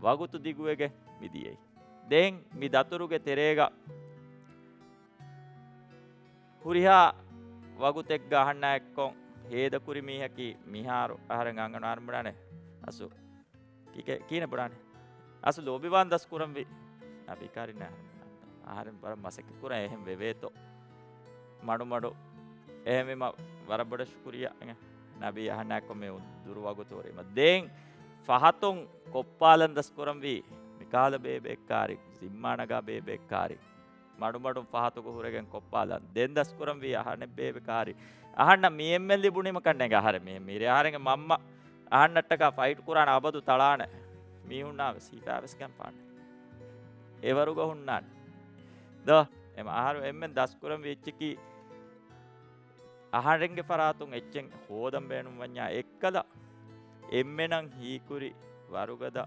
ވަގުތު ދިގުވެގެން މި ދިޔައީ. ދެން މި ދަތުރުގެ ތެރޭގަ ހުރިހާ ވަގުތެއްގަ އަހަންނާ އެއްކޮށް ހޭދަކުރި މީހަކީ މިހާރު އަހަރެން އަނގަނު އަރުމުނާނެ އަސު. ކީކޭ-، ކީނެ ބުނާނެ؟ އަސް ލޯބިވާން ދަސް ކުރަންވީ ނަބީ ކާރިން އަހަރެން ބުނާނެ. އަހަރެން ވަރަށް މަސައްކަތް ކުރަން އެހެން ވެވޭތޯ. މަޑުމަޑު. އެހެންވީމަ ވަރަށް ބޮޑަށް ޝުކުރިއްޔާ އެނގޭ. ނަބީ އަހަންނާ އެއްކޮށް މި ދުރު ވަގުތު ހުރީމަ. ދެން ފަހަތުން ކޮއްޕާލަން ދަސް ކުރަންވީ މިކަހަލަ ބޭބެއެއް ކާރި، ޒިންމާ ނަގާ ބޭބެއެއް ކާރި. މަޑުމަޑުން ފަހަތުގަ ހުރެގެން ކޮއްޕާލަން. ދެން ދަސްކުރަންވީ އަހަނެއް ބޭބެ ކާރި. އަހަންނަށް މި އެންމެން ލިބުނީމަ ކަންނޭނގެ އަހަރެން މިހެން މީރޭ. އަހަރެންގެ މަންމަ އަހަންނަށްޓަކާ ފައިޓް ކުރާނެ އަބަދު ތަޅާނެ. މީހުންނާ ވެސް ހިފާވެސް ގެންފާނެ. އެވަރުގަ ހުންނާނެ. ދޯ، އެމަ އަހަރު އެންމެން ދަސްކުރަންވީ އެއްޗަކީ އަހަރެންގެ ފަރާތުން އެއްޗެއް ހޯދަން ބޭނުންވަންޏާ އެއްކަލަ އެންމެނަށް ހީކުރި ވަރުގަދަ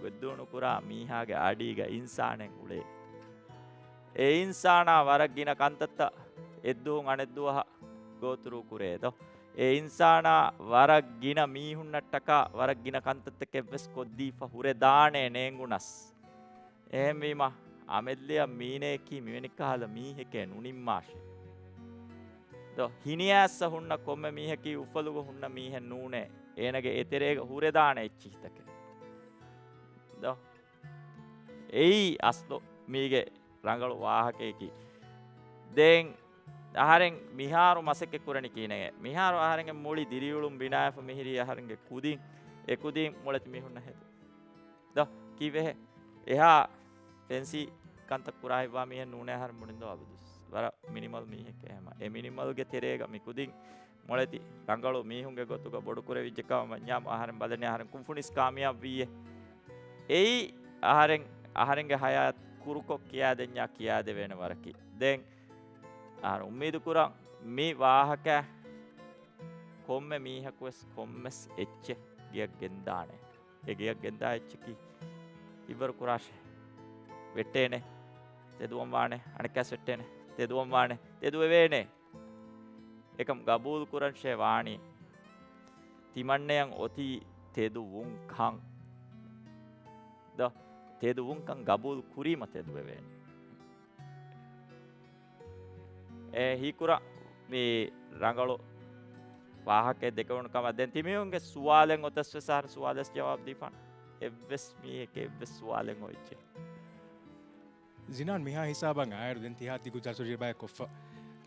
ގޮތްދޫނުކުރާ މީހާގެ އަޑީގަ އިންސާނެއް އުޅޭ. އެ އިންސާނާ ވަރަށް ގިނަ ކަންތައްތައް އެއްދުވަހުން އަނެއްދުވަހަށް ގޯތުރޫ ކުރޭ ދޯ. އެ އިންސާނާ ވަރަށް ގިނަ މީހުންނަށްޓަކާ ވަރަށް ގިނަ ކަންތައްތަކެއް ވެސް ކޮށްދީފަ ހުރެދާނެ ނޭނގުނަސް. އެހެންވީމަ، އަމެއްލިއަށް މީނަޔަކީ މިވެނި ކަހަލަ މީހެކޭ ނުނިންމާށޭ. ދޯ، ހިނިއައިސްސަ ހުންނަ ކޮންމެ މީހަކީ އުފަލުގަ ހުންނަ މީހެއް ނޫނޭ. އޭނަގެ އެތެރޭގަ ހުރެދާނެ އެއްޗިހިތަކެއް. ދޯ، އެއީ އަސްލު މީގެ ރަނގަޅު ވާހަކަޔަކީ. ދެން އަހަރެން މިހާރު މަސައްކަތް ކުރަނީ ކިހިނެއް؟ މިހާރު އަހަރެންގެ މުޅި ދިރިއުޅުން ބިނާވެފަ މިހިރީ އަހަރެންގެ ކުދިން، އެ ކުދިން މޮޅެތި މީހުންނަށް ހެދުން. ދޯ، ކީއްވެހޭ؟ އެހާ ފެންސީ ކަންތައް ކުރާ ހިތްވާ މީހެއް ނޫނޭ އަހަރެން ބުނިން ދޯ އަބަދުވެސް. ވަރަށް މިނިމަލް މީހެކޭ ހަމަ. އެ މިނިމަލްގެ ތެރޭގަ މި ކުދިން މޮޅެތި ރަނގަޅު މީހުންގެ ގޮތުގަ ބޮޑުކުރެވިއްޖެ ކަމަށް ވަންޏާމު އަހަރެން ބަލަނީ އަހަރެން ކުންފުނިސް ކާމިޔާބު ވީއޭ. އެއީ އަހަރެން، އަހަރެންގެ ހަޔާތް ކުރުކޮށް ކިޔާދެންޏާ ކިޔާދެވޭނެ ވަރަކީ. ދެން އަހަރެން އުއްމީދު ކުރަން މި ވާހަކަ ކޮންމެ މީހަކުވެސް ކޮންމެސް އެއްޗެއް ގެއަށް ގެންދާނެ. އެ ގެއަށް ގެންދާ އެއްޗަކީ ހިތްވަރު ކުރާށޭ. ވެއްޓޭނެ. ތެދުވަން ވާނެ. އަނެއްކާސް ވެއްޓޭނެ. ތެދުވަން ވާނެ. ތެދުވެވޭނެ. އެކަމް ގަބޫލު ކުރަންށޭ ވާނީ. ތިމަންނަޔަށް އޮތީ ތެދުވުން ކަން. ދޯ، ތެދުވުން ކަން ގަބޫލު ކުރީމަ ތެދުވެވޭނެ. އެ ހީކުރާ މި ރަނގަޅު ވާހަކައެއް ދެކެވުނު ކަމަށް ދެން ތިމީހުންގެ ސުވާލެއް އޮތަސް ވެސް އަހަރެން ސުވާލަށް ޖަވާބު ދީފާނެ. އެއްވެސް މީހެކޭ އެއްވެސް ސުވާލެއް އޮތްޖެ. ޒިނާން މިހާ ހިސާބަށް އާއިރު ދެން ތިހާ ދިގު ތަޖުރިބާއެއް ކޮށްފަ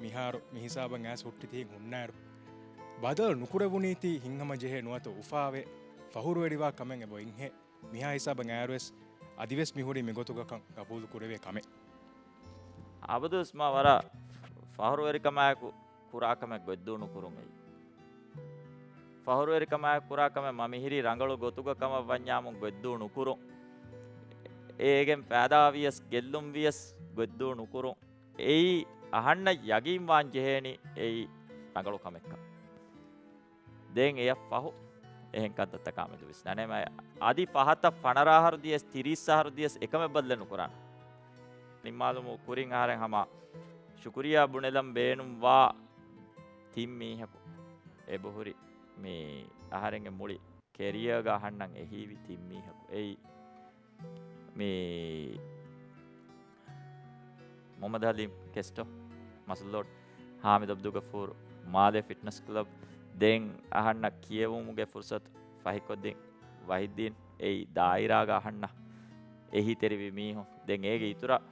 މިހާރު މި ހިސާބަށް އައިސް ހުއްޓި ތިހިން ހުންނާއިރު ބަދަލު ނުކުރެވުނީތީ ހިތްހަމަޖެހޭ ނުވަތަ އުފާވެ ފަހުރުވެރިވާ ކަމެއް އެބަ އިންހެ. މިހާ ހިސާބަށް އައިރުވެސް އަދިވެސް މިހުރީ މިގޮތުގަކަން ގަބޫލު ކުރެވޭ ކަމެއް. އަބަދުވެސް މާ ވަރަށް ފަހުރުވެރިކަމާއެކު ކުރާ ކަމެއް ގޮތްދޫ ނުކުރުން އެއީ. ފަހުރުވެރިކަމާއެކު ކުރާ ކަމެއް މަ މިހިރީ ރަނގަޅު ގޮތުގަ ކަމަށް ވަންޏާމު ގޮތްދޫ ނުކުރުން. އޭގެން ފައިދާ ވިޔަސް ގެއްލުން ވިޔަސް ގޮތްދޫ ނުކުރުން. އެއީ އަހަންނަށް ޔަގީން ވާން ޖެހޭނީ އެއީ ރަނގަޅު ކަމެއްކަން. ދެން އެޔަށް ފަހު އެހެން ކަންތައްތަކާ މެދު ވިސްނާނެ. އަދި ފަހަތަށް ފަނަރަ އަހަރު ދިޔަސް، ތިރީސް އަހަރު ދިޔަސް އެކަމެއް ބަދަލެއް ނުކުރާނެ. ނިންމާލުމުގެ ކުރިން އަހަރެން ހަމަ ޝުކުރިއްޔާ ބުނެލަން ބޭނުންވާ ތިން މީހަކު އެބަހުރި މި އަހަރެންގެ މުޅި ކެރިއަރގަ އަހަންނަށް އެހީވި ތިން މީހަކު. އެއީ މި މުޙައްމަދު ޙަލީމް ކެސްޓޯ، މަސްލޯޑް، ޙާމިދު ޢަބްދުލްޣަފޫރު، މާލޭ ފިޓްނަސް ކްލަބް. ދެން އަހަންނަށް ކިޔެވުމުގެ ފުރުޞަތު ފަހިކޮށްދިން ވަޙީދީން. އެއީ ދާއިރާގަ އަހަންނަށް އެހީތެރިވި މީހުން. ދެން އޭގެ އިތުރަށް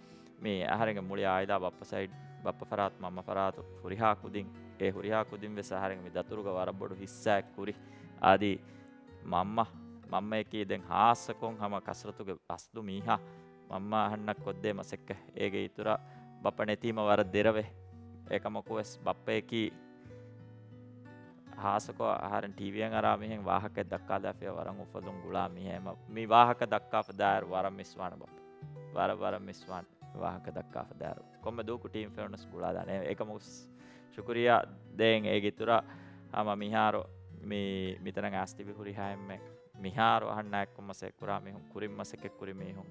މި އަހަރެންގެ މުޅި ޢާއިލާ، ބައްޕަ ސައިޑް، ބައްޕަ ފަރާތު، މަންމަ ފަރާތު، ހުރިހާ ކުދިން، އެ ހުރިހާ ކުދިން ވެސް އަހަރެން މި ދަތުރުގަ ވަރަށް ބޮޑު ހިއްސާއެއް ކުރި. އަދި މަންމަ، މަންމަޔަކީ ދެން ހާއްސަކޮށް ހަމަ ކަސްރަތުގެ އަސްލު މީހާ. މަންމަ އަހަންނަށް ކޮށްދޭ މަސައްކަތް އޭގެ އިތުރަށް ބައްޕަ ނެތީމަ ވަރަށް ދެރަވޭ. އެކަމަކު ވެސް ބައްޕަޔަކީ ޚާއްޞަކޮށް އަހަރެން ޓީވީއަށް އަރާ މިހެން ވާހަކަ ދައްކާލާފިޔާ ވަރަށް އުފަލުން ގުޅާ މީހެއް. މި ވާހަކަ ދައްކާފަ ދާއިރު ވަރަށް މިސްވާނެ ބަ. ވަރަށް، ވަރަށް މިސްވާނެ ވާހަކަ ދައްކާފަ ދާއިރު. ކޮންމެ ދުވަހަކު ޓީމް ފެނުނަސް ގުޅާލާނެ. އެކަމަކު ޝުކުރިއްޔާ ދޭން އޭގެ އިތުރަށް. ހަމަ މިހާރު މި، މިތަނަށް އައިސް ތިބި ހުރިހާ އެންމެ މިހާރު އަހަންނާ އެއްކޮށް މަސައްކަތް ކުރާ މީހުން، ކުރިން މަސައްކަތް ކުރި މީހުން،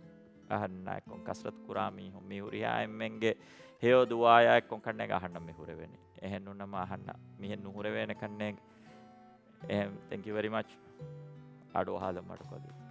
އަހަންނާ އެއްކޮށް ކަސްރަތު ކުރާ މީހުން، މި ހުރިހާ އެންމެންގެ ހެޔޮ ދުޢާޔާ އެއްކޮށް ކަންނޭނގެ އަހަންނަށް މި ހުރެވެނީ. އެހެން ނޫނަމަ އަހަންނަށް މިހެން ނުހުރެވޭނެ ކަންނޭނގެ. އެހެން، thank you very much. އަޑު އަހާލަން މަޑުކޮށްލީ.